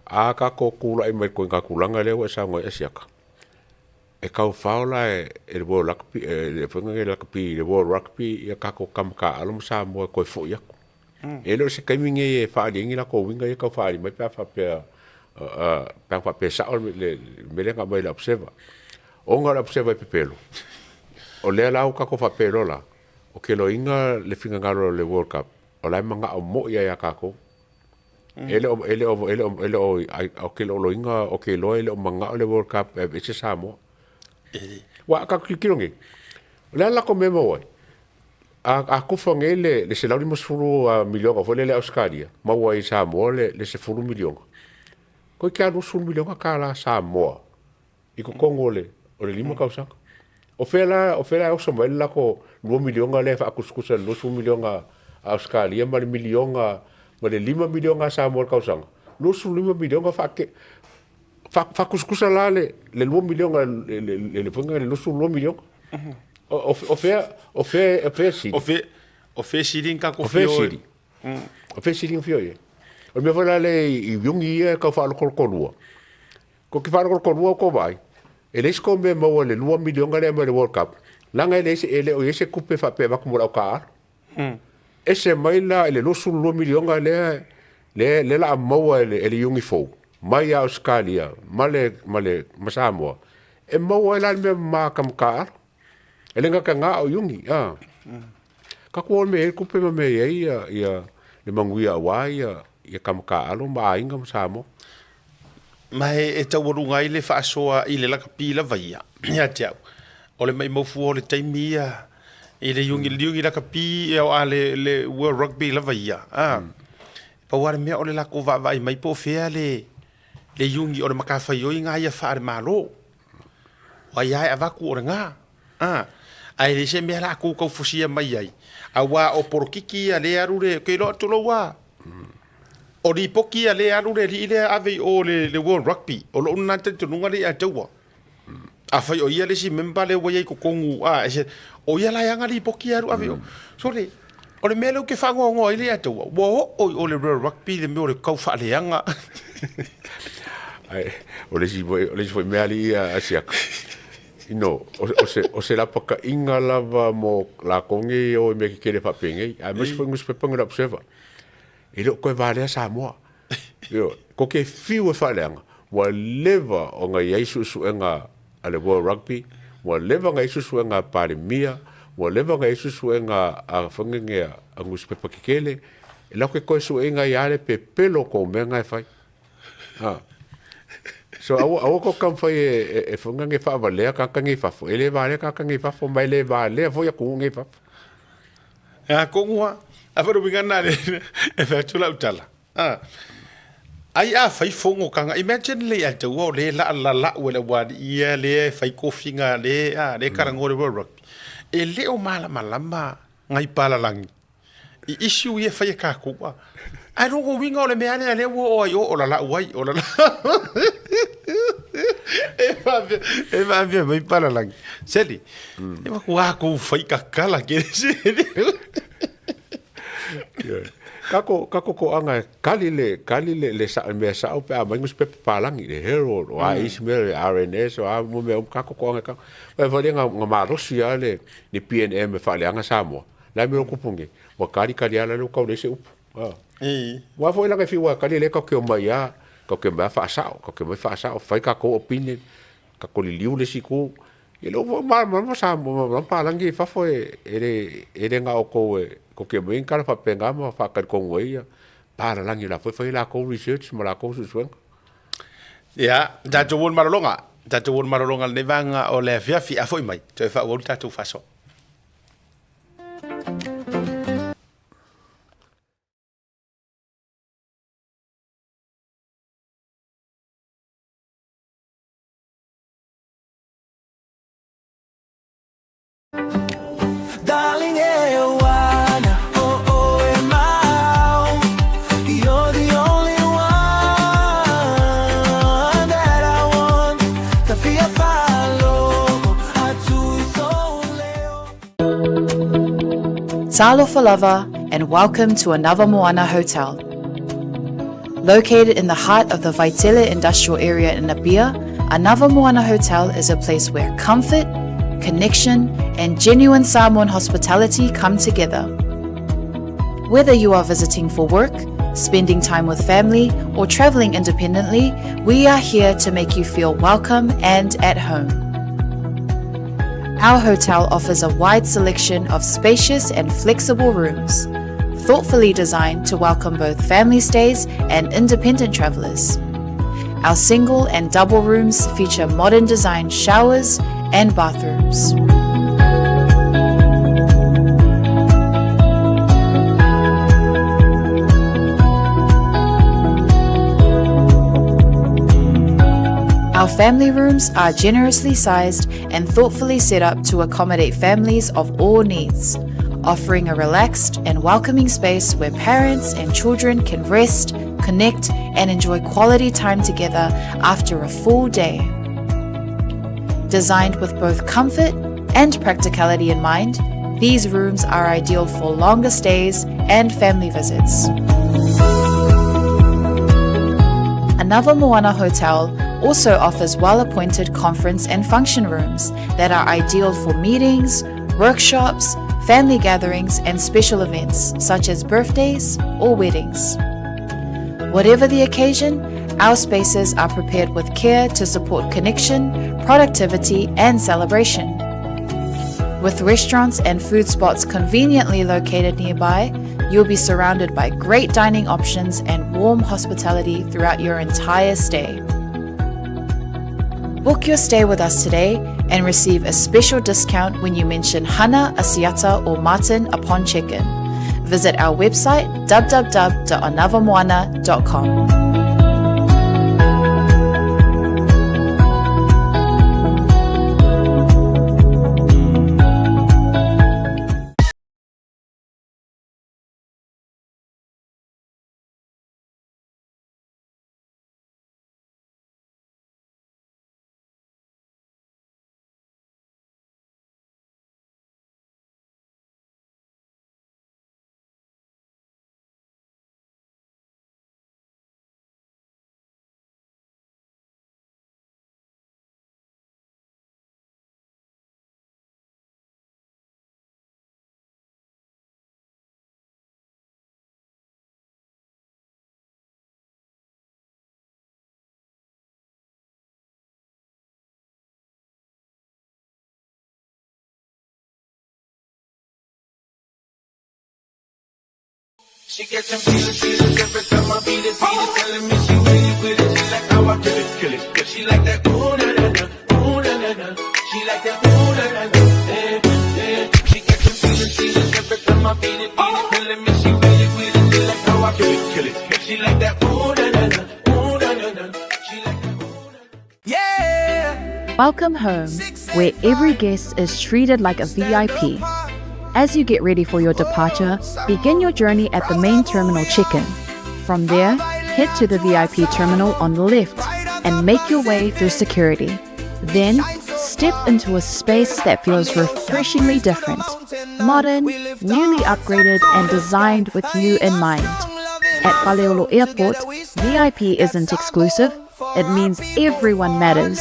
G: A kākou kulaʻi mai koe ka tulaga lea ua e saunoa ai e siaka. E kau fao la e le World Rugby, e le faiga le rugby, le World Rugby ia kākou kama kāʻalo ma Samoa e koe foʻi aku. E le o se taimi nei e faaali ai ni latou uiga ia tau faaali mai pe a faapea pe a faapea e sao le mea lea na aumai e le Observer. Ona o le Observer e pepelo, o lea la ua tatou faapea loa la, o ke loiga le finagalo o le World Cup, o la e manao moi lava ia tatou. E le o, e le o, e le o, e le o, o ke loiga, o ke iloa e le o manao le World Cup e aveese Samoa. Ua a tatou tilotilo nei, o le a le latou mea e maua ai? A tofa nei le $150 miliona foi lele a Ausetalia, maua ai e Samoa le $10 miliona. Toeitiiti lava $20 miliona tala Samoa i totonu o le 5 tausaga. O fea la, o fea la e oso mai ai le latou $2 miliona lea e faatusatusa i le $20 miliona a Ausetalia ma le miliona, ma le $5 miliona a Samoa i le tausaga? $25 miliona faatusatusa la le $2 miliona i le $22 miliona. O fea, o fea, o fea sili?
H: O fea sili ni tatou
G: fio? O fea sili? O fea sili na fio i ai? O le mea foi la lea i iugi ia e tau faalotolotolua. Ko te faalotolotolua o tou vaai, e leai se tou mea e maua i le $2 miliona lea mai le World Cup, leaga e leai se, e le o i ai se tupe faapea e avatu mo le au taaalo. Ese mai la i le $22 miliona lea, lea, lea la a maua e le, e le iugi fou, mai ia Ausetalia ma le, ma le, ma Samoa, e maua ai la le mea ma ka mataaalo. E le gata na o iugi, a. Ka kua o le mea e i ai le tupe ma mea e i ai ia, ia le manuia aua ia, ia ka mataaalo ma aiga ma Samoa.
H: Ma e taualuga ai le faasoa i le lakapi lava ia, ia te au, o le maimau fua o le taimi ia i le iugi, le iugi lakapi a le, le World Rugby lava ia, a. Pau lava le mea o le latou vaavaai mai po o fea le, le iugi o le matafaioi ga ia faale-Malo. O ai lava e avatu o lena. A, ae le se mea latou tau fusia mai ai, auā o polokiki ia lea alu le, ke iloa tulou lava, o lipoti ia lea alu le alii lea ave i o le, le World Rugby, o lou lena talitonuga lea ia te ua. Afai o ia le isi member lea ua i ai i totonu, a, e se, o ia la e ana lipoti ia alu ave i o. So le, o le mea lea ou te faanoanoa ai lea ia te ua, ua oo i o le World Rugby le mea o le tau faaleaga.
G: Ai, o le isi foi, o le isi foi mea alii ia a siaka. No, o se lapakaʻiga lava mo lakou nei e o i mea kekele faapenei, aemaise foi nusipepa nei o le Observer. E le o toe valea Samoa. Ioe, ko ke fiu e faaleaga, ua leva ona i ai suesuega a le World Rugby, ua leva ona i ai suesuega a Palemia, ua leva ona i ai suesuega a fagege a nusipepa kekele, e latou te toe sueina ai lava le pepelo o tou mea na e fai. Ha. So aua aua ko taumafai e e fagage faavalea tagata nei i fafo, e le valea tagata nei i fafo ma e le valea foi atunuu nei i fafo.
H: E atonu a, a fai uiga na le e fai atu lau tala. A, ai a fai fogotaga, imagine le ia te ua o le la la lau e le aualii ia lea e fai tofiga le a le kalagoa le World Rugby. E le o malamalama ngai palalagi i issue ia e fai e tatou a. Ae lona uiga o le mea lea lea ua oo ai o o lalau ai o lalau. E faapea e faapea mai palalagi. Seli, e matua kou fai kakala ke seli.
G: Kako kako koaga e kali le kali le le sa mea sao pe a mai nusipepa palagi le Herald o a isi mea le RNS o a mo mea uma kako koaga e kako. Ae fai le nga malosi lava le le PNM e faaleaga Samoa. Le a le mea o tupu nei, ua kali kali lava la le ua tau leai se upu. Aua foi leaga e fiu lava e kali lea tatou te omai lava, tatou te omai lava faasao, tatou te omai faasao, fai tatou opinion, tatou liliu le isi itu. Ia lea ua malamalama Samoa, malamalama palagi ia i fafo e le na o outou e tou te aumaia ni tala faapena ma faatalitonu ai ia palalagi o la foi e fai a latou research ma latou suesuega.
H: Ia, tatou o i le malologa, tatou o i le malologa i lenei vaega o le afiafi, a foi mai, toe faaauau le tatou faasoa.
F: Darling, e ana o oe mau. You're the only one that I want. Ta fia faalogo atu i sou leo.
A: Talofa lava and welcome to Anava Moana Hotel. Located in the heart of the Vaitele industrial area in Apia, Anava Moana Hotel is a place where comfort, connection, and genuine Samoan hospitality come together. Whether you are visiting for work, spending time with family, or traveling independently, we are here to make you feel welcome and at home. Our hotel offers a wide selection of spacious and flexible rooms, thoughtfully designed to welcome both family stays and independent travelers. Our single and double rooms feature modern design showers and bathrooms. Our family rooms are generously sized and thoughtfully set up to accommodate families of all needs, offering a relaxed and welcoming space where parents and children can rest, connect, and enjoy quality time together after a full day. Designed with both comfort and practicality in mind, these rooms are ideal for longer stays and family visits. Anava Moana Hotel also offers well appointed conference and function rooms that are ideal for meetings, workshops, family gatherings, and special events such as birthdays or weddings. Whatever the occasion, our spaces are prepared with care to support connection, productivity, and celebration. With restaurants and food spots conveniently located nearby, you'll be surrounded by great dining options and warm hospitality throughout your entire stay. Book your stay with us today and receive a special discount when you mention Hana, Asiata, or Martin upon check-in. Visit our website www.anavamoana.com.
D: She catching feelings, feelings every time I beat it, beat it. Telling me she really with it. She like how I kill it, kill it. She like that ooh na na na, ooh na na na. She like that ooh na na na, eh eh. She catching feelings, feelings every time I beat it, beat it. Telling me she really with it. She like how I kill it, kill it. She like that ooh na na na, ooh na na na. She like that ooh na na.
F: Yeah.
A: Welcome home, where every guest is treated like a VIP. As you get ready for your departure, begin your journey at the main terminal check-in. From there, head to the VIP terminal on the left and make your way through security. Then, step into a space that feels refreshingly different, modern, newly upgraded, and designed with you in mind. At Faleolo Airport, VIP isn't exclusive, it means everyone matters.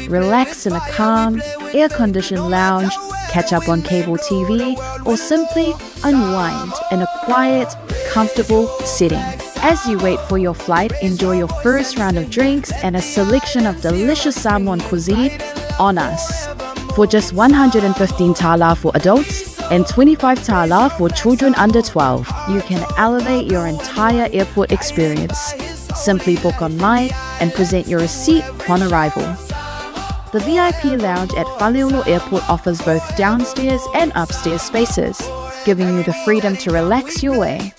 A: Relax in a calm, air conditioned lounge, catch up on cable TV, or simply unwind in a quiet, comfortable setting. As you wait for your flight, enjoy your first round of drinks and a selection of delicious Samoan cuisine on us. For just 115 tala for adults and 25 tala for children under 12, you can elevate your entire airport experience. Simply book online and present your receipt upon arrival. The VIP lounge at Faleolo Airport offers both downstairs and upstairs spaces, giving you the freedom to relax your way.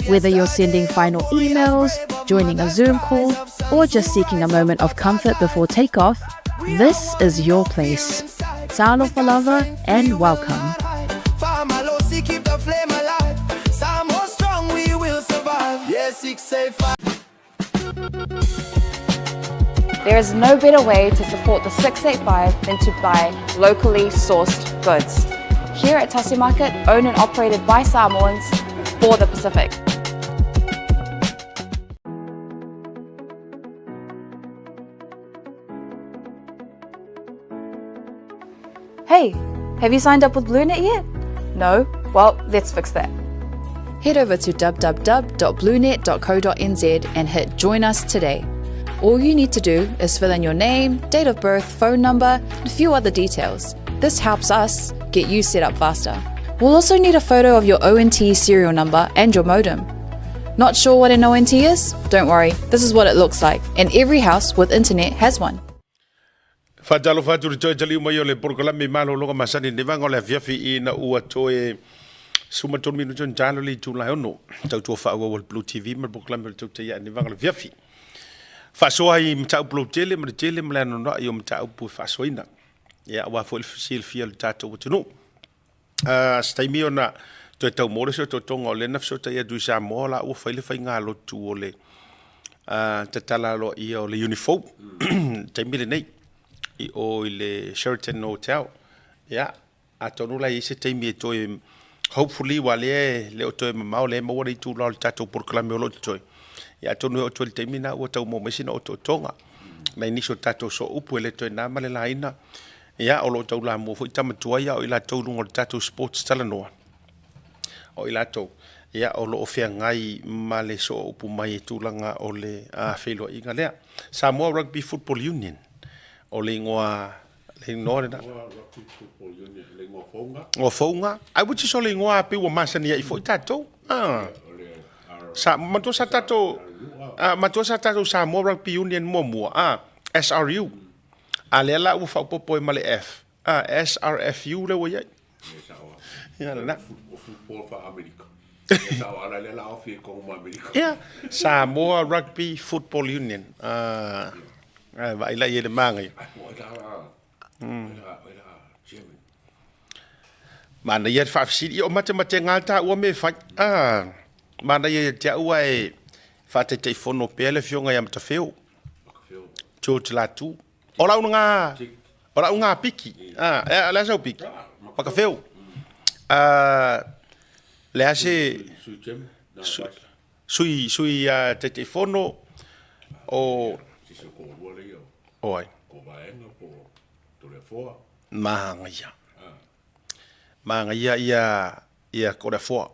A: Whether you're sending final emails, joining a Zoom call, or just seeking a moment of comfort before takeoff, this is your place. Talofa lava and welcome.
F: Fa'amalosi, keep the flame alive. Samoa strong, we will survive. Yeah, 685.
A: There is no better way to support the 685 than to buy locally sourced goods. Here at Tasi Market, owned and operated by Samoans for the Pacific. Hey, have you signed up with BlueNet yet? No? Well, let's fix that. Head over to www.bluenet.co.nz and hit Join Us Today. All you need to do is fill in your name, date of birth, phone number, and a few other details. This helps us get you set up faster. We'll also need a photo of your ONT serial number and your modem. Not sure what an ONT is? Don't worry, this is what it looks like, and every house with internet has one.
H: Faatalofa atu i le toe taliu mai o le polokalame malologa masani i le vaega o le afiafi ina ua toe 13 minute ona talo le itula e ono. Tautua faaauau a le Blue TV ma le polokalame o le tautai aa i le vaega o le afiafi. Faasoa ai i mataupu lautele ma le tele ma le anoanoai o mataupu e faasoaina. Ia, aua foi le silafia o le tatou atunuu. Se taimi ona toe tau maua lea o se otootoga o lea na fesootai atu i Samoa la ua fai le faigalotu o le tatala aloaia o le Unifou i le taimi lenei i o i le Sheraton Hotel. Ia, atonu la e i ai se taimi e toe hopefully aua lea e le o toe mamao lea e maua le itula o le tatou polokalame o lo o totoe. Ia atonu e oo atu ai i le taimi lena ua tau maua mai sina otootoga nai nisi o tatou sooupu e le toe na ma le laina. Ia, o lo o taulamua foi tama tuai a o i latou i luga o le tatou sports talanoa. O i latou, ia, o lo o feagai ma le sooupu mai i tulaga o le feiloaiga lea. Samoa Rugby Football Union, o le igoa, le igoa lena.
G: Samoa Rugby Football Union, le igoa fouga.
H: Igoa fouga, ai which is o le igoa pei ua masani ai foi tatou. Ah. Sa, matua sa tatou, ah, matua sa tatou Samoa Rugby Union muamua, ah, SRU. A lea la ua faaopoopo ai ma le F, a SRFU lea ua i ai. Ia lena.
G: O football faa-Amerika. Ia sao ala lea la ofi e kongo ma Amerika.
H: Ia, Samoa Rugby Football Union. Ah, ai vaai la i ai le māngai.
G: Ai, po ai la, ai la, ai la chairman.
H: Manaia le faafesili, ia o matematega lava taua mea e fai. Ah, manaia ia te au ae faataitaifono pea le afioga ia Matafeo. George Latu. O lau ngā, o lau ngā piki. Ah, e, le a sau piki? Makawheo. Ah, le a se... Sui, sui uh, Taitaifono o... O ai? Māngaia. Māngaia ia, ia Koreafoa.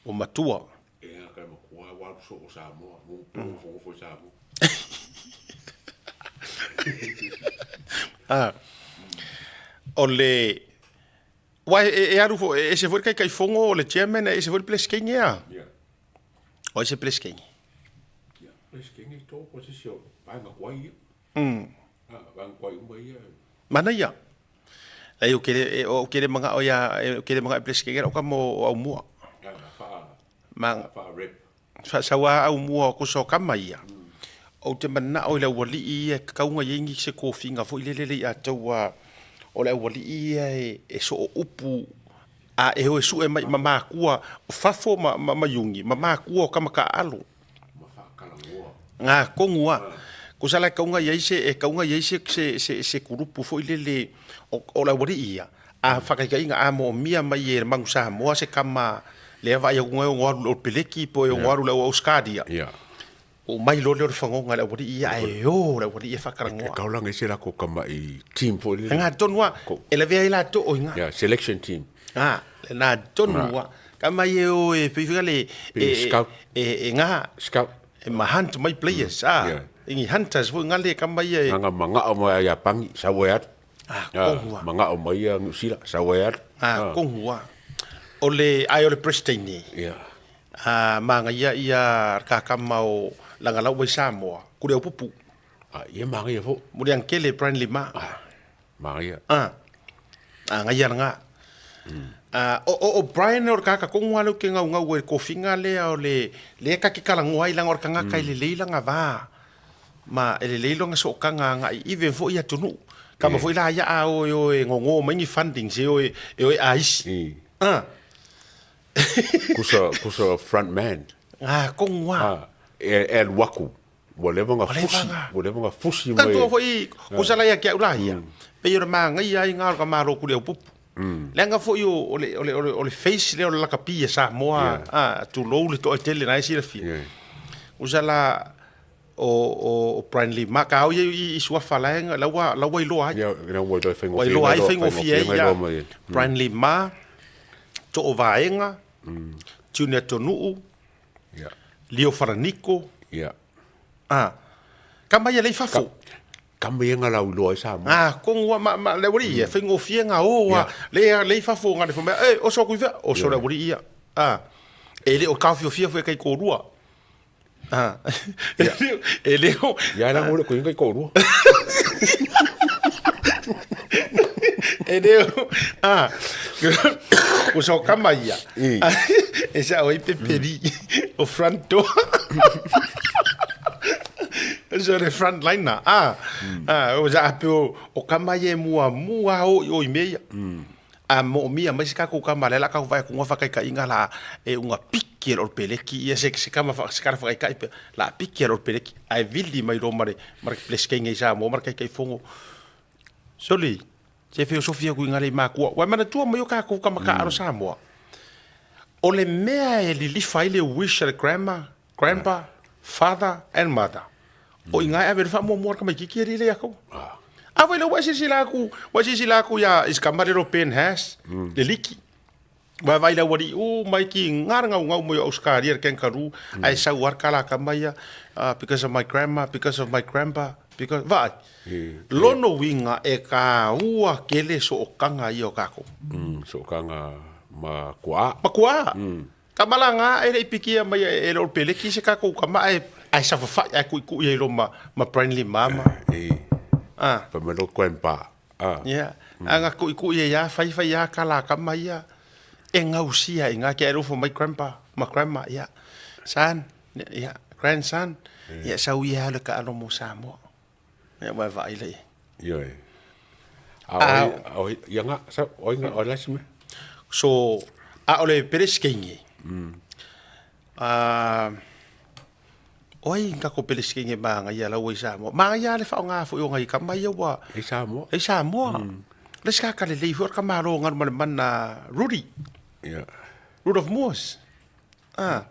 H: O matua.
G: E a kai makua wa so o Samoa, mo mo fo fo Samoa.
H: Ah. O le Wa e, e alu fo e ese foi kai kai fongo o le chairman e ese foi le pleskenge a.
G: Yeah.
H: O ese pleskenge.
G: Yeah, pleskenge to ko se sio vaenga kwai ia. Ah, vaenga kwai uma ia.
H: Mana ia. Lei o kele e o kele manga o ia e kele manga e pleskenge o ka mo o au mua.
G: Ah, fa
H: Ma
G: fa rep.
H: fa saua au mua o koso kama ia. Ou te manao i le aualii ia e kauga i ai ni se kofiga foi lele le i atou a o le aualii ia e, e soo upu a e o e sue mai ma makua o fafo ma, ma, ma iugi ma makua o kama kaaalo. Ngā kongu a. Ko sa la e kauga i ai se, e kauga i ai se, se, se, se kurupu foi lele o, o le aualii ia. A whakaikainga a moomia mai e Mangu Samoa se kama lea vaai atu e ono alu le Peleki po e ono alu le Auskaria.
G: Yeah.
H: O mai loa lea o le whangonga le aualii ia ae o le aualii e whakarangoa.
G: E kaulanga i se lako kama i team foi lele.
H: Ngā tonu a, e lavea ai latou o i ngā.
G: Yeah, selection team.
H: Ngā, le nā tonu a. Ka mai e o e whiwhinga le...
G: E, scout.
H: E, e ngā.
G: Scout.
H: E ma hunt mai players, a. Yeah. Ingi hunters foi ngā le ka mai e...
G: Ngā mangao mai a Pangi, sa ue atu.
H: Ah, kongua.
G: Mangao mai a Niu Sila, sa ue atu.
H: Ah, kongua. O le, ai o le Presteini.
G: Yeah.
H: Ah, mangaia ia kakama o Langalau mai Samoa, kure o pupu.
G: Ah, ia mangaia fo.
H: Muri angkele Brian Lima.
G: Ah, mangaia.
H: Ah, ah ngaia nga. Ah, o, o, o Brian o le kaka kongua leu ke ngau ngau e kofinga lea o le, le ka ke kalangoa ai langa o le kangaka i le lei langa va. Ma e lelei lona sootaga agai even foi i atunuu. Kama foi la ia a o e o e gogo mai ni fundings e o e e o e aisi. Ah.
G: Kusa kusa front man.
H: Ah, kongu a.
G: Ah, e e alu aku. Ua leva ona fusi, ua leva ona fusi
H: mai. Tatou foi kusa la ia ke au la ia. Pei o le magaia ai ngā o le ka malo kuli au pupu. Leaga foi o le o le o le face lea o le lakapi a Samoa a tulou le toatele na e silafia. Kusa la o o o Brian Lee ma ka au ia i i suafa la e la ua la ua iloa ai.
G: Ia la ua iloa
H: faigofie. Ua iloa ai faigofie ai ia Brian Lee ma Toovaega, Junior Tonu'u, Leo Faraniko.
G: Ia.
H: Ah. Kama ia lei fafo.
G: Kama ia nga lau iloa ai Samoa.
H: Ah, kongu wa ma ma le wari ia faigofie nga o wa le lei fafo nga le fo mea e oso ku i fea oso le wari ia. Ah. E le o kaofiofia foi kai korua. Ah. E le o.
G: Ia la ngole ko inga ko rua.
H: E le o. Ah. O so kama ia. E sa o i peperi o front door. So le front liner. Ah. Ah, o sa ape o o kama ia e mua mua o i o i mea ia. A moomia mai se kakou kama lea la kau vae kunga whakaikaiga la e unga piki e le peleki ia se se kama se kara whakaikai pe la piki e le peleki ae vili mai lo mare mare pleskenge i Samoa mare kaikai fongo soli se filosofia kui ngale makua wai mana tua mai o kakou kama ka aro Samoa o le mea e lilifa ai le wish a le grandma grandpa father and mother O i ngā ave le whaamuamua ka mai kiki e rile ako. A wai le wai sisi la ku, wai sisi la ku ia is ka marero pen has, le liki. Wai vai la wari u mai ki ngā ngau ngau mo Australia le kangaroo, ai sau ar kala ka mai ia, because of my grandma, because of my grandpa, because vai. Lono winga e ka ua kele so o kanga ia o kako.
G: So kanga ma kua.
H: Ma kua. Ka malaga ae le i pikia mai e le Peleki se kakou kama ae ae safafa'i ae ku'iku'i ai loa ma ma Brian Lima ma
G: E
H: a
G: fai mai lou grandpa a
H: ia a ga ku'iku'i ai lava faifai lava kala a kama ia e gausia i ina ke ae lofo mai grandpa ma grandma ia son ia grandson ia sau ia le taalo mo Samoa ia ua e vaai lea i ai.
G: Ioe. A oi, a oi, ia nga, sa, oi nga, oi lasi me.
H: So, a o le Peresikenge, o ai kako Peresikenge māngaia lau ai Samoa? Māngaia le whaonga foi o ngai kama ia ua...
G: Ei Samoa.
H: Ei Samoa. Le sika ka le lei foi o le kamalo ngalu ma le mana Rudy.
G: Yeah.
H: Rudolph Moores. Ah.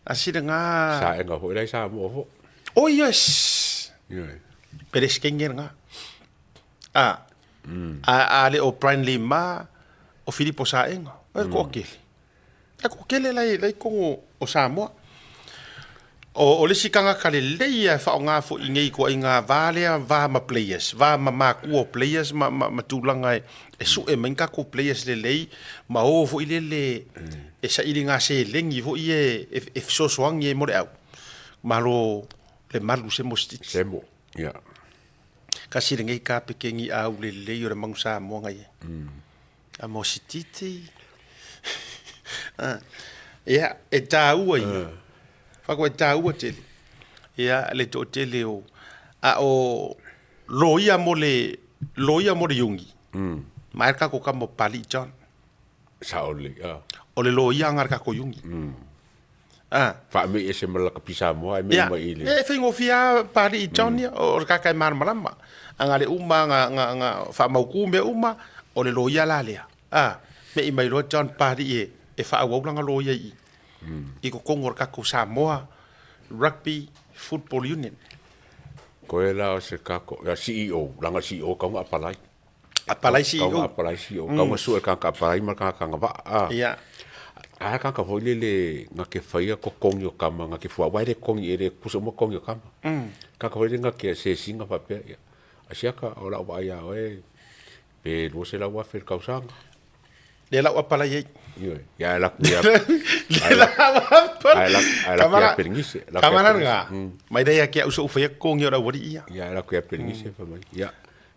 H: A sila nga...
G: Sa enga foi lai Samoa fo.
H: Oh yes.
G: Yeah.
H: Peresikenge nga. A, a, a le o Brian Lima, o Filipo Saenga. E ko kele. E ko kele lai, lai kongo o Samoa. O, o le isi tagata lelei e faaaoga foi i nei ituaiga va lea, va ma players, va ma makua o players ma, ma, ma tulaga e, e sue mai ni tatou players lelei ma o foi lele e saili ngā seleni foi e, e, e fesoasoani ai mo le au. Malo le malu se mo sititi.
G: Semo, yeah.
H: Kasi lenei kapekeni au lelei o le manu Samoa ngai e. A mo sititi. Ia, e tāua ia. Whako e tāua tele. Ia, le toatele o... A o loia mo le, loia mo le iongi. Ma e kako ka mo Pali John.
G: Sa o le, a.
H: O le loia ngā kako iongi. Ah.
G: Wha me e se malaka pisa moa, e me
H: Ia,
G: mai i le.
H: e whaingofia Pali John ia, o le kaka e malamalama. A ngā le uma, ngā, ngā, ngā whaamauku mea uma, o le loia la lea. Ah, me i mai loa John Pali e, e whaauaulanga loia i. I kokongo o le kako Samoa Rugby Football Union.
G: Koe la o se kako, ia CEO, langa CEO kaunga apalai.
H: Apalai CEO.
G: Kaunga apalai CEO, kaunga sue kanga apalai ma kanga kanga va. A.
H: Ia.
G: A kanga foi le le nga ke whaia ko kongi o kama, nga ke fua wai le kongi e le kusa mo kongi o kama. Kanga foi le nga ke se singa whapea, ia. A siaka o lau vai a oe, pe 200,000 le kausanga.
H: Le lau apalai ai.
G: Ioe, ia e laku ia.
H: Le lau apalai.
G: Ae laku ia Peringise.
H: Kamara nga. Mai dai a kia uso uwhai kongi o rau wari ia.
G: Ia e laku ia Peringise wha mai. Ia.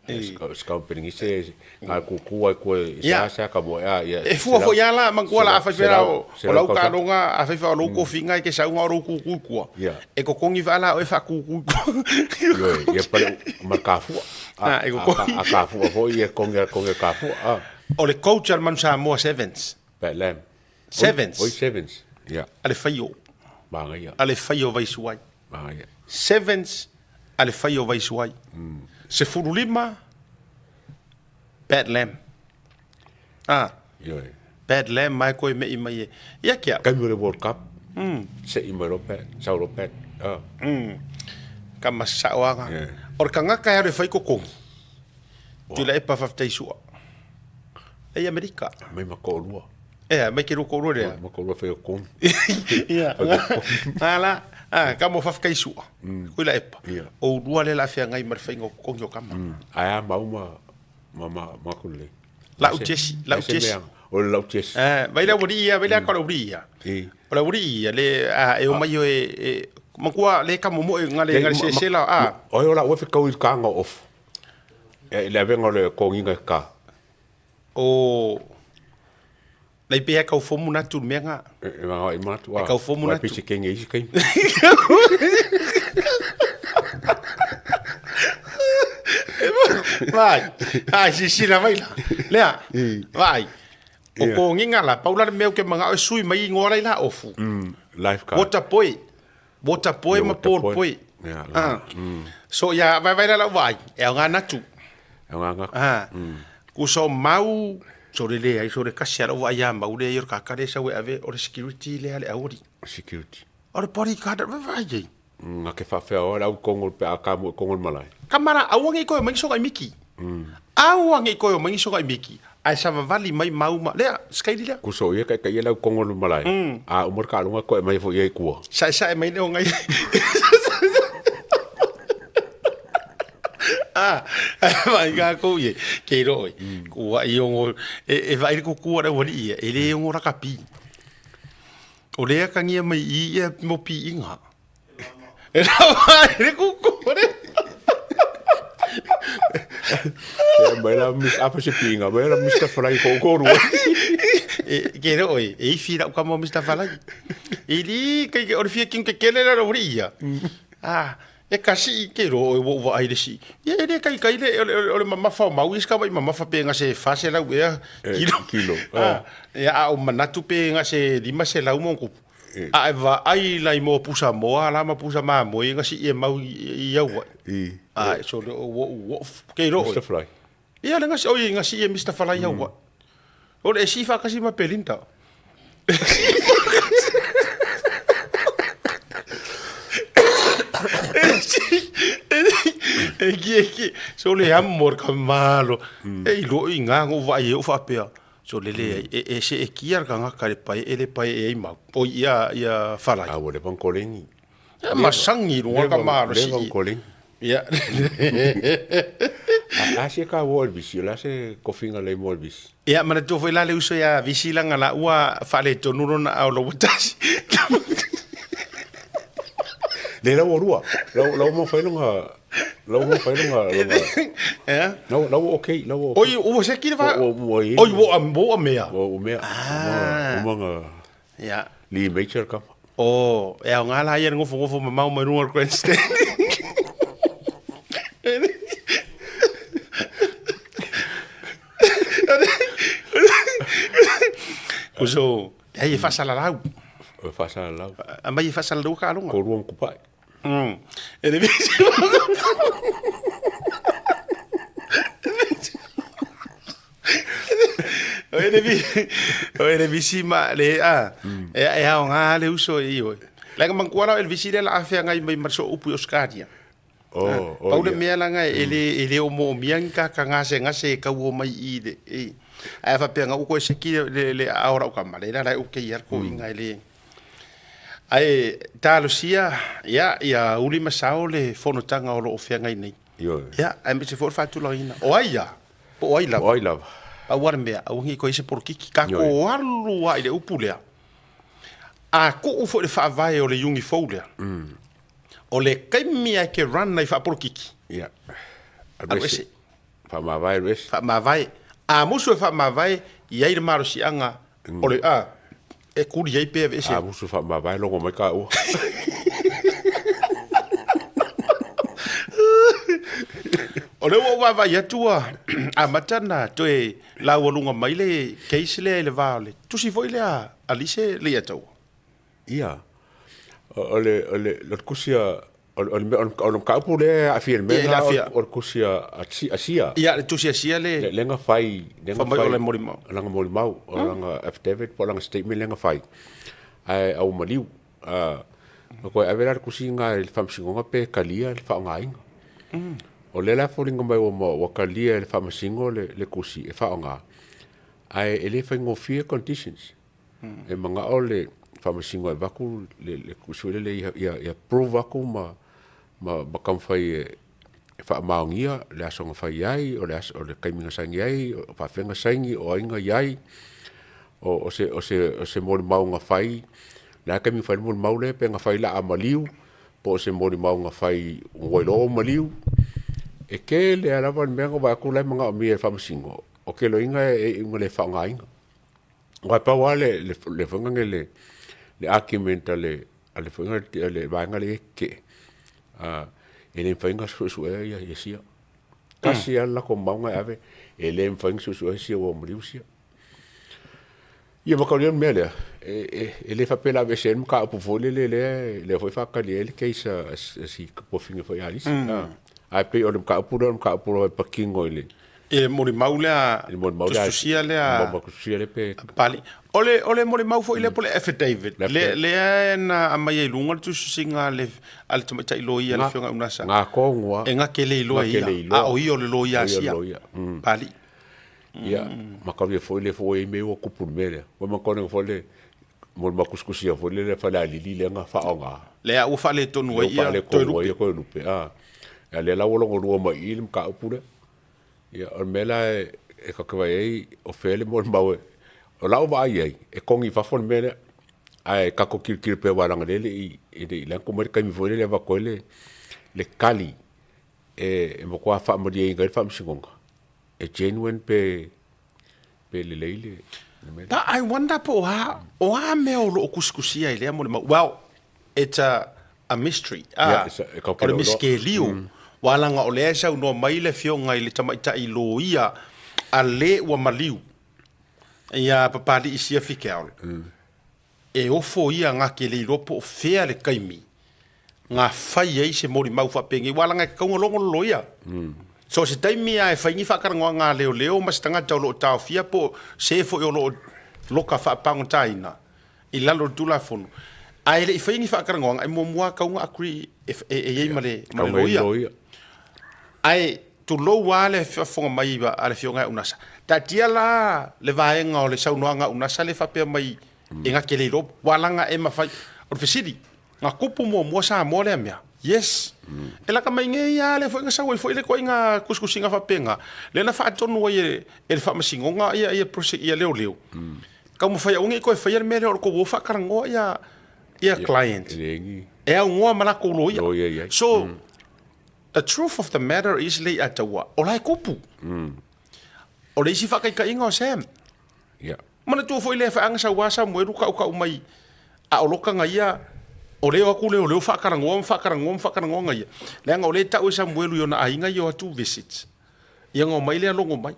G: Se kau peringise nga kuku ai koe i sa sa ka mo a ia.
H: E fua foi ala mangua la afai fela o lau kaloga afai fa o lou kofiga e ke sauga o lou kuku i kua. E kokogi fa la o e fa kuku i kua.
G: Ioe, ia pale ma kafua.
H: A e kokogi.
G: A kafua foi ia kongi kongi kafua. A.
H: O le coach al Manu Samoa Sevens.
G: Lam.
H: Sevens.
G: Oi Sevens. Ia.
H: A le faio.
G: Magaia.
H: A le faio vaisuai.
G: Magaia.
H: Sevens a le faio vaisuai. 15 Bad Lamb. Ah.
G: Ioe.
H: Bad Lamb mai koe me i mai e. Ia kia.
G: Kai mo le World Cup. Se i mai rope, sau rope. Ah.
H: Ka masao anga.
G: Yeah.
H: O le kangaka e le fai kokongi. Tu la e pa faftai sua. E Amerika.
G: Mai ma ko lua.
H: E mai ke roko ro rea.
G: Ma ko lua fai ko.
H: Ia. Ala, ah, ka mo fafkai sua. Kui la epa.
G: Ia.
H: O rua le la fia ngai mar whainga kokongi o kama.
G: Ai a mau ma ma ma ma ko le.
H: Lau Jesse, lau Jesse.
G: O le lau Jesse.
H: Eh, vai la uri ia, vai la ka uri ia.
G: I.
H: O la uri ia le a e o mai o e makua le ka momo e ngale ngale se se la a.
G: O yo la o fe kau i ka nga off. E le avenga le kongi nga ka.
H: O Lei pea kau fomu natu mea ngā.
G: E ma i matu
H: E kau fomu natu.
G: Pisi kenge isi kai.
H: Vai. Ai, si si la vai la. Lea. Vai. O ko nginga la, paula le mea o ke manga o sui mai ingoa lai la ofu.
G: Life card.
H: Water boy. Water boy
G: Yeah,
H: ma
G: water
H: Paul
G: boy.
H: boy.
G: Yeah,
H: Ah. So ia vai vai la lau vai. E au ngā natu.
G: E ngā ngā.
H: Ah. Ku so mau so le le ai so le kasi ala wa ia mau le ia ka kare sa we ave o le security le ale auri.
G: Security.
H: O le bodyguard vai vai. ai.
G: Ngā ke whawhea o lau kongol pe a ka mo kongol malai.
H: Kamara auangi koe mai soka i miki. Auangi koe mai soka i miki. Ai sa vavali mai mauma. Lea, skaili lea.
G: Ku so ia kai kai lau kongol malai. A umar ka lunga koe mai fo ia i kua.
H: Sa sa e mai leo ngai. Ah, vai ngā kou ie, ke roi. Kua i ongo, e vai le kukua rau wali ia, e le ongo raka pi. O lea kangia mai i ia mo pi inga. E rau vai le kukua re.
G: Ia mai la mis apa se pinga, mai la Mr. Fly ko ko rua.
H: E, ke roi, e ifi rau ka mo Mr. Falai. E li, kai ke ore fia king ke kele rau wali ia. Ah, e kasi i ke ro e wo wa ai le si. Ia e le kai kai le o le mamafa o mau iska mai mamafa pe nga se fase lau ea kilo.
G: Kilo,
H: Ah, ia a o manatu pe nga se lima se lau mo kupu. A e va ai lai mo pusa moa la ma pusa ma mo i nga si e mau i au.
G: I.
H: Ah, so le o wo wo ke ro.
G: Mr. Fly.
H: Ia le nga si oi nga si e Mr. Falai au. O le si fa kasi ma pelinta. E ki e ki so le amor ka malo. E i lo i ngā ngo vai e o whapea. So le le e e se e kia ka ngā kare pai e le pai e i mau. O ia ia whalai.
G: A wo le bang kolengi.
H: E masangi runga ka malo
G: Le
H: si.
G: bang kolengi.
H: Ia.
G: A se ka wo elvis, la se kofinga le mo elvis.
H: Ia, mana tō foi la le uso ia visilanga la ua whale tonu rona au lo watasi.
G: Le lau rua. Lau lau mo fai longa lau mo fai longa longa.
H: Eh?
G: Lau lau okay, lau okay.
H: Oi, ua se kira wha...
G: O- o- o i-
H: Oi, ua a mea.
G: O o mea.
H: Ah.
G: O manga
H: Ia.
G: li major ka.
H: O, e au ngā la ia ngofo ngofo mamau mai runga o grandstand. Kuso, hei e whasalalau.
G: O fasa lau.
H: A mai e whasalalau ka alonga.
G: Ko ruang kupai.
H: E le visi. O e le visi, o e le visi ma le a. E e ao ngā le uso e ioi. Langa mangkuara el visi le la awhea ngai mai marso upu i Oscaria.
G: O o.
H: Pau le mea langa e le o mo miang ka ka ngase ngase e kau o mai i le. E. Ai fa penga uko e seki le le aora o ka male la la uke i ko inga le. Ai talosia ia ia uli masao le fonotanga o lo o whea ngai nei.
G: Io.
H: Ia, ai me se fo whātulangina. O ai ia, po o ai lava.
G: O ai lava.
H: Au ara mea, au ngi ko ise porokiki, ka
G: Ioe.
H: ko alu a i le upu lea. A ko u fo le whaavae o le iungi fou lea. O le kaimi ai ke run nei whaaporokiki.
G: Ia.
H: Alu ese.
G: Faamavae alu ese.
H: Faamavae. A musu e faamavae, i ai le malosiaga o le a e kuli ai pe aveese.
G: A musu faamavae logo mai kaua.
H: O lea ua ou vaavaai atu ua amata ona toe laualuga mai le case lea i le va o le tusi foi lea a Lise Leiataua.
G: Ia, o le, o le, o le tusi a, o le, o le mataupu lea e aafia i le mea lena, o le tusi a Sia.
H: Ia, le tusi a Sia le.
G: Lea na fai,
H: lea na fai. Fai mai o le molimau.
G: Lana molimau, o lana affidavit po o lana statement lea na fai, ae ua maliu. Na toe ave la le tusi lena i le Faamasinoga pe talia le faaaogaina. O lea la e foliga mai ua talia e le Faamasino le tusi e faaaoga, ae e le faigofie conditions. E manao le Faamasino e avatu le tusi foi lele ia prove atu ma taumafai e faamaonia le aso na fai ai, o le aso, o le taimi na saini ai, o faapefea ona saini, o ai na i ai, o se molimau na fai, o le a le taimi na fai ai le molimau lea, pe na fai laa maliu, po o se molimau na fai ua iloa ua maliu. E tele lava le mea na ou vaai atu la e manaomia e le Faamasino, o keloiga e iu ina le faaaogaina. Aua e pau lava le foi lea le argument a le foi le vaega lea e tetee, e le mafai ona suesuea ia sia. Tasi lava le latou mau na e ave, e le mafai ona suesuea sia ua maliu sia. Ia ma tau le mea lea, e le faapea o le a aveese ai le mataupu foi lele lea, lea foi e faatali ai le case a si tuafafine foi a Alisi. Ae pei o le mataupu lea o le mataupu lava e patino i le
H: I le molimau lea,
G: i le molimau lea,
H: tusitusia lea,
G: molimau tusitusia lea pe
H: Pali. O le, o le molimau foi lea po o le affidavit, le, lea na aumai ai i luga le tusitusiga a le, a le tamaitai loia le Afioga ia Unasa.
G: Ngā kongua.
H: E gake le iloa e ia, a o ia o le loia a Sia. Pali.
G: Ia, matalia foi lea foi i ai mea ua tupu i le mea lea. Ua manatua foi le molimau tusitusia foi lea le Falealili lea na faaaoga.
H: Lea ua faaletonu ai ia
G: Toelupe. Toelupe, a. Ia lea la ua logo mai i i le mataupu lea. Ia, o le mea la e ta te vaai ai, o fea le molimau e... O lau vaai i ai, e togi i fafo le mea lea. Ae tatou tilotilo pea aua leaga o lea e le i, e le i lanu mai le taimi foi lea e avatu ai le tali e matua faamalieina ai le faamasinoga. E genuine pe pe lelei le mea lea.
H: But I wonder po o a, o a mea o lo o kusikusia i lea molimau. Well, it's a, a mystery. Ah,
G: Yeah, it's a, e
H: o le misekelio. Ua laga o lea e saunoa mai le afioga i le tamaitai loia a le ua maliu ia Papali'i Siafi Keaole. E ofo ia gake le iloa po o fea le taimi ga fai ai se molimau faapenei, ua laga e tatau ona logo le loia. So o se taimi lava e fai ni faatalanoaga a leoleo ma se tagata o lo o taofia po o se foi o lo o loka faapagotaina i lalo o le Tulafono, ae le i faia ni faatalanoaga, e muamua lava tatau ona agree e i ai ma le loia. Ae tulou lava le faafofoga mai a le Afioga ia Unasa. Taatia la le vaega o le saunoaga a Unasa lea e faapea mai e gake le iloa, ua laga e mafai. O le fesili, na tupu muamua Samoa lea mea? Yes. E laka mai nei lava lea foi na sau ai foi le ituaiga tusitusiga faapena, lea na faatonu ai e le Faamasinoga ia leoleo. Taumafai aua ne i toe faia le mea lea o le tou o faatalanoa ia client e aunoa ma latou loia. So, The truth of the matter is Lei'ataua, o la e kupu. O le isi faataitaiga o Sam.
G: Yeah.
H: Manatua foi lea feaga sau a Samuelu kaukau mai a o loka ia o leo aku leo leo faatalanoa ma faatalanoa ma faatalanoa nga ia. Leaga o lea e tau e Samuelu i ona aiga ia o atu visits. Ia nga omai lea logo mai.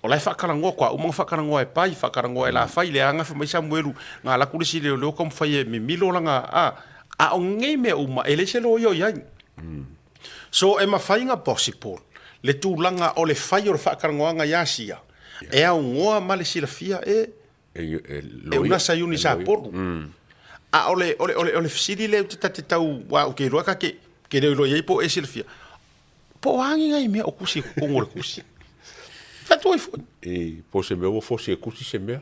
H: O la e faatalanoa koa uma nga faatalanoa e pai, faatalanoa e lafai, leaga fai mai Samuelu nga alaku le isi leoleo taumafai e mimilo lana a a o nei mea uma e leai se loia o i ai. So e mafai na possible le tulaga o le fai o le faatalanoaga i Asia e aunoa ma le silafia e e unasa i uni Sapolu. A o le o le o le fesili lea ou te ta te tau aua ou te iloa ta te te le iloa i ai po o e silafia po o a ni nai mea o kusi i totonu o le kusi. Fai atu ai foi.
G: E po o se mea ua fosi e kusi se mea.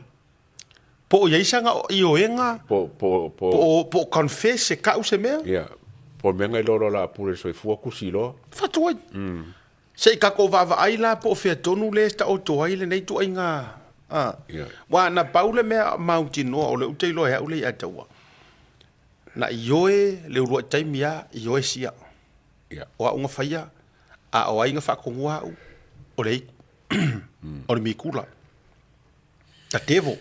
H: Po o i ai sana ioega,
G: Po, po, po.
H: po o, po o confess e kau se mea.
G: Ia, po o le mea na iloa loa la pule le soifua kusi loa.
H: Fai atu ai. Se i tatou vaavaai la po o fea tonu lea e taoto ai lenei ituaiga, a.
G: Ia.
H: Aua na pau le mea mautinoa o lea ou te iloa e au le Iataua, na ioe le uluai taimi a ioe sia.
G: Ia.
H: O au na faia, a o ai na faatonua au? o le o le mikula. The devil.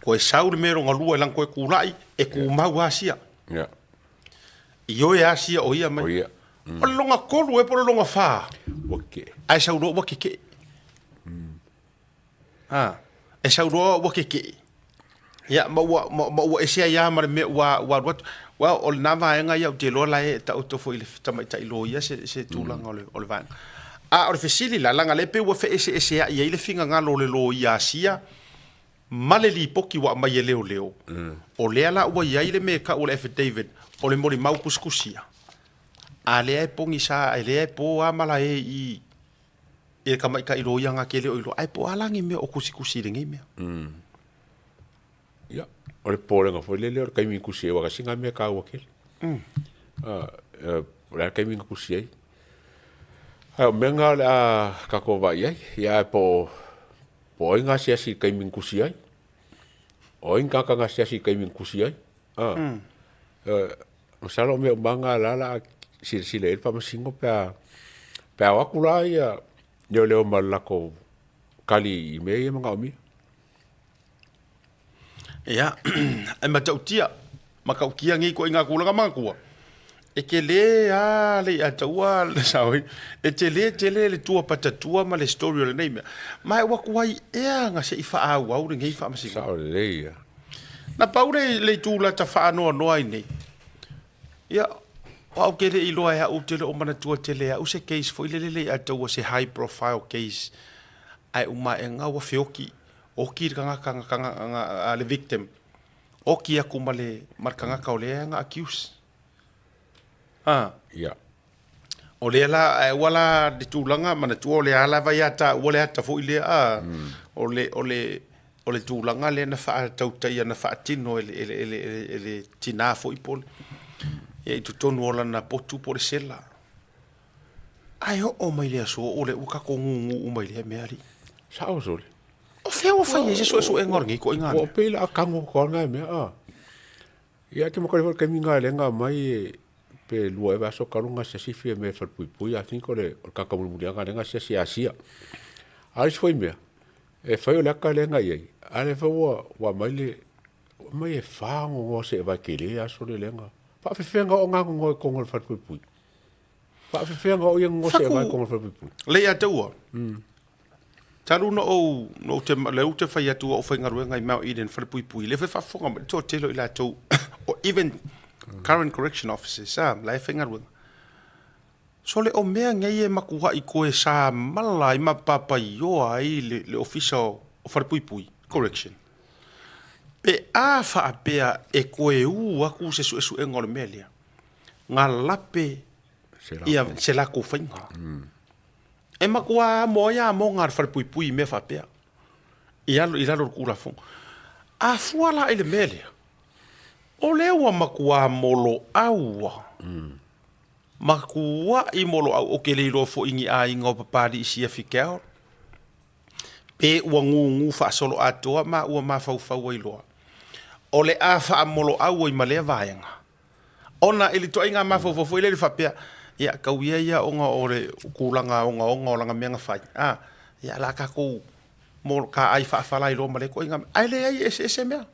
H: Koe sau le mea longa lua e lang koe kula'i, e kumau asia.
G: Yeah.
H: I oe asia o ia mai.
G: O ia.
H: O le longa kolu e po le longa whā.
G: Ua keke'e.
H: Ae sau loa ua keke'e. Ha. E sau loa ua keke'e. Ia, ma ua, ma, ma ua ese ai lava ma le mea ua, ua alu atu. Well, o lena vaega ia ou te iloa la e taoto foi i le tamaitai loia se, se tulaga o le, o le vaega. A o le fesili la, leaga lea pei ua feeseesea'i ai le finagalo o le loia Asia ma le lipoti ua aumai e leoleo, o lea la ua i ai le mea e tau o le affidavit, o le molimau tusitusia. A lea e pogisa, e lea e po lava malae i i le tamaitai loia na te le o iloa, ae po o a la ni mea o tusitusi i lenei mea.
G: Ia, o le popolega foi lele o le taimi i tusi ai, aua tasi lena mea e taua tele. O le a le taimi na tusi ai. Ae o mea na o le a tatou vaai i ai, ia ae po o, po o ai na asiasi i le taimi na tusi ai. O ai ni tagata na asiasi i le taimi na tusi ai. Masalo o mea uma lava na la o le a silasila i ai le Faamasino pe a, pe a o atu la ia leoleo ma le latou kali i mea ia e manaomia.
H: Ia, e matautia, matautia nei ituaiga tulaga manatua, e tele lava le ia taua le sao ai, e tele tele le tua patatua ma le story o lenei mea. Ma e ua tuai ea na se i faaauau lenei faamasinoga.
G: Sao lelei ia.
H: Na pau le, le itu lata faanoanoa ai nei, ia, o au ke le iloa e au, ou te le o manatua tele e au se case foi lele le ia taua se high profile case, ae uma aega ua feoki, oki le tagata na, na, na, le victim, oki aku ma le, ma le tagata o lea na accuse. Ah.
G: Ia.
H: O lea la, ae ua la le tulaga, manatua o lea lava ia taua le ata foi lea, a, o le, o le, o le tulaga lea na faatautaia, na faatino e le, e le, e le, e le tinā foi po o le, ia i totonu o lana potu po o le sela. Ae oo mai le aso o lea ua tatou gūgū uma i lea mea alii.
G: Sao sole.
H: O fea ua fai ai se suesuega o lenei ituaiga
G: mea? Ua pei la tago atu lava na mea, a. Ia te makale foi le taimi na lea na aumai e pe lua ea vaiaso talu na asiasi fia mea e falepuipui I think o le o le tagata mulimuli lava na lea na asiasi Asia. A o le isi foi mea, e fai o le ata lea na i ai, a o lea foi ua ua aumai le ua aumai e fa gogoa o seevae tele aso lea na faafefea na oo na gogoa i totonu o le falepuipui. Faafefea na oo ia gogoa seevae i totonu o le falepuipui.
H: Lei ia te ua. Talu na ou, na ou te, lea ou te fai atu ua ou faigaluega i Mount Eden falepuipui, lea foi faafofoga mai le toatele o i latou, o even current correction officers, a, la e faigaluega. Sole o mea nei e matuai koe sa mala ai ma papaioa ai le, le ofisa o, o falepuipui, correction. Pe a faapea e koe ū aku se suesuega o le mea lea, nga lape ia se lakou faiga. E matua amo ai amoga a le falepuipui i mea faapea, i alo, i lalo o le Tulafono. A fua la i le mea lea, o lea ua matua moloau a, matuai moloau, ou te le iloa foi i ni aiga o Papalii Siafi Carroll, pe ua gūgū faasoloatoa ma ua mafaufau ai loa, o le a faamoloau ai ma lea vaega. Ona i le ituaiga mafaufau foi lele faapea, ia tau ia ia ona o le tulaga ogaoga o lana mea na fai, a, ia o le a tatou mo taai faafala ai loa ma lea ituaiga mea. Ae leai, e eseese mea.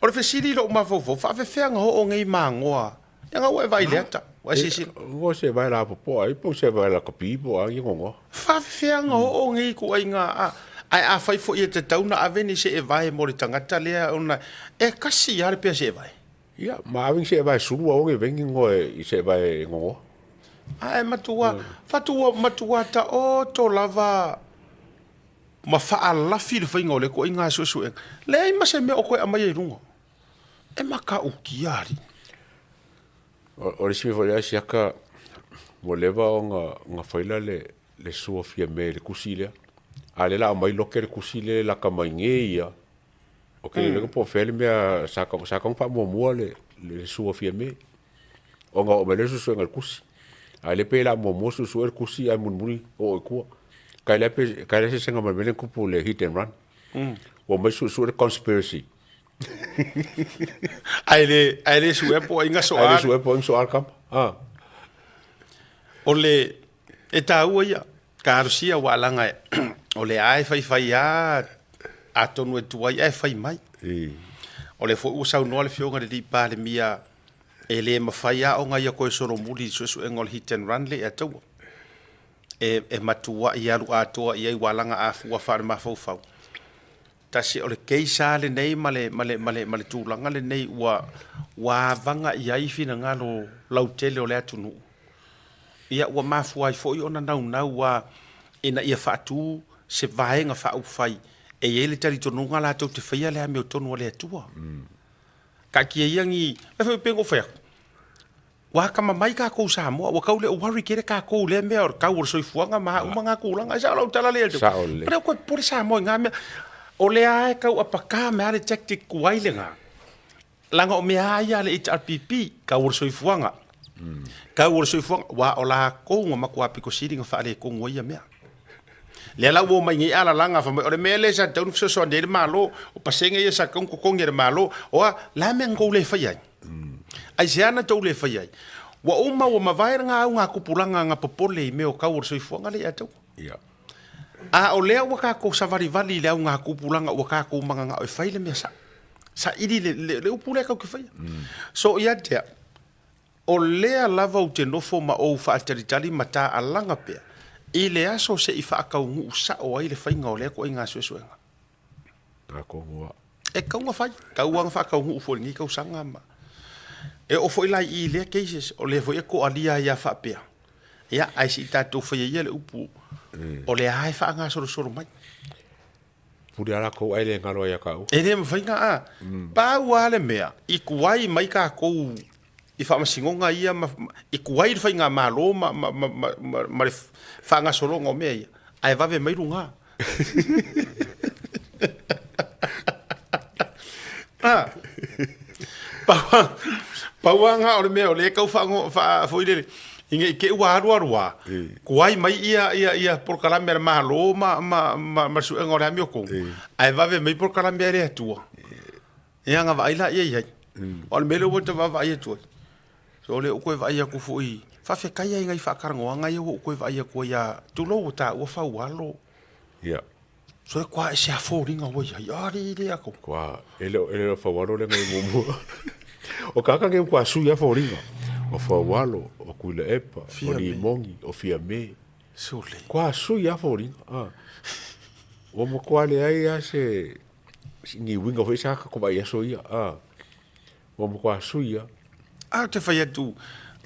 H: O le fesili i lou mafaufau, faafefea na oo nei magoa, ia na ua e vaai i le ata, ua e silasila.
G: Ua se vae la popoa ai, po se vae la kapi po a ia gogoa.
H: Faafefea na oo nei ituaiga, a, ae afai foi e tatau na ave ni seevae mo le tagata lea ona e kasi lava le pea seevae.
G: Ia, ma ave ni seevae sulu aua ne vengi ngoe i seevae e gogoa.
H: Ae matua, fatua, matua taoto lava ma faalafi le faiga o lea ituaiga suesuega. Leai ma se mea o toe aumaia i luga. E matautia alii.
G: O le isi mea foi lea siaka ua leva ona na faila le le sua fia me i le tusi lea. A lea la aumai loke le tusi lea lata mai nei ia. O ke mm. po fea le mea sa ka sa ka faamuamua le le sua fia me. Ona oo mai lea suesuega i le tusi. A le pe la muamua suesue le tusi ae mulimuli oo i tua. Kai lea pe kai lea sesega ma le mea lea na tupu le hit and run. Ua omai suesue le conspiracy.
H: Ae le ae le sue po ai ga so
G: Ae le sue po ai so a le kama. Ah.
H: O le. E tāua ia, talosia ua alaga e, o le a e faifai a, atonu e tuai ae fai mai. O lea foi ua saunoa le Afioga i le Alii Palemia e le mafai a ona ia toe solomuli i le suesuega o le hit and run lea i Ataua. E, e matuai alu atoa i ai ua alaga a fua faale-mafaufau. Tasi o le case lava lenei ma le, ma le, ma le, ma le tulaga lenei ua, ua avaga i ai finagalo lautele o le atunuu. Ia ua mafua ai foi ona naunau a ina ia faatu se vaega faaupufai e i ai le talitonuga latou te faia le amiotonu a le Atua. Taatia ia ni, e foi pei ona ou fai atu, ua atamamai tatou Samoa, ua tau le worry tele tatou i lea mea o le tau o le soifuaga ma a uma na tulaga. E sao lau tala lea ia te au?
G: Sao lelei.
H: E le o toe popole Samoa i na mea. O lea lava e tau apaka mai lava le tactic tuai lena. Leaga o mea lava ia a le HRPP, tau o le soifuaga, tau o le soifuaga, aua o latou na matua pito sili ona faaletonu ai ia mea. Lea la ua omai nei alalaga fai mai, o le mea lea sa tatau ona fesoasoani ai le Malo, o pasene ia sa tatau ona totogi e le Malo, o a, le a mea na tou le faia ai? Aisea na tou le faia ai? Ua uma ua mavae lena augatupulaga na popole i mea o tau o le soifuaga lea ia te outou. A o lea ua tatou savalivali i le augatupulaga ua tatou mananao e fai le mea sao. Saili le, le, le upu lea tatou te faia. So ia te au, o lea lava ou te nofo ma ou faatalitali ma taaalaga pea i le aso se i faataunuu sao ai le faiga o lea ituaiga suesuega. E tatau ona fai, tatau lava ona faataunuu foi i lenei tausaga ma e oo foi la i i lea cases, o lea foi e toalia ai lava faapea, ia, ae se i tatou faia ia le upu, o lea lava e faagasolosolo mai.
G: Pule a lakou ae le galo ai ia taua.
H: E le mafai na a. Pau lava le mea, i tuai mai tatou i faamasinoga ia ma, i tuai le faigamalo ma, ma, ma, ma, ma, ma le faagasologa o mea ia, ae vave mai luga. Ah. Pau, pau lava na o le mea o lea e tau faago, faa, foi lele, ina i te i ua alualu lava, tuai mai ia, ia, ia polokalame a le Malo ma, ma, ma, ma le suega o le amiotonu, ae vave mai polokalame a le Atua. Ia ona vaai laia i ai. O le mea lea ua ta vaavaai atu ai, so o lea ua toe vaai atu foi, faafetai lava i nai faatalanoaga ia ua ou toe vaai atu ai a, tulou ua taua Faualo.
G: Ia.
H: So e toa ese a foliga ua i ai, alii le ato.
G: Kua, e le e le o Faualo lea ngai muamua. O kāka ngai kua sui a foliga. O Faualo, o Tuilaepa, o Limogi, o Fiame.
H: Sole.
G: Kua sui a foliga. Ah. Ua matua leai a se ni uiga foi sa ka vaai aso ia. Ah. Ua matua sui a.
H: A ou te fai atu,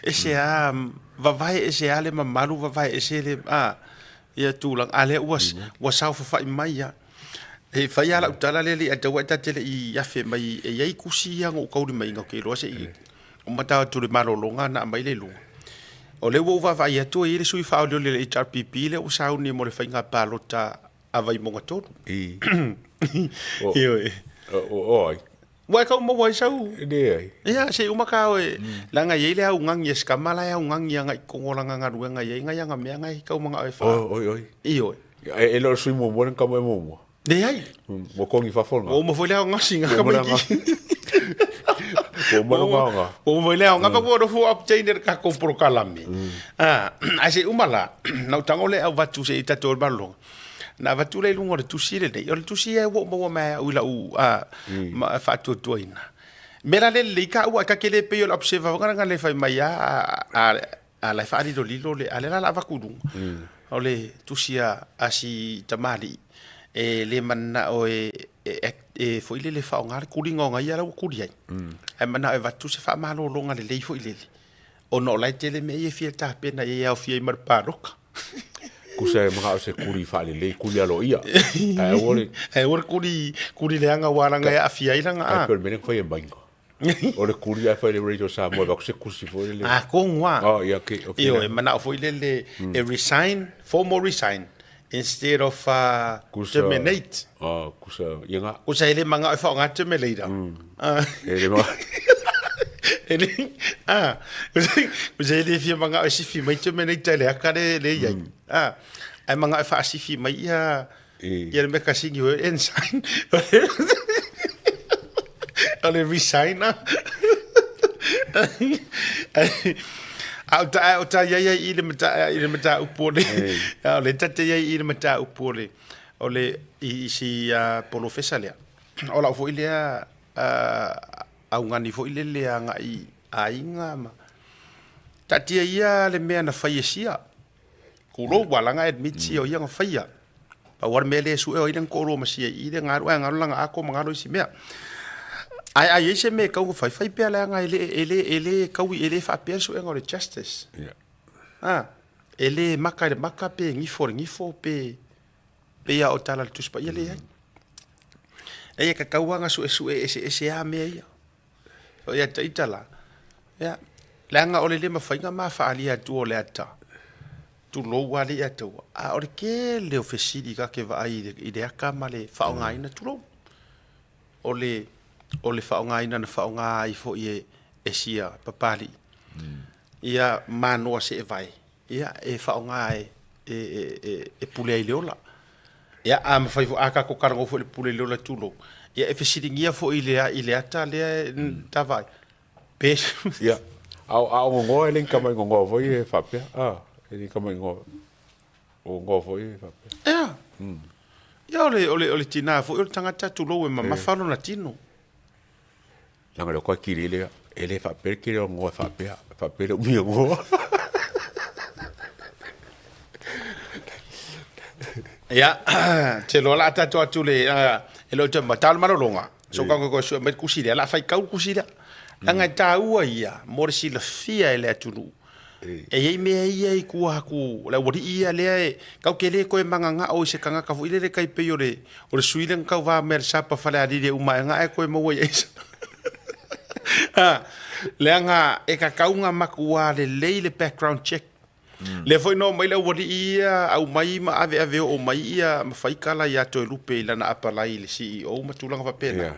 H: ese a, vavae ese a le mamalu, vavae ese le, a, ia tulaga, a lea ua, ua saofafai mai a. E fai a lau tala lea le ataua e ta te le i afe mai, e i ai kusi ia na ou taulimaina, ou te iloa se i, o mata atu le malologa na aumai le lua. O lea ua ou vaavaai atu e i ai le sui faaolioli o le HRPP lea ua sauni mo le faiga palota a Vaimauga 3.
G: I.
H: Ioe.
G: O ai.
H: Ua e tau maua ai sau.
G: E leai.
H: Ia, se i uma ka oe, leaga e i ai le augani a si tama la e augani agai i totonu o lana galuega e i ai nai ana mea na e tau manao e fa.
G: Oi, oi.
H: Ioe.
G: E le o le sui muamua le tama e muamua.
H: Leai.
G: Ua togi i fafo lena.
H: Ua uma foi le aogasi na tamaiti.
G: Ua uma le aoga.
H: Ua uma foi le aoga, pa ua nofo update le tatou polokalame. Ae se i uma la, na ou tago lea avatu se i tatou i le malologa. Na avatu lea i luga o le tusi lenei. O le tusi ia ua ou maua mai au i lau faatuatuaina. Mea la le lelei taua, ta te le pei o le observer foi lea na le fai mai lava a la e faalilolilo le, a o lea la o le a avatu i luga. O le tusi a si tamalii e le mananao e foi lele e faaaoga le tuliga o ia la ua tuli ai. Ae mananao e avatu se faamalologa lelei foi lele, ona o la e tele mea ia e fia tapena i ai e aofia ai ma le palota.
G: Tusa e manao se kuli faalelei, kuli aloaia. Ae aua le...
H: Ae aua le kuli, kuli leaga aua leaga e aafia ai lana...
G: Ae pei o le mea lea na fai e Mainga. O le kuli ae fai i le Radio Samoa e avatu se kusi foi lele.
H: Atonu lava.
G: Oh, ia, okay, okay.
H: Ioe, manao foi lele e resign, formal resign, instead of terminate.
G: Oh, kusa, ia nga.
H: Kusa e le manao e faaaoga terminator.
G: E le manao.
H: E le, ah, kusa e le fia manao e sifi mai terminator i le aka le, le i ai. Ah, ae manao e faasifi mai ia, ia le mekasini o ensign. O le resign. A o ta, o ta iai ai i le mata, i le mataupu o le, a o le ta te iai i le mataupu o le, o le, i, i si uh, polofesa lea. O lau foi lea uh, augani foi le le agai aiga ma taatia ia le mea na fai e sia. Kulou ua laga admit sia o ia na faia. Pau lava le mea lea e sue o ai lana toalua ma sia i i le galu ae galo lana ako ma galo isi mea. Ae a i ai se mea e tau na fai, fai pea leaga e le, e le, e le taui, e le faapea le suega o le justice.
G: Yeah.
H: A, e le maka i le maka pe gifo i le gifo pe, pei lava o tala a le Tusi Paia leai. Leai e tatau lava ona suesue eseese lava mea ia. O ia te ita la, ia, leaga o le le mafai ona ma faaalia atu o le ata, tulou alii a taua, a o le tele o fesili ta te vaai i le ata ma le faaaogaina, tulou. O le, o le faaaogaina na faaaoga ai foi e, e sia Papalii, ia manoa seevae, ia, e faaaoga e, e, e, e pule ai le ola. Ia, a mafai foi, a tatou talanoa foi i le pule i le ola tulou, ia e fesiligia foi i le, i le ata lea e ta vaai, pe...
G: Ia, a o, a o gogoa e le ni tama i gogoa foi e faapea, a, e le ni tama i gogoa, o gogoa foi e faapea.
H: Ia, ia o le, o le, o le tinā foi o le tagata tulou e mamafa lona tino.
G: Leaga le koe kili lea, e le faapea le kili o ngoa e faapea, e faapea le umi o ngoa.
H: Ia, te loa la tatou atu le, e le o te ma talo malologa, so ka koe sue mai le kusi lea, la fai kau le kusi lea. Leaga e taua ia mo le silafia e le atunuu. E i ai mea ia i tua atu, o le aualii ia lea e, kau te le toe magagao i se tagata foi lele tai pei o le, o le sui lea na tauva mai a le Sapa Falealili e uma ae ae toe maua i ai se Leaga e tatau ona matua lelei le background check. Lea foi na omai le aualii ia aumai ma aveave oo mai ia ma fai tala ia Toelupe i lana apalai i le CEO ma tulaga faapena.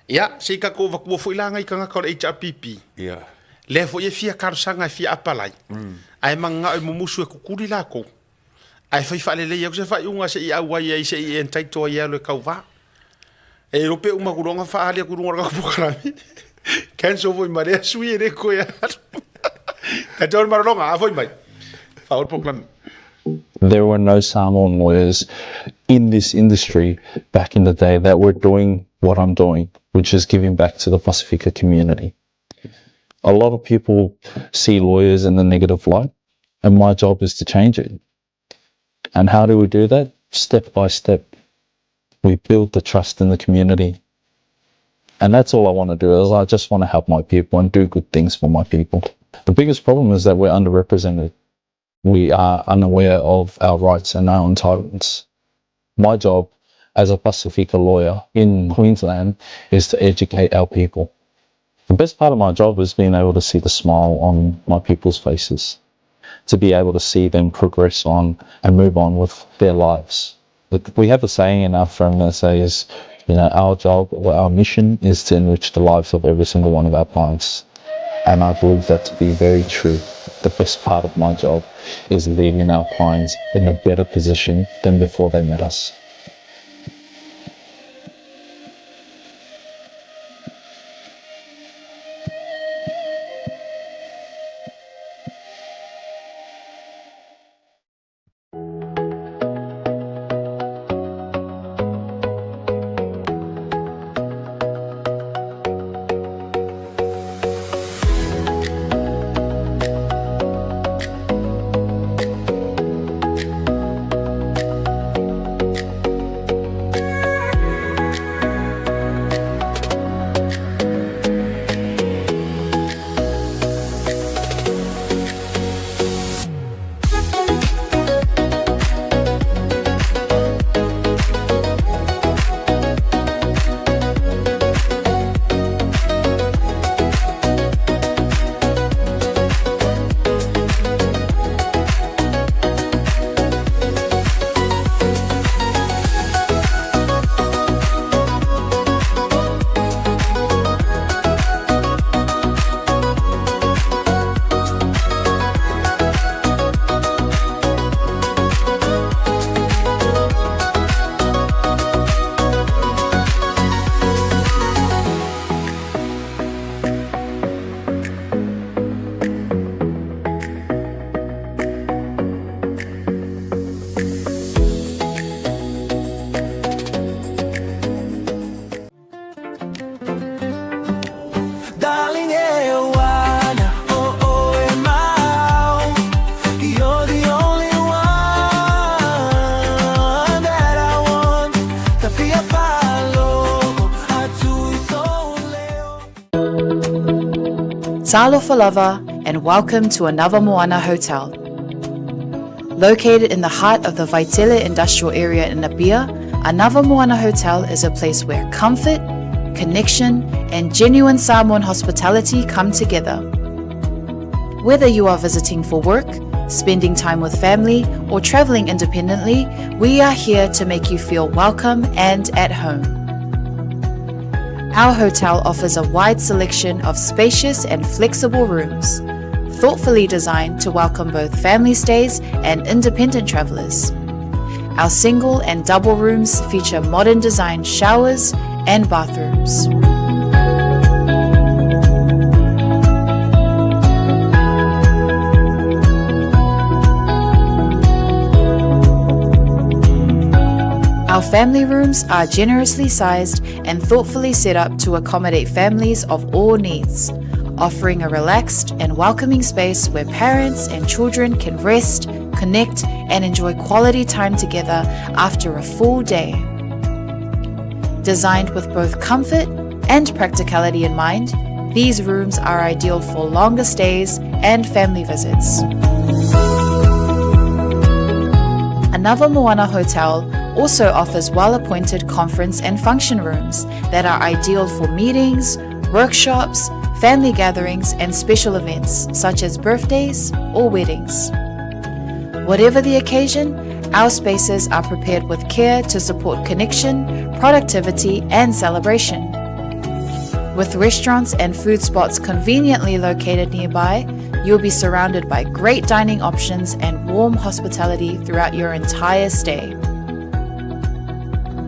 H: Ia, se i tatou avatua foi la nai tagata o le HRPP.
G: Ia.
H: Lea foi e fia talosaga e fia apalai. Ae mananao e mumusu e kukuli latou. Ae fai faalelei atu se faaiuga se i auai ai se i entitle ai e alu e tauva. E iloa pe uma atu loa ona faaali atu i luga o le tatou polokalame. Cancel foi ma lea sui e le toe alu. Tatou le malologa, a foi mai. Faaauau le polokalame.
C: There were no Samoan lawyers in this industry back in the day that were doing what I'm doing, which is giving back to the Pasifika community. A lot of people see lawyers in the negative light, and my job is to change it. And how do we do that? Step by step. We build the trust in the community. And that's all I want to do is I just want to help my people and do good things for my people. The biggest problem is that we're underrepresented. We are unaware of our rights and our entitlements. My job as a Pasifika lawyer in Queensland is to educate our people. The best part of my job is being able to see the smile on my people's faces, to be able to see them progress on and move on with their lives. We have a saying in our firm that says, you know, our job or our mission is to enrich the lives of every single one of our clients. And I believe that to be very true. The best part of my job is leaving our clients in a better position than before they met us.
A: Talofa lava and welcome to Anava Moana Hotel. Located in the heart of the Vaitele industrial area in Apia, Anava Moana Hotel is a place where comfort, connection, and genuine Samoan hospitality come together. Whether you are visiting for work, spending time with family, or traveling independently, we are here to make you feel welcome and at home. Our hotel offers a wide selection of spacious and flexible rooms, thoughtfully designed to welcome both family stays and independent travelers. Our single and double rooms feature modern design showers and bathrooms. Our family rooms are generously sized and thoughtfully set up to accommodate families of all needs, offering a relaxed and welcoming space where parents and children can rest, connect, and enjoy quality time together after a full day. Designed with both comfort and practicality in mind, these rooms are ideal for longer stays and family visits. Anava Moana Hotel also offers well-appointed conference and function rooms that are ideal for meetings, workshops, family gatherings, and special events such as birthdays or weddings. Whatever the occasion, our spaces are prepared with care to support connection, productivity, and celebration. With restaurants and food spots conveniently located nearby, you'll be surrounded by great dining options and warm hospitality throughout your entire stay.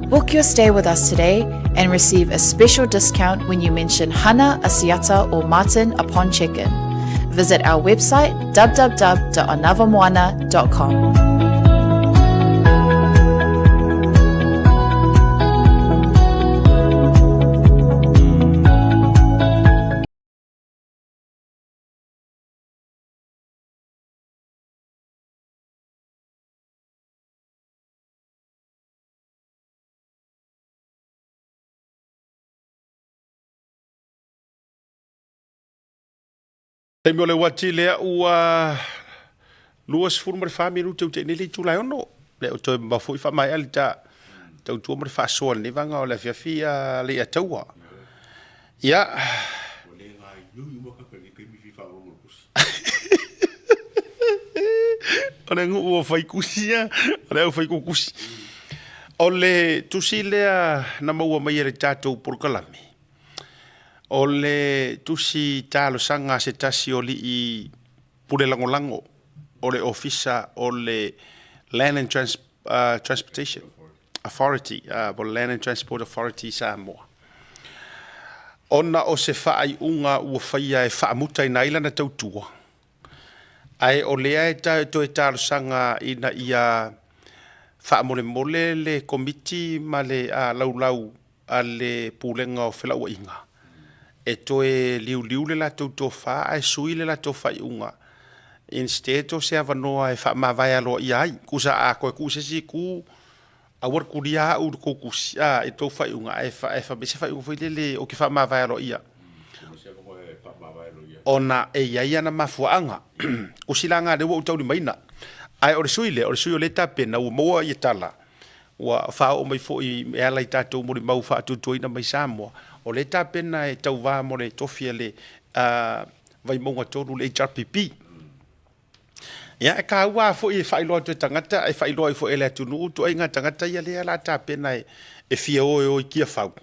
A: Book your stay with us today and receive a special discount when you mention Hana, Asiata, or Martin upon check-in. Visit our website www.anavamoana.com.
H: Taimi o le uati lea ua 24 minute ua tea nei le itula e ono. Lea ua toe mamao foi faamaea le ta tautua ma le faasoa i lenei vaega o le afiafi a Leiataua. Ia. O le nuu o Faikusi ia, o le aufaikukusi. O le tusi lea na maua mai e le tatou polokalame, o le tusi talosaga a se tasi o alii pule lagolago o le Ofisa o le Land and Trans, Transportation Authority, po o le Land and Transport Authority i Samoa. Ona o se faaiuga ua faia e faamutaina ai lana tautua, ae o lea e toe talosaga ina ia faamolemole le Komiti ma le laulau a le Pulega o Felauaiga e toe liuliu le latou tofa ae sui le latou faaiuga instead o se avanoa e faamavae aloaia ai. Tusa a toe tuu i se isi itu, aua le tulia au i le tou tusi, a, i le tou faaiuga, ae fai mai se faaiuga foi lele ou te faamavae aloaia. Ona e i ai ana mafuaaga. Tusi la na lea ua ou taulimaina. Ae o le sui lea, o le sui o lea e tapena, ua maua ia tala, ua faaoo mai foi e ala i tatou molimau faatuatuaina mai Samoa, o lea e tapena e tauva mo le tofi a le Vaimauga 3, le HRPP. Ia, e taua lava foi e faailoa atu e tagata, e faailoa ai foi e le atunuu ituaiga tagata ia lea o le a tapena e fia o e o i Tiafau.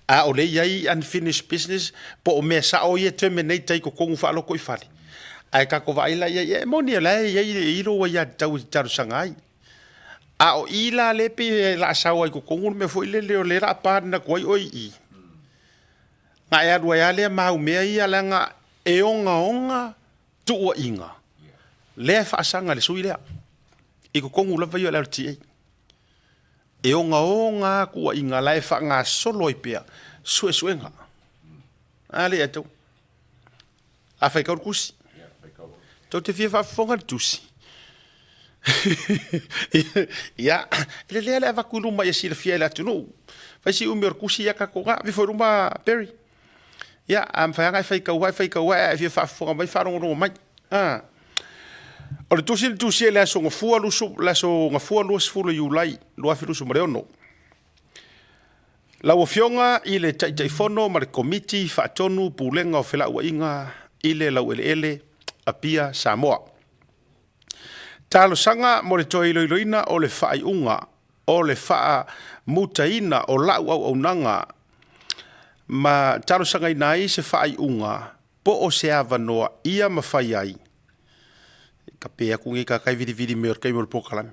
H: A o lea e i ai unfinished business, po o mea sao ia e terminate ai i totonu faalotoifale. Ae tatou vaai la i ai, e moni o la e i ai lou aiatatau e te talosaga ai. A o i la lea e pei o le a sao ai i totonu le mea foi lele o lea o le a pardon atu ai oe i i. Na e alu ai lava lea ma au mea ia leaga e ogaoga tuuaiga lea e faasaga i le sui lea i totonu lava ia o le LTA. E ogaoga lava tuuaiga la e faagasolo ai pea suesuega. A lea e tau. A faitau le tusi. Tou te fia faafofoga le tusi. Ia, e lelei lava le avatu i luma ia silafia e le atunuu. Fai si umi o le tusi ia tatou na. Ave ifo i luma Barry. Ia, a mafai lava ona e faitau lava, e faitau lava, a e fia faafofoga mai, faalogologo mai. A. O le tusi na tusia i le aso Gafua, lusu, le aso Gafua 20 Iulai 2026. Lau Afioga i le Taitaifono ma le Komiti Faatonu Pulega o Felauaiga i le Laueleele, Apia, Samoa. Talosaga mo le toe iloiloina o le faaiuga o le faamutaina o lau auaunaga ma talosagaina ai se faaiuga po o se avanoa ia mafai ai ka pe aku nei tatai vilivili mea o le taimi o le polokalame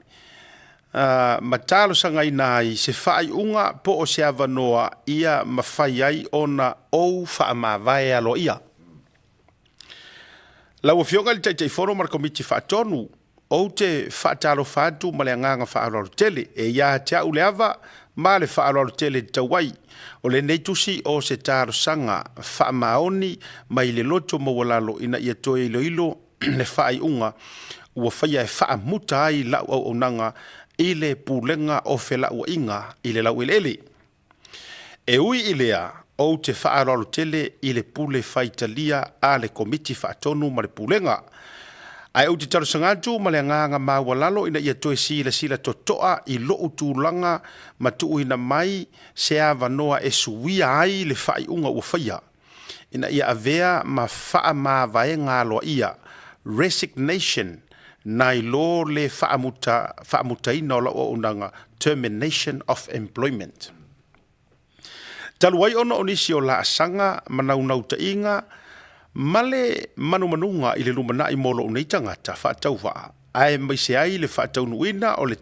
H: ma talosagaina ai se faaiuga po o se avanoa ia mafai ai ona ou faamavae aloaia. Lau Afioga i le Taitaifono ma le Komiti Faatonu, ou te faatalofa atu ma le agaga faaaloalo tele. E ia te au le ava ma le faaaloalo tele e tatau ai. O lenei tusi o se talosaga faamaoni mai le loto maualalo ina ia toe iloilo le faaiuga ua faia e faamuta ai lau auaunaga i le Pulega o Felauaiga i le Laueleele. E ui i lea, ou te faaaloalo tele i le pule faitalia a le Komiti Faatonu ma le Pulega. Ae ou te talosaga atu ma le agaga maualalo ina ia toe silasila totoa i lou tulaga ma tuuina mai se avanoa e suia ai le faaiuga ua faia, ina ia avea ma faamavaega aloaia, resignation, nai lo le faamuta, faamutaina o lau auaunaga, termination of employment. Talu ai ona o nisi o laasaga ma naunautaiga ma le manumanuga i le lumanai mo lou nei tagata faatauvaa, aemaise ai le faataunuuina o le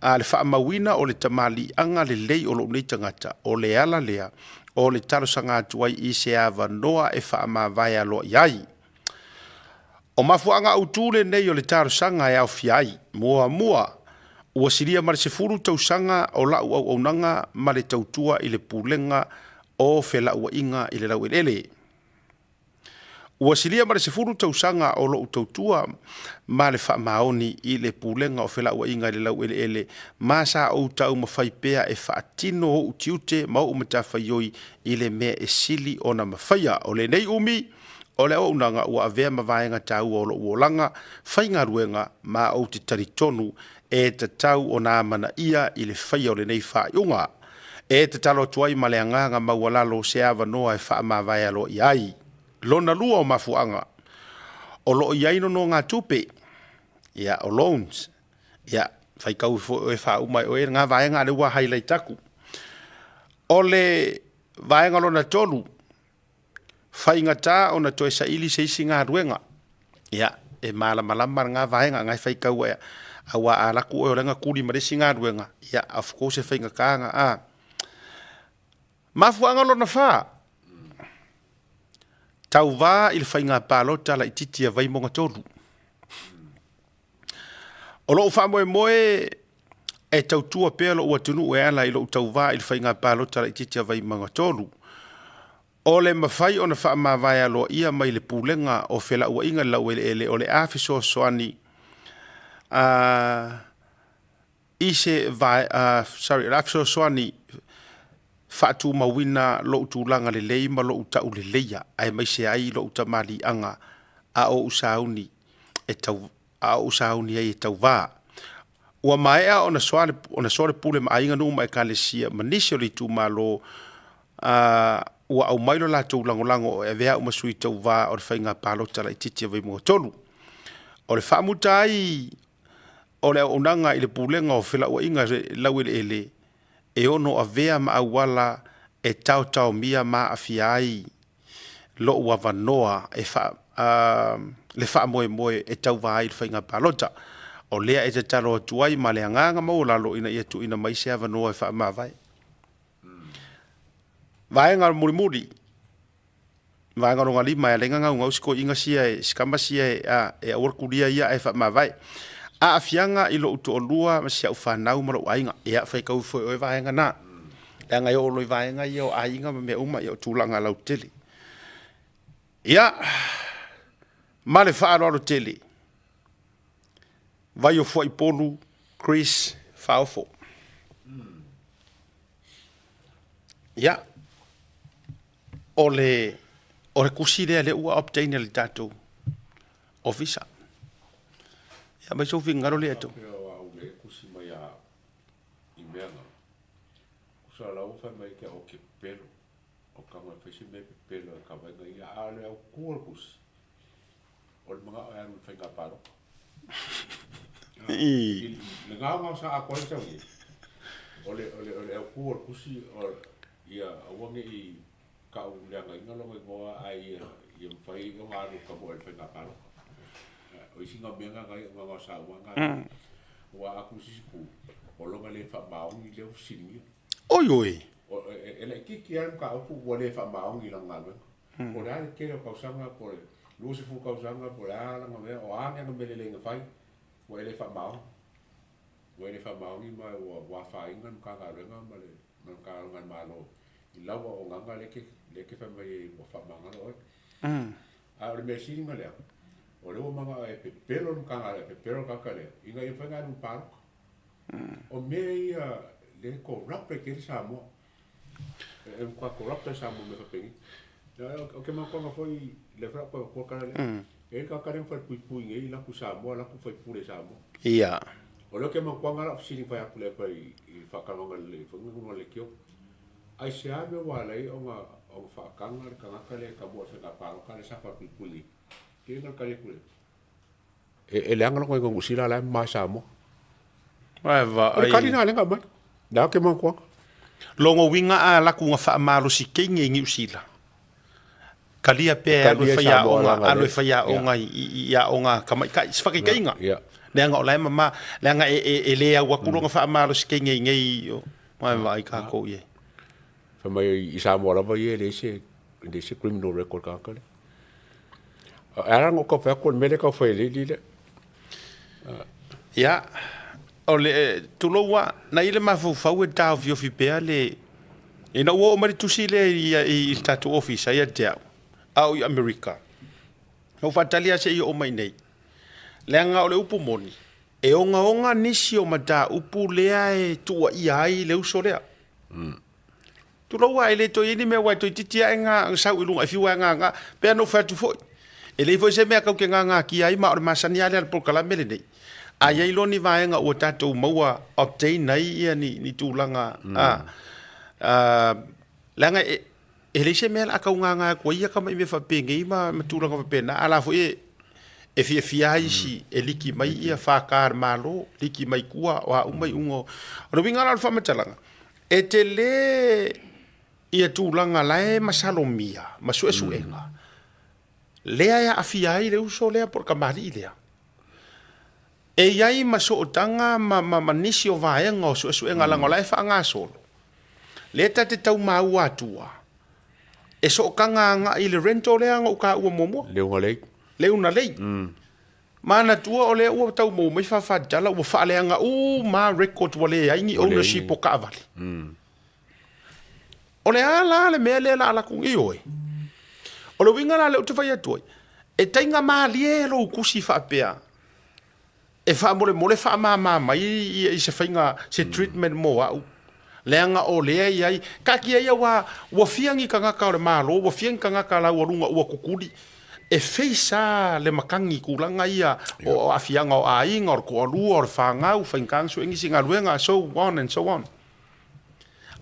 H: a le faamauina o le tamaliiaga lelei o lou nei tagata, o le ala lea o le talosaga atu ai i se avanoa e faamavae aloaia ai. O mafuaaga autu lenei o le talosaga e aofia ai, muamua, ua silia ma le 10 tausaga o lau auaunaga ma le tautua i le Pulega o Felauaiga i le Laueleele. Ua silia ma le 10 tausaga o lou tautua ma le faamaoni i le Pulega o Felauaiga i le Laueleele ma sa ou taumafai pea e faatino ou tiute ma ou matafaioi i le mea e sili ona mafaia. O lenei umi o le auaunaga ua avea ma vaega taua o lou olaga faigaluega ma ou te talitonu e tatau ona amanaia i le faia o lenei faaiuga. E tatalo atu ai ma le agaga maualalo se avanoa e faamavae aloaia ai. Lona lua o mafuaaga, o lo o i ai nonogatupe, ia, o loans, ia, faitau ifo oe faauma e oe lena vaega a lea ua highlight atu. O le vaega lona tolu, faigata ona toe saili se isi galuega. Ia, e malamalama lena vaega, na e faitau ai, aua a alu atu oe o lea na tuli ma le isi galuega, ia, of course e faigata na, a. Mafuaaga lona fa, tauva i le faiga palota laitiiti a Vaimauga 3. O lou faamoemoe e tautua pea lou atunuu e ala i lou tauva i le faiga palota laitiiti a Vaimauga 3. O le mafai ona faamavae aloaia mai le Pulega o Felauaiga i le Laueleele o le a fesoasoani a i se vae, sorry, o le a fesoasoani faatumauina lou tulaga lelei ma lou tauleleia aemaise ai lou tamaliiaga a o ou sauni e tau, a o ou sauni ai e tauva. Ua maea ona soa le, ona soa le pule ma aiga, nuu ma ekalesia ma nisi o le itumalo a ua aumai lo latou lagolago e avea au ma sui tauva o le faiga palota laitiiti a Vaimauga 3. O le faamuta ai o le auaunaga i le Pulega o Felauaiga Laueleele e ono avea ma auala e taotaomia ma aafia ai lou avanoa e fa, le faamoemoe e tauva ai i le faiga palota. O lea e tatalo atu ai ma le agaga maualalo ina ia tuuina mai se avanoa e faamavae. Vaega mulimuli, vaega lona lima e ala ai ona gaugau si toeaina sia e, si tama sia e, a, e aua le tulia ia ae faamavae. Aafiaga i lou toalua ma si au fanau ma lou aiga. Ia, faitau ifo e oe vaega na. Leaga e oo loa i vaega ia o aiga ma mea uma, ia o tulaga lautele. Ia, ma le faaaloalo tele, Vaiofuaipolu Chris Faaofo. Ia, O le o le kusi lea lea ua obtain e le tatou ofisa. Ia mai sou finagalo lea tou.
G: Faapea o au le kusi mai a i mea na. Kusa la ua fai mai ke o ke pepelo. O ka mai fai se mea pepelo e ka vainga ia a o le au ku o le kusi. O le mangao e alu i faiga palota. I le gaogao sa atoa ai sau nei, o le, o le, o le autu o le tusi, o, ia aua ne i tauleagaina lona igoa ae ia, ia mafai ona alu ka moe i le faiga palota. O isi na mea na na na na sa uma na. Ua atu sisi ku, o lona le faamaoni lea ua fesiligia.
H: Oi oi.
G: O, e, e laitiiti lava le mataupu ua le faamaoni i lana galuega. Po o le a le tele o tausaga, po o le 20 tausaga, po o le a lana mea, o a ni ana mea lelei na fai, ua e le faamaoni. Ua e le faamaoni ma ua, ua afaina le Matagaluega ma le, ma le Matagaluega a le Malo i lau auaunaga lea e te, lea e te fai mai ai ua faamagalo oe. A o le mea sili na leaga, o lea ua manao e pepelo le Matagaluega, e pepelo le tagata lea, ina ia mafai ona alu i le palota. O mea ia lea e corrupt ai tele Samoa. E matua corrupt ai Samoa i mea faapenei. Ou te manatua foi lea foi o le a ou toe avatua le tala lea. E i ai le tagata lea na falepuipui nei alu atu i Samoa, alu atu faipule i Samoa.
H: Ia.
G: O lea ou te manatua lau fesili na fai atu i le i faatalanoaga lelei foi na luga o le leitio. Aisea mea ua ala ai ona faataga le tagata lea e tamua i le faiga palota lea sa falepuipui nei? Kei na tali atu lea. E leaga lona igoa Niu Sila la e mama i Samoa.
H: Ae vaai.
G: O le tali lena lea na aumai. Lea ou te manatua.
H: Logo uiga a laku nga faamalosi keige i Niu Sila. Kalia pea e alu e fai aoga, alu e fai aoga i aoga tamaitai, se faataitaiga. Leaga o la e mama, leaga e le au atu lona faamalosi keige i nei, ae vaai tatou i ai.
G: Fai mai i Samoa lava ia e leai se, e leai se criminal record tagata lea. E ala ona ou tau fai atu o le mea lea e tau fai e le alii lea.
H: Ia, o le, tulou lava, na i le mafaufau e taofiofi pea le, ina ua oo mai le tusi lea i, i, i le tatou ofisa ia te au, a o i Amerika, na ou faatali lava se i oo mai i nei. Leaga o le upu moni, e ogaoga nisi o mataupu lea e tuuaia ai le uso lea. Tulou a e le toe i ai ni mea aua e toeitiiti ae ga sau i luga e fiu ae gaga. Pei ona ou fai atu foi, e leai foi se mea tatou te gagatia ai ma o le masani lava lea o le polokalame lenei. A i ai loa ni vaega ua tatou maua obtain ai ia ni, ni tulaga a, a, leaga e, e leai se mea o le a tau gaga atu ai ia tamai mea faapenei ma, ma tulaga faapena. A la foi e, e fiafia ai isi e liki mai ia FK a le Malo, liki mai tua, o a uma iuga o... O le uiga la o le faamatalaga, E tele ia tulaga la e masalomia ma suesuega lea e aafia ai le uso lea po o le kamalii lea. E i ai ma sootaga ma, ma, ma nisi o vaega o suesuega leaga o la e faagasolo, lea ta te tau maua atua e sootaga agai i le rental lea na ou taua muamua.
G: Le unalei.
H: Le unalei. Manatua o lea ua tau maua mai faafatala ua faaleaga uma records ua leai ni ownership o taavale. O le a la le mea lea la laku ioe. O le uiga la lea ou te fai atu ai, e taiga malie lou tusi faapea e faamolemole faamama mai i se faiga se treatment mo au leaga o lea e i ai taatia ia ua ua fia ni tagata o le Malo ua fia ni tagata laualuga ua tutuli e face a le matagi i tulaga ia o aafiaga o aiga o le toalua o le fanau faigata ona sue nisi galuega so on and so on.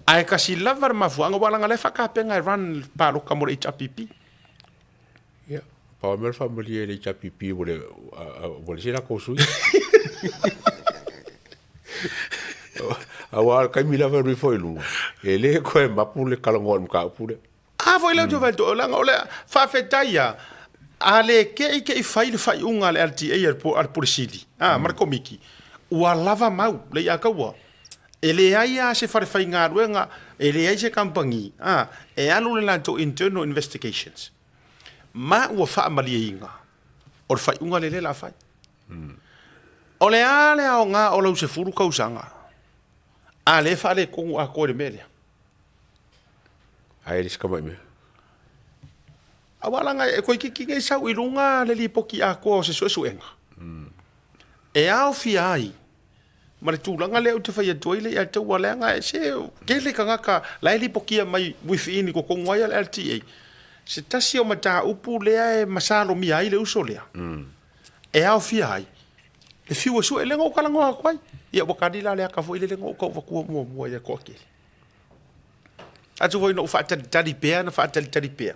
H: Ae tasi lava le mafuaaga aua leaga o la e faatapena e run le palota mo le HRPP.
G: Ia, pau lava mea o le faamalie i le HRPP ua le, ua leai se latou sui. Aua o le taimi lava e alu ifo i luga, e le toe mapu le talanoa i le mataupu lea.
H: A foi lea ou te fai atu, leaga o le faafetai lava, a le te i te i fai le faaiuga a le LTA a le Pule Sili a, ma le Komiti, ua lava mau le ia taua. E leai lava se fale faigaluega, e leai se kamupani a, e alu le latou internal investigations ma ua faamalieina o le faaiuga lea o le a fai. O le a le aoga o lau 10 tausaga a lea e faaletonu atoa i le mea lea?
G: Ae le si tamai mea.
H: Aua leaga e toeitiiti nei sau i luga le lipoti atoa o se suesuega e aofia ai ma le tulaga lea ou te fai atu ai le ia te au leaga se tele tagata la e lipotia mai within i totonu ai a le LTA. Se tasi o mataupu lea e masalomia ai le uso lea, e aofia ai le fiu e sue, lea na ou talanoa atu ai. Ia ua kali la le ata foi lele na ou tau avatua muamua ia Toatele. Atu foi na ou faatalitali pea na faatalitali pea,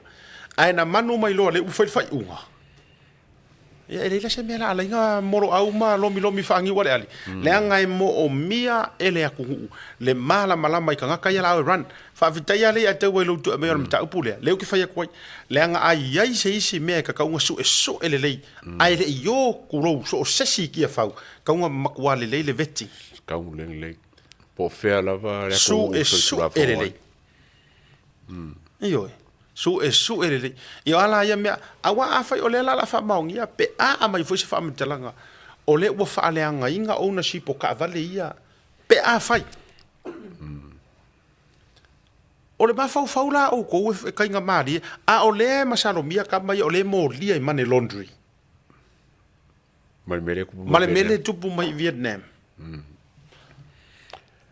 H: ae na manu mai loa lea ua fai le faaiuga. Ia e leai la se mea la ala ai na moloau ma lomilomi faaniu aleale, leaga e moomia e le atunuu le malamalama i tagata ia la e run. Faafetai lava lea ia te au i lou toe aumaia o le mataupu lea, lea ou te fai atu ai, leaga a i ai se isi mea e tatau ona suesue lelei, ae le i o kulou so o se isi i Tiafau, tatau ona matua lelei le vetting.
G: Tatau ona lelei. Po o fea lava le atunuu
H: Suesue lelei. Ioe. Suesue lelei. Ia o a la ia mea, aua afai o lea la o le a faamaonia, pe a aumai foi se faamatalaga, o lea ua faaleagaina ownership o taavale ia, pe afai. O le mafaufau la a outou e taiga malie, a o lea e masalomia tama ia o lea e molia i money laundry.
G: Ma le mea lea e tupu
H: mai. Ma le mea lea e tupu mai i Vietnam.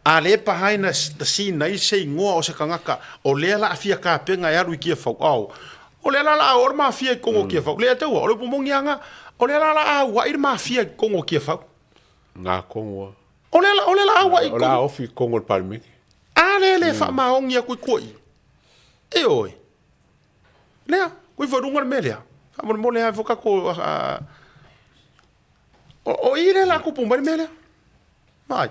H: A lea behind the scene ai se igoa o se tagata o lea la a fia tapena e alu i Tiafau, ao, o lea la la a oo le mafia i totonu o Tiafau. Lea taua, o le upu moni lava lena, o lea la la a auai le mafia i totonu o Tiafau.
G: Ngā kongo.
H: O lea la, o lea la a auai i
G: totonu. O le a ofi i totonu o le Palemene.
H: A lea le faamaoni atu i tua i i. Ioe. Lea, kui foi luga le mea lea. Faamolemole lava foi tatou o i lea la tupu mai le mea lea. Vaai.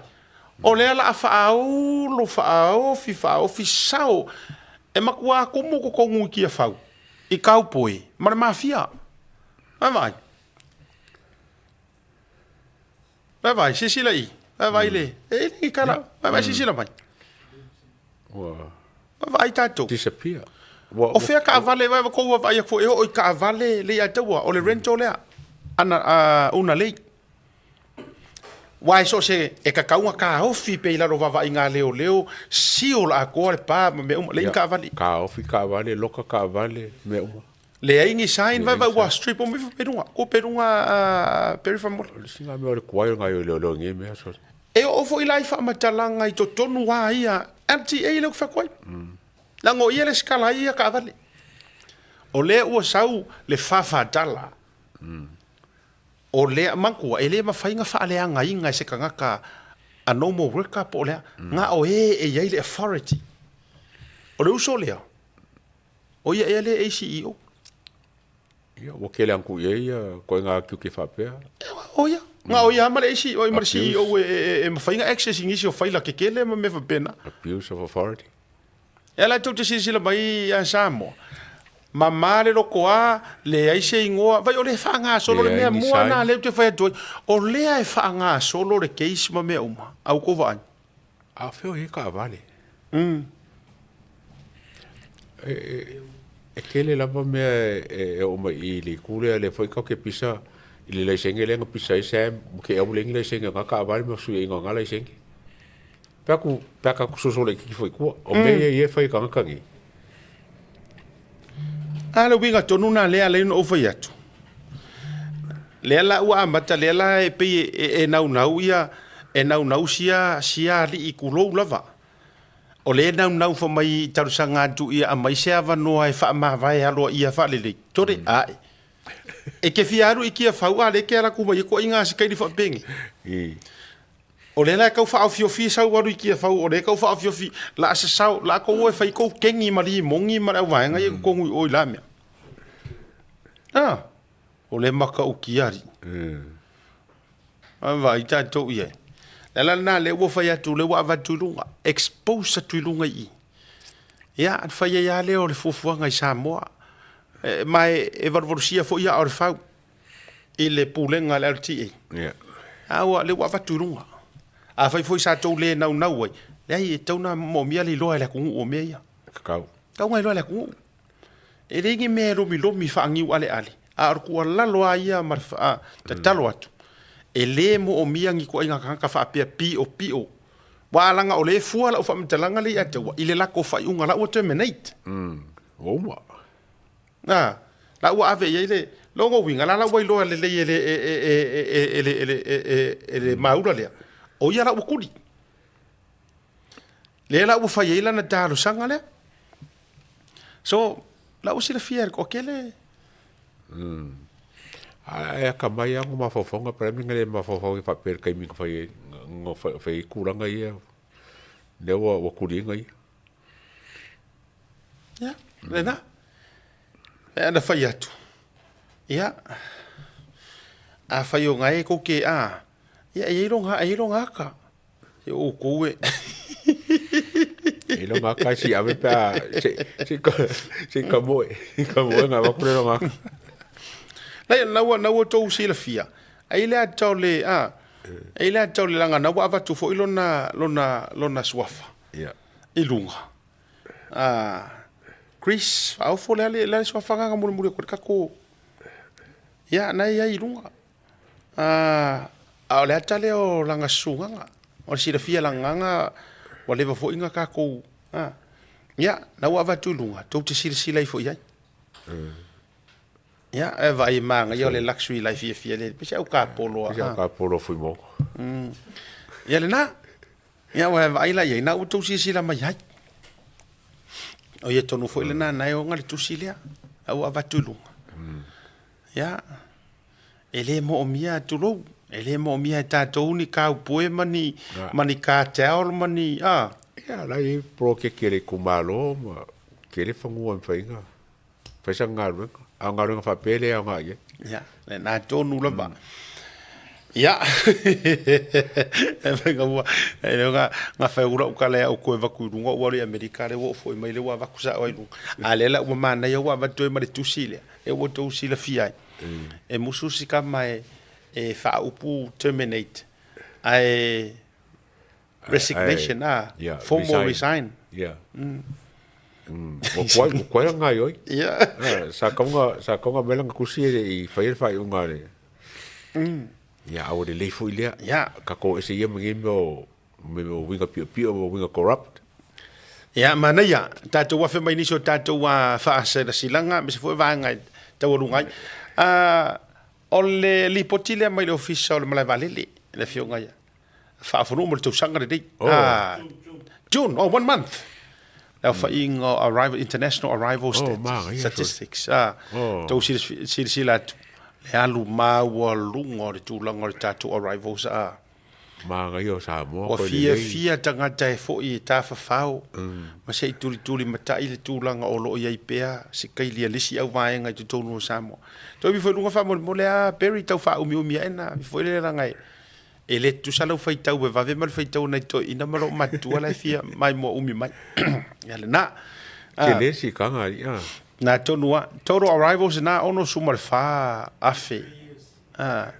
H: O lea la a faaulu, faaofi, faaofi sao. E matua tumu totonu i Tiafau, i Kaupoi ma le Mafia. Vaai. Vaai, silasila i. Vaai le. E le ni tala. Vaai, silasila mai.
G: Ua.
H: Vaai tatou.
G: Disappear.
H: O fea taavale, vai kou vaavaai atu foi, e oo i taavale le ia taua, o le rental lea, ana, una lei. Aua e so o se, e tatau ona taofi pea i lalo o vaavaaiga a leoleo, seal atoa le pa ma mea uma, leai ni taavale.
G: Taofi taavale, loka taavale, mea uma.
H: Leai ni sign, vai vai ua strip uma ifo peluga, ko peluga Perry Famole.
G: O le isi mea o le tuai o nai leoleo i nei mea.
H: E oo foi la i faamatalaga i totonu lava ia LTA lea ou te fai atu ai. Leaga o ia le sikala ai ia taavale. O lea ua sau le fafadala. O lea, manatua, e le mafai ona faaleagaina e se tagata a normal worker po o le a, na o e e i ai le authority. O le uso lea, o ia ea lea e CEO.
G: Ia, ua tele atu i ai ia ituaiga tiute faapea.
H: O ia, na o ia lava ma le AC, ma le CEO e mafai ona access i nisi o faila tetele ma mea faapena.
G: Abuse of authority.
H: E ala tou te silasila mai ia Samoa, mama le lotoa, leai se igoa, vai o lea e faagasolo le mea mua lena lea ou te fai atu ai, o lea e faagasolo le case ma mea uma, a ua tou vaai?
G: A o fea o i ai taavale? E tele lava mea e oo mai i le itu lea, lea foi tatou te pisa i le laisene lea na pisa ai Sam, ua te au leai ni laisene o na taavale ma fesuiaiga o na laisene. Pe a ku, pe a tatou soso laitiiti foi i tua, o mea ia ia e fai e tagata nei.
H: A le uiga tonu lena lea e ala ai ona ou fai atu, lea la ua amata, lea la e pei e naunau ia, e naunau sia, sia alii tulou lava. O lea e naunau fai mai i talosaga atu ia aumai se avanoa e faamavae aloaia faalelei. Tole, ae. E te fia alu i Tiafau a lea e te alu atu ma ia ituaiga asikaili faapenei. O lea la e tau faaofiofi sau alu i Tiafau, o lea e tau faaofiofi, la a sasao, la a tou o e fai tou keni ma limogi ma le auvaega ia i totonu i o i la mea. A, o le matautia alii. A vaai tatou i ai. Le ala lena lea ua fai atu, lea ua avatu i luga, expose atu i luga i i. Ia, ona fai ai lava lea o le fuafuaga i Samoa. E, ma e, e valuvalusia foi aa o le fau i le pulega a le LTA.
G: Yeah.
H: A ua, lea ua avatu i luga. Afai foi sa tou le naunau ai, leai, e tatau ona moomia le iloa e le atunuu o mea ia.
G: Tatau.
H: Tatau ona iloa e le atunuu. E leai ni mea e lomilomi faaniualeale, a o le tuualalo lava ia ma le tatalo atu, e le moomia ni ituaiga tagata faapea piopio, aua leaga o lea e fua lau faamatalaga lea ia te au i le latou faaiuga la ua terminate.
G: Ua uma.
H: A, la ua ave i ai le lona uiga, la la ua iloa lelei e le e e e e le e le e e le maula lea, o ia la ua kuli. Lea la ua fai ai lana talosaga lea. So, La ua silafia e le toatele.
G: A e akamai lava ona mafaufauga pe o le a le mea na le mafaufau ai faapea i le taimi na fai ai na fai ai tulaga ia lea ua ua tuliina ia.
H: Ia, lena. E ana fai atu, ia, afai o gae tou te, a, ia e i ai lona, e i ai lona ata. E outou e.
G: E lona ata e si ave pe a, se, se, se i ka moe, i ka moe nga avatu le lona ata.
H: Lai, na ua, na ua tou silafia, ai le ata o le, a, ai le ata o le laga na ua avatu foi lona, lona, lona suafa.
G: Ia.
H: I luga. A, Chris, faaofo le a le, le a le suafa na na mulimuli atu ai le tatou, ia, na e i ai i luga. A, a o le ata lea o lana susugaga, o le silafia e lana ua leva foi na tatou, a, ia, na ua avatu i luga, tou te silasila ifo i ai. Ia, e vaai e manaia o le luxury life fiafia le, pei se au kapolo a.
G: Pei se au kapolo a Fuimaono.
H: Ia lena. Ia ua e vaai la i ai, na ua tou silasila mai ai. O ia tonu foi lena na e ona le tusi lea, a ua avatu i luga. Ia, e le moomia, tulou, e le moomia e tatou ni cowboy ma ni, ma ni cartel ma ni, a.
G: Ia, la e i ai poloketi a le itumalo ma tele fanua e mafai ona fai sana galuega, a o galuega faapea e le aoga i ai.
H: Ia, lena tonu lava. Ia, e fai ka ua, e leo nga, nga fai ula ukala ia uko e vaku i lunga ua le Amerika le ua ofo i mai le ua vaku sa oi lunga. A le la ua manaia ua avatu ai ma le tusi lea, e ua tou silafia ai. E musu si kama e, e faaupu terminate, ae resignation, a, formal resign.
G: Ia. Ua tuai, ua tuai lana gaoioi.
H: Ia.
G: Sa tatau ona, sa tatau ona aumai lana tusi e le i faia le faaiuga a le, ia, a ua lelei foi lea.
H: Ia.
G: Tatou o ese ia ma nei mea o, mea o uiga piopio ma uiga corrupt.
H: Ia, manaia, tatou afe mai nisi o tatou faaselasilaga, aemaise foi vaega e taualuga ai. O le lipoti lea mai le Ofisa o le Malae Vaalele, le afioga ia Faafanuu mo le tausaga lenei.
G: Oh.
H: June, oh, one month. Le aofaiga o arrival, international arrival
G: Oh, manaia,
H: statistics.
G: Oh.
H: Tou silasila atu, le alu maualuga o le tulaga o le tatou arrivals.
G: Manaia o Samoa
H: Ua
G: koe lelei.
H: fiafia tagata e foi e tafafao ma se i tulitulimatai le tulaga o lo o i ai pea se kaili a le isi au vaega i totonu o Samoa. Toe ifo i luga faamolemole a Barry tau faaumiumi ae na ifo i le laga e e le tutusa lau faitau e vave ma le faitau a nai toeaiina ma lou matutua la e fia maimoa umi mai. Ia lena.
G: Tele sikaga alii a.
H: Na tonu a. Total arrivals na 64,000. A.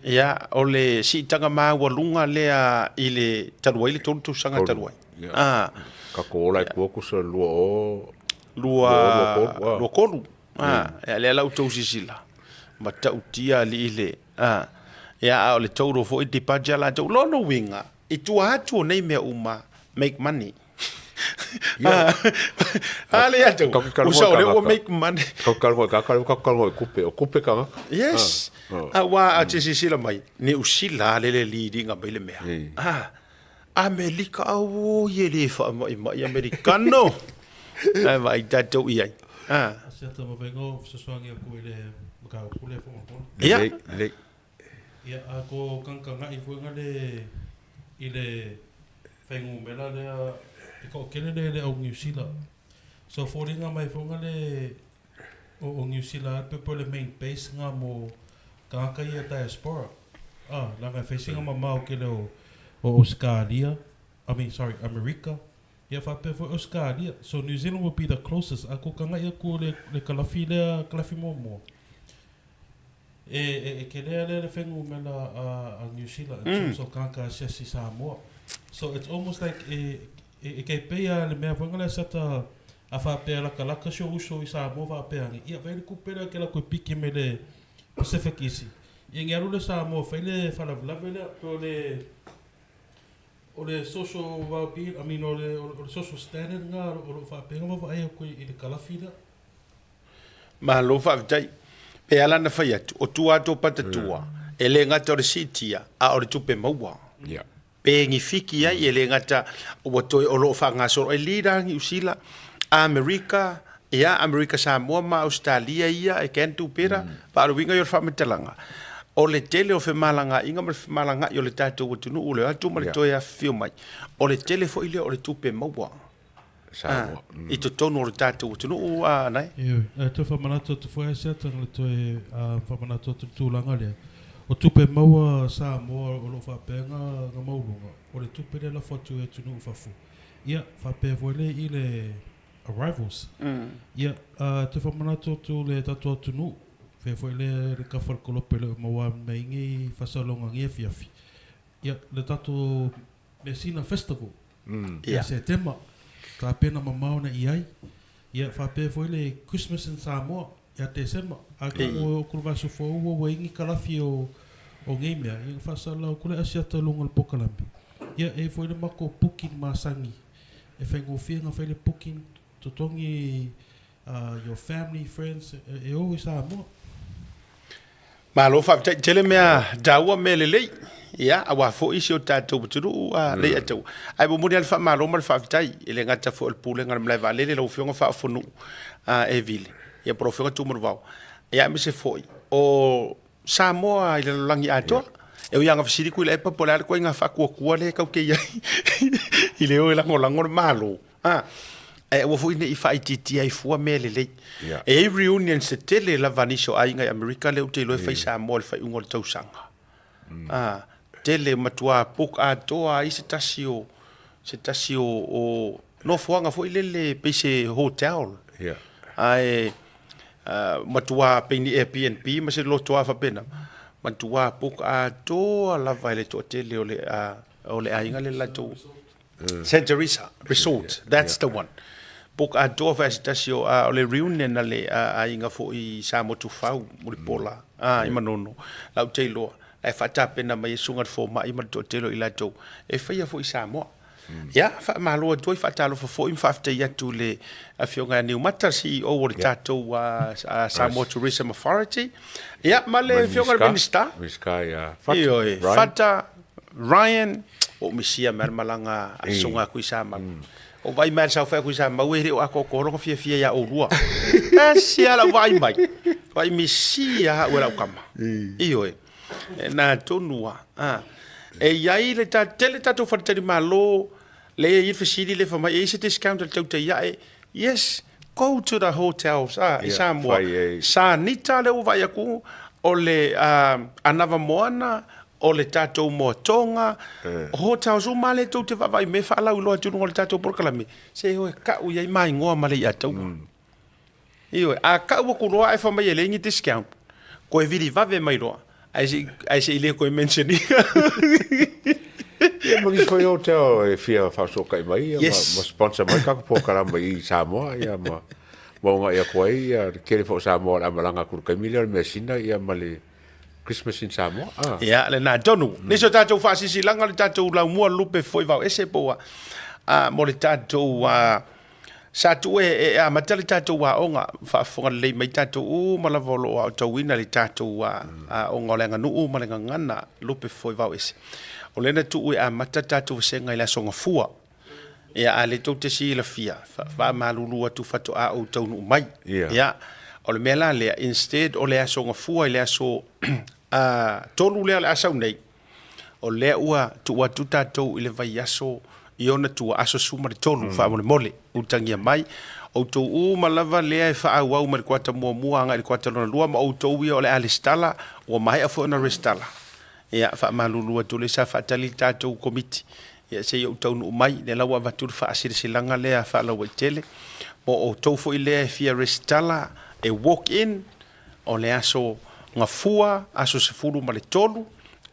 H: Ia, o le siitaga maualuga lea i le talu ai le tolu tausaga talu ai.
G: A. Tatou ola i tua tusa 20
H: 2 23. A, ia lea la ua outou silasila, matautia alii le, a, ia a o le total foi departure latou. Lona uiga, i tua atu o nei mea uma, make money. A le ia tau, ua sao lea ua make money.
G: Tatou talanoa i tagata, lea ua tatou talanoa i tupe, o tupe tagata.
H: Yes, aua a te silasila mai, Niu Sila lea le lead-ina mai le mea. A, Amelika, auoi e le faamaimai Amerikano. Ae vaai tatou i ai. A.
I: Se ata mawhenga o fesoasoani aku i le mataupu lea faamolemole.
H: Ia.
G: Lelei, lelei.
I: Ia, a ko kankangaʻi foi nga le i le faigumela lea e toʻatele le le au Niu Sila. So foliga mai foi nga le o o Niu Sila pe po le main base nga mo tagata ia diaspora. Ah, leaga e fai sina mamao kele o o Auscalia, I mean sorry, Amerika. Ia faapea foi Auscalia. So New Zealand will be the closest. A ko kangaʻi aku le le kalafi lea kalafi muamua. E e e kelea lea le fengumela a a New Zealand in terms of tagata asiasi Samoa. So it's almost like e e e kei pei a le mea foi lea sa ta a faapea lakalaka si ou uso i Samoa faapea ane, ia fai le kupe lea ke la koe piki me le Pacific isi. Ia ngi alu le Samoa fai le faalavelave lea pe o le o le social well being, I mean o le o le social standard nga o loo faapea nga vaavaai atu i le kalafi lea.
H: Malo faafetai. E ala ona fai atu, o tua atu o Patatua, e le gata o le siitia, a o le tupe maua. Pe gifiki ai, e le gata ua toe o lo o faagasolo ai leader a Niu Sila. Amerika, ia, Amerika Samoa ma Ausetalia ia e can do better, pa o le uiga ia o le faamatalaga, o le tele o femalagaaiga ma le femalagaai o le tatou atunuu, le o atu ma le toe afifio mai, o le tele foi lea o le tupe maua i totonu o le tatou atunuu, a Nae?
I: Ioe, ae toe faamanatu atu foi Asiata na le toe faamanatu atu i le tulaga lea, o tupe maua a Samoa o lo o faapea ona maualuga, o le tupe lea e lafo atu i atunuu i fafo, ia faapea foi lea i le arrivals. Ia, toe faamanatu atu le tatou atunuu, faia foi lea le kafa o le kolope e le o maua mai nei faasalalauga i lenei afiafi, ia le tatou Measina Festival ia Setema, tapena mamao na i ai. Ia faapea foi le Christmas in Samoa ia Tesema. Atonu o oo atu le vaiaso fou ua i ai ni kalafi o nei mea, ia na faasalalau atu le Asiata i luga o le polokalame. Ia e i ai foi le matou booking masani e faigofie ona fai le booking, totogi your family, friends e o i Samoa.
H: Malo faafetai tele mea taua mea lelei ia aua foi si o tatou atunuu a lei atau. Ae momoli lava le faamalo ma le faafetai e le gata foi o le Pulega o le Malae Vaalele lau Afioga Faaofonuu a e Vili ia po o lau Afioga Tuumanuvao ia aemaise foi o Samoa i le lalolagi atoa. E ui lava ina fesili Tuilaepa po o le a le ituaiga faatuatua lea tatou te i ai i le o e lagolago le Malo. A, ae aua foi ne i faaitiitia ai fua mea lelei. Yeah. E i ai reunions tetele lava a nisi o aiga i Amerika lea ou te iloa e fai Samoa i le faaiuga o le tausaga. A, tele matua book atoa ai se tasi o se tasi o, o nofoaga foi lele pei se hotel.
G: Yeah.
H: Ae matua pei ni Airbnb ma se lotoa faapena. Matua book atoa lava e le toatele o le o le aiga le latou Saint Teresa Resort, that's the one. Book atoa fai se tasi o, o le reunion a le aiga foi i Sa Motufau, Mulipola, i Manono, lau te iloa, la e faatapena mai e susuga i le fomai ma le toatele o i latou, e faia foi i Samoa. Ia, faamalo atu ai, faatalofa foi ma faafetai atu i le Afioga ia Niumata, CEO o le tatou Samoa Tourism Authority, ia, ma le Afioga i le Minisita.
G: Minisita ia Fata.
H: Ioe, Fata, Ryan, ua ou misia mai le malaga a Susuga a Tuisamau. Ua ou vaai mai lava i le saofai a Tuisamau e le o atoatoa lona fiafia ia oulua. Tasi lava lau vaai mai, vaai misia au e lau tama. Ioe, e na tonu lava. E i ai le tele tatou faletalimalo, lea e i ai le fesili lea fai mai, e i ai se discount a le tautai ae? Yes, go to the hotels i Samoa. Sanita lea ua vaai atu, o le Anava Moana, o le tatou moatoga, hotels uma lava lea tou te vaavaai mai e faalauiloa atu i luga o le tatou polokalame, se o e tau i ai maimoa ma le iataua. Ioe, a tau atu loa ae fai mai e leai ni discount, toe vili vave mai loa, ae se ae se i le toe mention ina.
G: Ia ma nisi foi hotel e fia faafesootai mai ia ma sponsor mai tatou polokalame i Samoa ia ma ma ogai atu ai ia le tele foi o Samoa o le a malaga atu i le taimi lea o le measina ia ma le Christmas in Samoa.
H: Ah. Ia, lena tonu. Mm. Nisi o tatou faasisilaga le tatou laumua lupe foi vao ese po ua mo le tatou sa tuu e, e amata le tatou aoga faafofoga lelei mai tatou uma lava o lo o aotauina le tatou aoga o le aganuu ma le gagana lupe foi vao ese. O lea na tuu e amata tatou vasega i le aso Gafua. Ia, a lea tou te silafia, faamalulu atu faatoa ou taunuu mai.
G: Yeah.
H: Ia, o le mea la lea, instead o le aso Gafua i le aso 3 lea o le a sau nei, o lea ua tuu atu tatou i le vaiaso i ona tua, aso 13 faamolemole, utagia mai. Outou uma lava lea e faaauau mai le kuata muamua agai i le kuata lona lua, ma outou ia o le a resitala, ua maea foi ona resitala. Ia, faamalulu atu lea sa faatali le tatou Komiti, ia se i ou taunuu mai, lea la ua avatu le faasilasilaga lea faalauaitele, mo outou foi lea e fia resitala e walk in, o le aso Gafua, aso 13,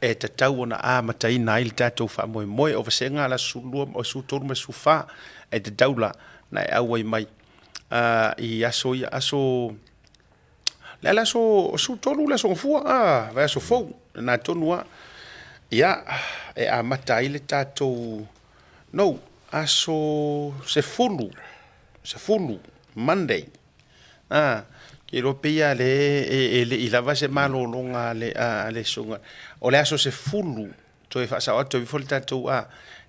H: e tatau ona amataina ai le tatou faamoemoe o vasega le aso 12, o le 13 ma le 14, e tatau la na e auai mai i aso ia, aso Le a le aso 13 le aso Gafua, a, vaiaso fou, lena tonu lava. Ia, e amata ai le tatou, no, aso 10, 10, Monday. A, ke iloa pei lava lea e le i lava se malologa a le, a le susuga. O le aso 10, toe faasao atu, toe aveifo le tatou, a,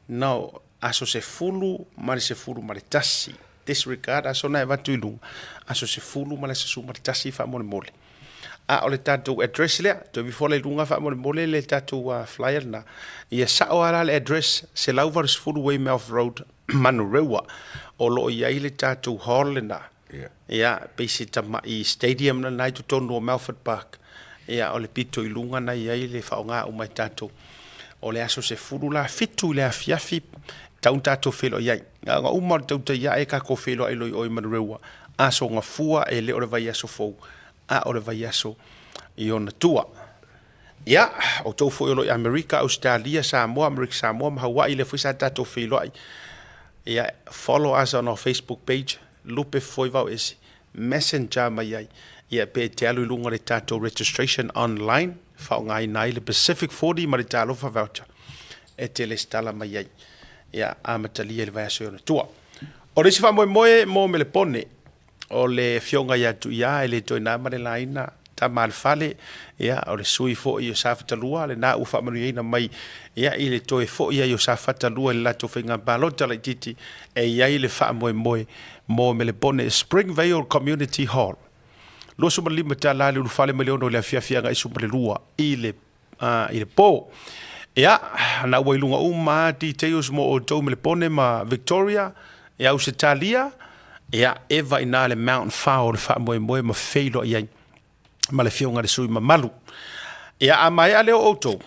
H: no, aso 10 ma le 11. Disregard aso na e avatu i luga, aso 10 ma le aso 11 faamolemole. A o le tatou address lea, toe aveifo la i luga faamolemole le tatou flyer lena. Ia sao lava la le address, 180 Weymouth Road, Manurewa, o lo o i ai le tatou hall lena. Ia, pei se tamai stadium lena i totonu o Melford Park. Ia, o le pito i luga na i ai le faaaoga uma e tatou. O le aso 10 la, 7 i le afiafi, tau na tatou feiloai ai. Na ona uma o le tautai ae tatou feiloai loa i o i Manurewa, aso gafua e le o le vaiaso fou, a o le vaiaso i ona tua. Ia, outou foi o lo o i Amerika, Ausetalia, Samoa, Amerika Samoa ma Hawaii, lea foi sa tatou feiloai. Ia, follow us on our Facebook page, Lupe Foi Vaoese, messenger mai ai, ia pe e te alu i luga o le tatou registration online, faaaogaina ai le Pacific 40 ma le Talofa Voucher e te lesitala mai ai. Ia, amatalia i le vaiaso i ona tua. O le isi faamoemoe mo Melepone, o le afioga ia Tuia e le toe na ma le laina, tama a le fale, ia, o le sui foi o Safata 2, lena ua faamanuiaina mai, ia, i le toe foi ai o Safata 2 i le latou faiga palota laitiiti, e i ai le faamoemoe mo Melepone Springvale Community Hall. $25 le ulufale mai le 6 i le afiafi agai 12 i le i le po. Ia, na ua i luga uma lava details mo outou Melepone ma Victoria, ia Ausetalia, ia, eva i ina le Mount Whao o le faamoemoe ma feiloai ai ma le afioga i le sui mamalu. Ia, a maea lea o outou,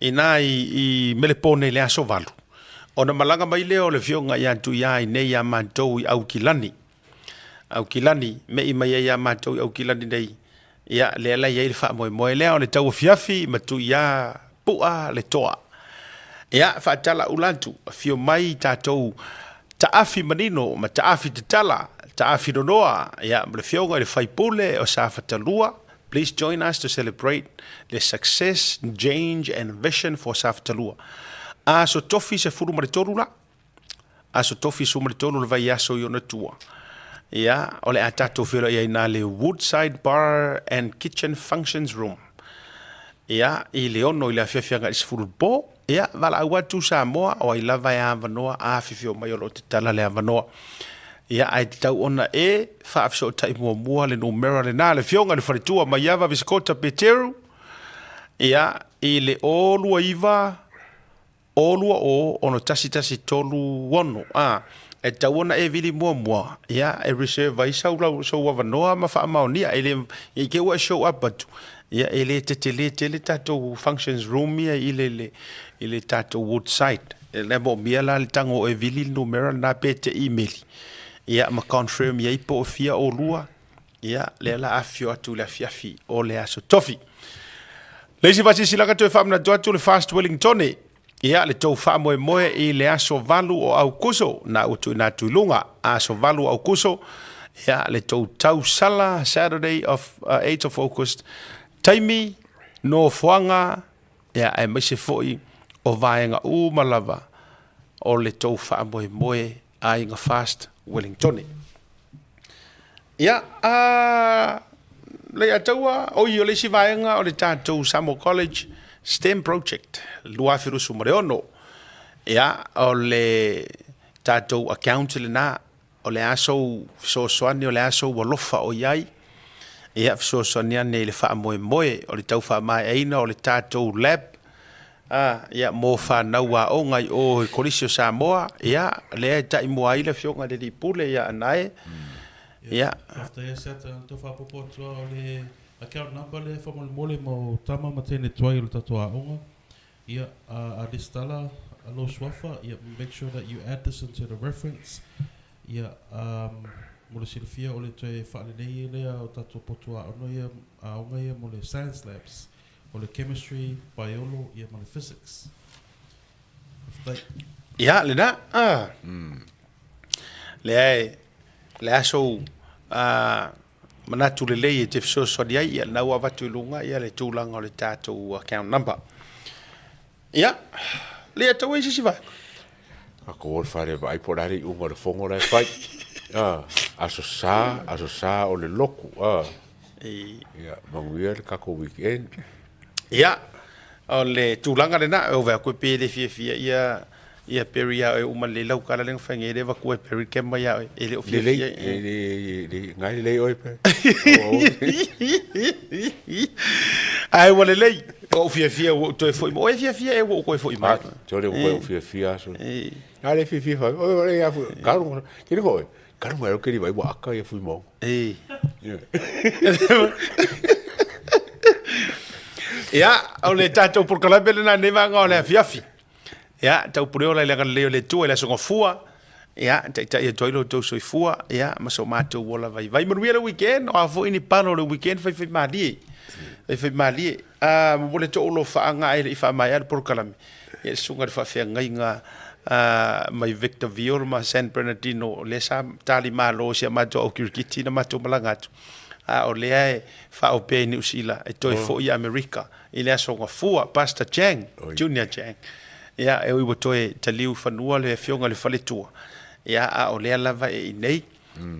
H: ina i Melepone i le aso 8, ona malaga mai lea o le afioga ia Tuia i nei ia matou i Aukilani. Aukilani, me'i mai ai ia matou i Aukilani nei, ia, lea la e i ai le faamoemoe lea o le tauafiafi ma Tuia Pu'a le toa. Ia, faatalaula atu, afio mai tatou taafi manino ma taafi tatala, taafi nonoa, ia, ma le afioga i le faipule o Safata 2. Please join us to celebrate the success, change and vision for Safata 2. Aso tofi 13 la, Aso Tofi 13 le vaiaso i ona tua. Ia, o le a tatou feiloai ai na le Woodside Bar and Kitchen Functions Room. Ia, i le 6 i le afiafi agai i le 10 i le po. Ia, valaau atu Samoa, o ai lava e avanoa, afifio mai o lo o tatala le avanoa. Ia, ae tatau ona e faafesootai muamua le numera lena, le Afioga i le Faletua Maiava Visikota Peteru, ia, i le 029 O 2 o 6 1 1 3 6, a, e tatau ona e vili muamua, ia, e reserve ai sau lau, sou avanoa ma faamaonia, e le, i te i ua e show up atu, ia, e le tetele tele tatou functions room ia i le, le, i le tatou Woodside. E le moomia la le tago e vili le numera lena pe te imeli, ia, ma confirm i ai po o fia olua, Ia, lea la afifio atu i le afiafi o le aso tofi. Le isi faasilasilaga toe faamanatu atu le Fast Wellingtone. Ia, le tou faamoemoe i le aso 8 o Aukuso, na ua tuuina atu i luga, aso 8 o Aukuso, ia, le tou tausala, Saturday of uh, 8 of August, taimi, nofoaga, ia, aemaise foi o vaega uma lava o le tou faamoemoe Aiga Fast Wellingtone. Ia, a Leiataua, oi, o le isi vaega o le tatou Samoa College STEM Project 2026. Ia, o le tatou account lena, o le a sou fesoasoani, o le a sou alofa o i ai, ia, fesoasoani ane i le faamoemoe o le tau faamaeaina o le tatou lab, A, ia, mo fanau aoga i o i Kolisi o Samoa, ia, lea e taimua ai le Afioga i le Alii Pule ia Anae, ia.
I: Faafetai Asiata, na tau faaopoopo atu lava o le account number lea faamolemole mo tama ma teine tuai o le tatou aoga, ia, a lesitala lou suafa, ia, make sure that you add this into the reference, ia, mo le silafia o le toe faalelei lea o tatou potu aoga ia, aoga ia mo le science labs. O le chemistry, biolo, ia ma le physics. Faafetai.
H: Ia, lena. Ah. Lea e, le a sou manatu lelei e te fesoasoani ai, ia, lena ua avatu i luga ia le tulaga o le tatou account number. Ia, lea tau ai se isi vaega.
G: A ko le fale vaai po o le a le iuga o le fono la e fai. Ah, aso sa, aso sa o le loku. Ah. Ia, manuia le tatou weekend.
H: Ia, o le tulaga lena, e ova atu e pe le fiafia ia Ia Perry ia oe uma lelei lau kala lea na fai nei e le avatua e Perry le kema ia oe e le o
G: Lelei,
H: fiafia
G: e le, le, ngai lelei oe Perry.
H: Ae ua lelei, ua ou fiafia ua ou toe foi mai. Ua e fiafia ea ua ou toe foi mai?
G: Ah, sole ua ou fiafia aso. A le fiafia fai, oi oi ia fu, kalu, kiri hoi. Kalu mai kiri vai ua aka ia fui mo.
H: E. Ia, o le tatou polokalame lena nei vaega o le afiafi. Ia, taupuleola i le agalelei o le Atua i le Aso Gafua. Ia, taitai atu ai lo outou soifua, ia, ma so matou ola vaivai. Manuia le weekend, o a foi ni palo o le weekend, faifaimalie. Faifaimalie. Ah, momoli atu ou alofaaga ae le i faamaea le polokalame. Ia, le susuga i le faafeagaiga mai Victor Viol ma San Bernardino, lea sa tali malo i si a matou au kirikiti na matou malaga atu. A o lea e faaopea i Niu Sila e toe foi i Amerika. I le Aso Gafua, Pastor Chang, Junior Chang, ia, e ui ua toe taliu i fanua le afioga i le faletua, ia, a o lea lava e i inei,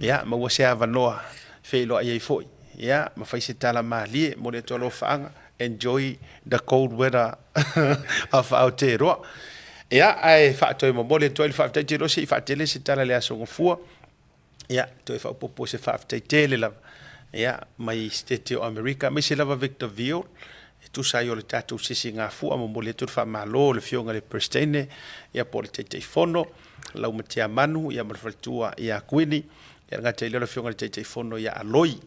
H: ia, maua se avanoa feiloai ai foi, ia, ma fai se tala malie mo le Atua alofaaga, enjoy the cold weather of Aotearoa. Ia, ae faatoe momoli atu ai le faafetai, te iloa se i faatele se tala i le Aso Gafua, Ia, toe faaopoopo se faafetai tele lava, ia, mai Setete o Amerika, aemaise lava Victorville, e tusa ai o le tatou sisigafua, momoli atu le faamalo i le Afioga i le Peresetene, ia, po o le Taitaifono, Laumatiamanu, ia, ma le faletua ia Kuini, ia, e le gata i lea o le Afioga i le Taitaifono ia Aloi,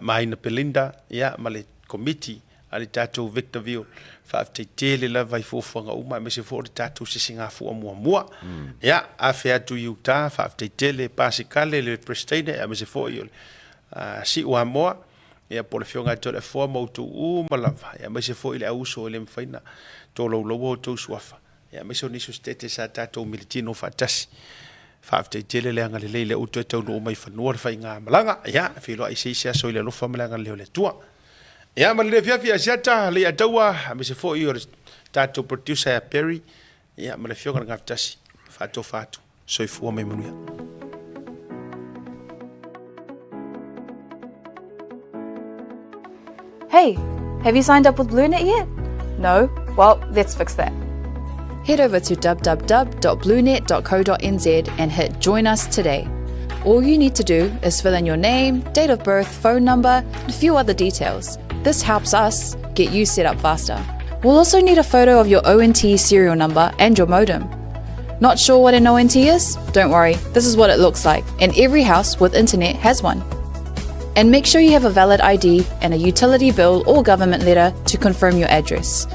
H: Maina Belinda, ia, ma le Komiti a le tatou Victorville. Faafetai tele lava i fuafuaga uma aemaise foi o le tatou sisigafua muamua. Ia, afe atu i uta, faafetai tele Pasikale le Peresetene aemaise foi o le Siu Amoa, ia po o le Afioga ia Toleafoa ma outou uma lava, ia aemaise foi le auuso e le mafai ona tolaulauina outou suafa, ia aemaise o nisi o Setete sa tatou militino faatasi. Faafetai tele le agalelei lea ua toe taunuu mai i fanua le faigamalaga. Ia, feiloai i se isi aso i le alofa ma le agalelei o le Atua. Ia ma le afiafi Asiata, Leiataua, aemaise foi o le tatou producer ia Perry, ia ma le afioga i le Gafatasi, faatofa atu, soifua ma ia manuia.
A: Hey, have you signed up with BlueNet yet? No? Well, let's fix that. Head over to www.bluenet.co.nz and hit Join Us Today. All you need to do is fill in your name, date of birth, phone number, and a few other details. This helps us get you set up faster. We'll also need a photo of your ONT serial number and your modem. Not sure what an ONT is? Don't worry, this is what it looks like, and every house with internet has one. And make sure you have a valid ID and a utility bill or government letter to confirm your address.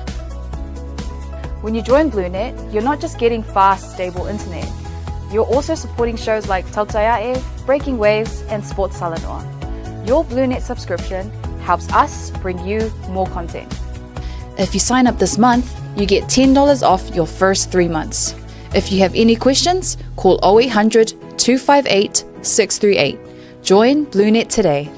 A: When you join BlueNet, you're not just getting fast, stable internet. You're also supporting shows like Tautaiae, Breaking Waves, and Sports Salanoa. Your BlueNet subscription helps us bring you more content. If you sign up this month, you get $10 off your first three months. If you have any questions, call 0800 258 638. Join BlueNet today.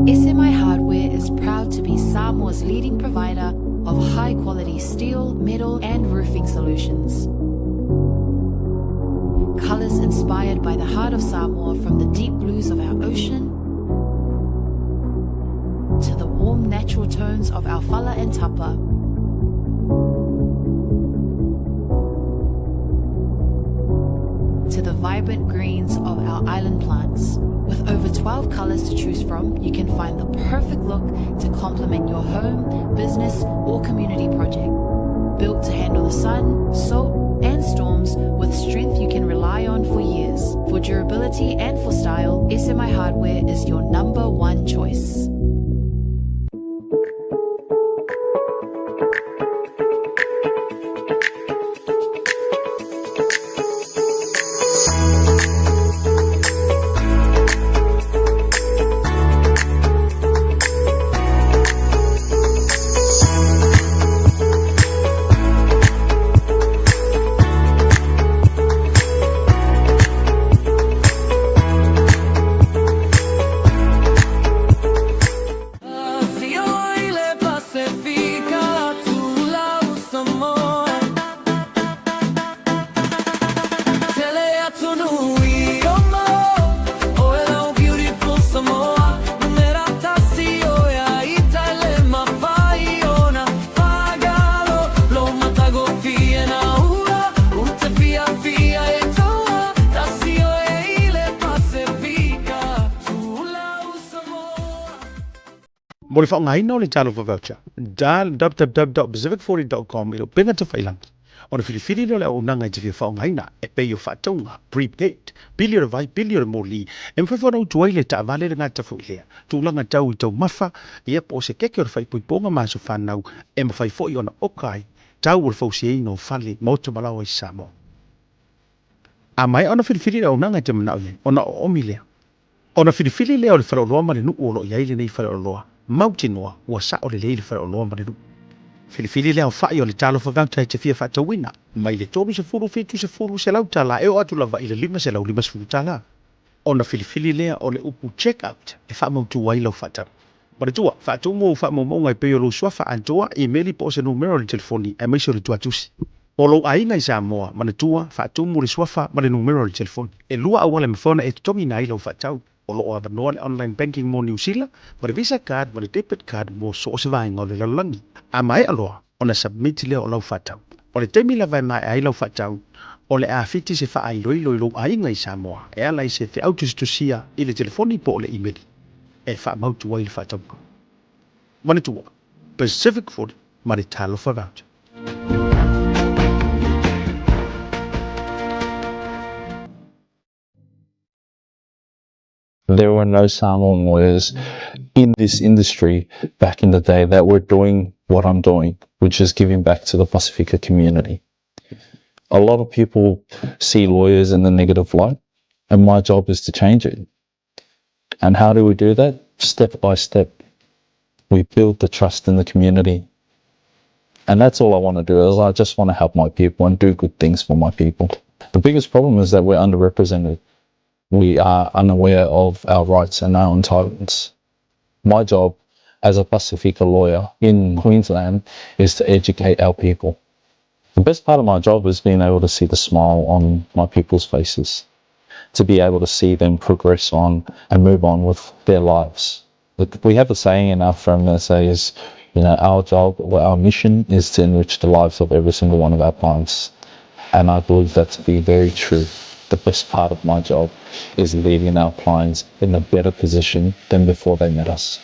A: SMI Hardware is proud to be Samoa's leading provider of high quality steel, metal, and roofing solutions. Colors inspired by the heart of Samoa from the deep blues of our ocean to the warm natural tones of our fala and tapa. To the vibrant greens of our island plants. With over 12 colors to choose from, you can find the perfect look to complement your home, business, or community project. Built to handle the sun, salt, and storms with strength you can rely on for years. For durability and for style, SMI Hardware is your number one choice.
B: Mo le faaaogaina o le Talofa Voucher, dial www.pacific40.com i le upega tafailagi ona filifili lea o le auaunaga e te fia faaaogaina e pei o faatauga, prepaid, pili o le vai, pili o le moli, e mafai foi ona utu ai le taavale le gata foi lea, tulaga tau i taumafa, ia po o se keke o le faaipoipoga ma aso fanau e mafai foi ona oka ai tau o le fausiaina o fale, maota ma laoa i Samoa. A maea ona filifili le auaunaga e te manao i ai, ona oomi lea. Ona filifili lea o le faleoloa ma le nuu o lo o i ai lenei faleoloa, mautinoa ua sao lelei le faleoloa ma le nuu. Filifili le aofai o le talofa voucher e te fia faatauina, mai le 30, 70, $100 e oo atu lava i le $550. Ona filifili lea o le upu check out e faamautu ai lau faatau. Manatua, faatumu ou faamaumauga e pei o lou suafa atoa, imeli po o se numera o le telefoni aemaise o le tuatusi. Mo lou aiga i Samoa, manatua, faatumu le suafa ma le numera o le telefoni. E lua auala e mafai ona e totogiina ai lau faatau. O lo o avanoa le online banking mo Niu Sila, ma le Visa card ma le debit card mo so o se vaega o le lalolagi. A maea loa ona submit lea o lau faatau. O le taimi lava e maea ai lau faatau, o le a fiti se faailoilo i lou aiga i Samoa e ala i se feau tusitusia i le telefoni po o le imeli e faamautu ai le faatauga. Manatua, Pacific Food ma le Talofa Voucher.
C: There were no Samoan lawyers in this industry back in the day that were doing what I'm doing, which is giving back to the Pasifika community. A lot of people see lawyers in the negative light, and my job is to change it. And how do we do that? Step by step. We build the trust in the community. And that's all I want to do is I just want to help my people and do good things for my people. The biggest problem is that we're underrepresented. We are unaware of our rights and our entitlements. My job as a Pasifika lawyer in Queensland is to educate our people. The best part of my job is being able to see the smile on my people's faces, to be able to see them progress on and move on with their lives. We have a saying in our firm that says, our job or our mission is to enrich the lives of every single one of our clients. And I believe that to be very true. The best part of my job is leaving our clients in a better position than before they met us.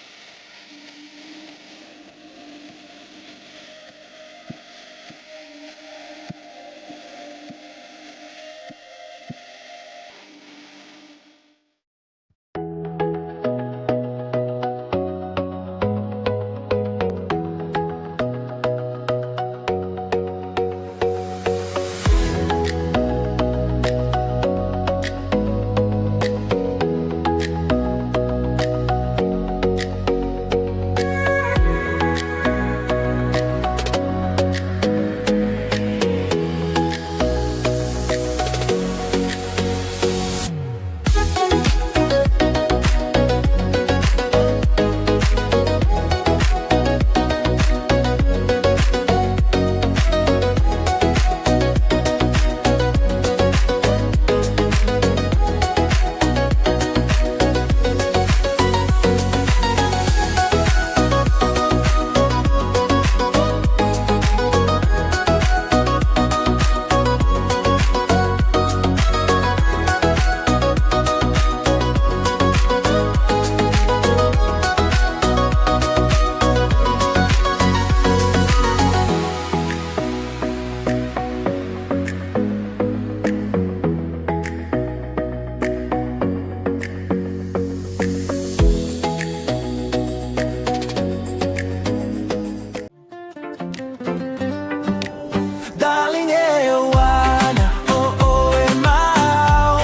F: Darling, e ana o oe mau.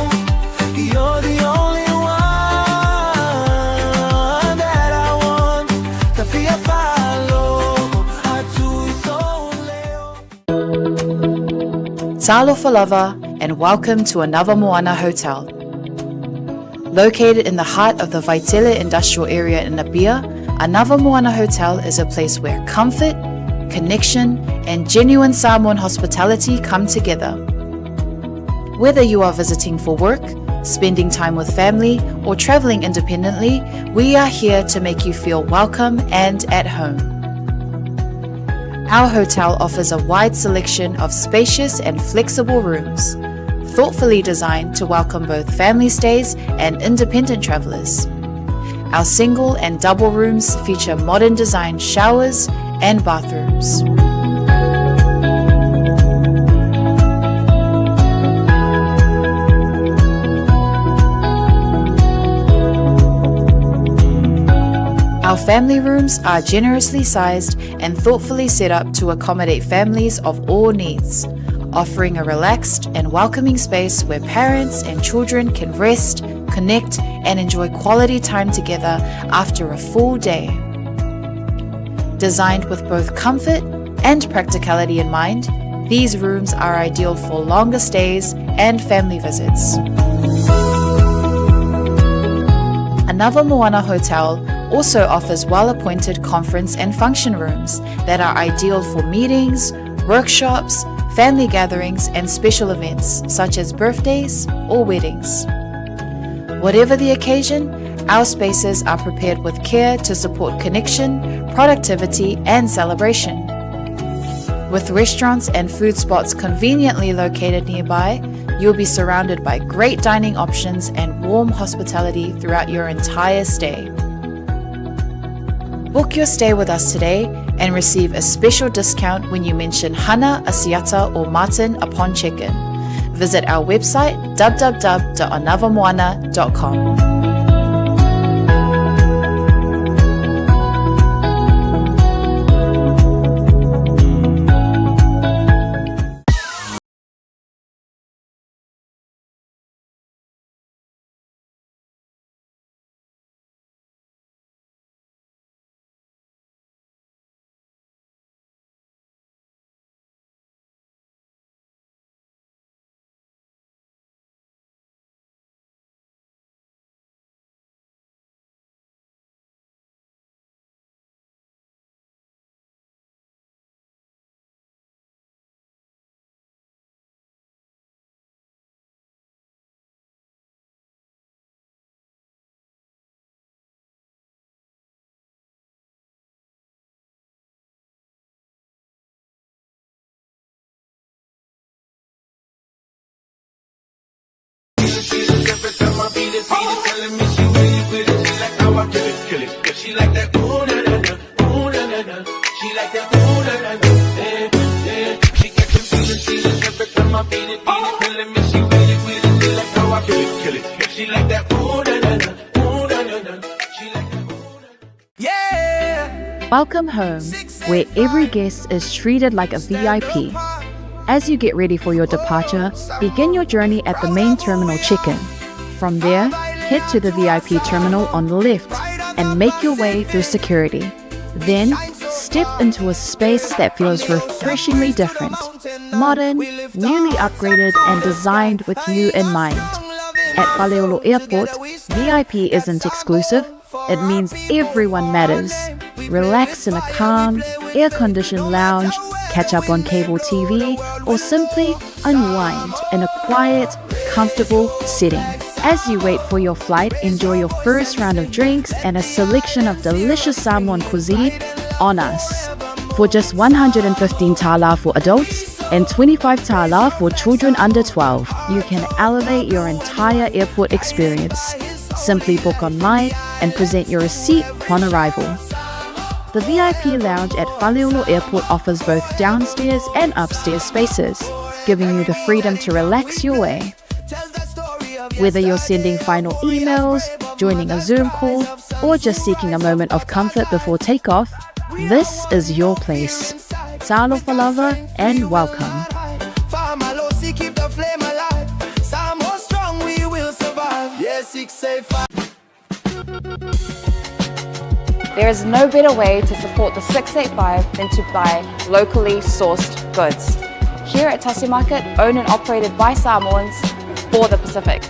F: You're the only one that I want. Ta fia faalogo atu i sou leo.
A: Talofa lava and welcome to Anava Moana Hotel. Located in the heart of the Vaitele industrial area in Apia, Anava Moana Hotel is a place where comfort, connection, and genuine Samoan hospitality come together. Whether you are visiting for work, spending time with family, or traveling independently, we are here to make you feel welcome and at home. Our hotel offers a wide selection of spacious and flexible rooms, thoughtfully designed to welcome both family stays and independent travelers. Our single and double rooms feature modern design showers and bathrooms. Our family rooms are generously sized and thoughtfully set up to accommodate families of all needs, offering a relaxed and welcoming space where parents and children can rest, connect, and enjoy quality time together after a full day. Designed with both comfort and practicality in mind, these rooms are ideal for longer stays and family visits. Anava Moana Hotel also offers well-appointed conference and function rooms that are ideal for meetings, workshops, family gatherings, and special events such as birthdays or weddings. Whatever the occasion, our spaces are prepared with care to support connection, productivity, and celebration. With restaurants and food spots conveniently located nearby, you'll be surrounded by great dining options and warm hospitality throughout your entire stay. Book your stay with us today and receive a special discount when you mention Hana, Asiata, or Martin upon check-in. Visit our website www.anavamoana.com.
D: Telling me she really with it. She like how I kill it, kill it. She like that ooh na na na, ooh na na na. She like that ooh na na na, eh eh. She catching feelings, feelings every time I beat it, beat it. Telling me she really with it. She like how I kill it, kill it. She like that ooh na na na, ooh na na na. She like that ooh na na.
F: Yeah.
A: Welcome home, where every guest is treated like a VIP. As you get ready for your departure, begin your journey at the main terminal check-in. From there, head to the VIP terminal on the left and make your way through security. Then, step into a space that feels refreshingly different, modern, newly upgraded, and designed with you in mind. At Faleolo Airport, VIP isn't exclusive. It means everyone matters. Relax in a calm, air-conditioned lounge, catch up on cable TV, or simply unwind in a quiet, comfortable setting. As you wait for your flight, enjoy your first round of drinks and a selection of delicious Samoan cuisine on us. For just 115 tala for adults and 25 tala for children under 12, you can elevate your entire airport experience. Simply book online and present your receipt upon arrival. The VIP lounge at Faleolo Airport offers both downstairs and upstairs spaces, giving you the freedom to relax your way. Whether you're sending final emails, joining a Zoom call, or just seeking a moment of comfort before takeoff, this is your place. Talofa lava and welcome.
F: Famalosi, keep the flame alive. Samoa strong, we will survive. Yeah, 685.
A: There is no better way to support the 685 than to buy locally sourced goods. Here at Tasi Market, owned and operated by Samoans for the Pacific.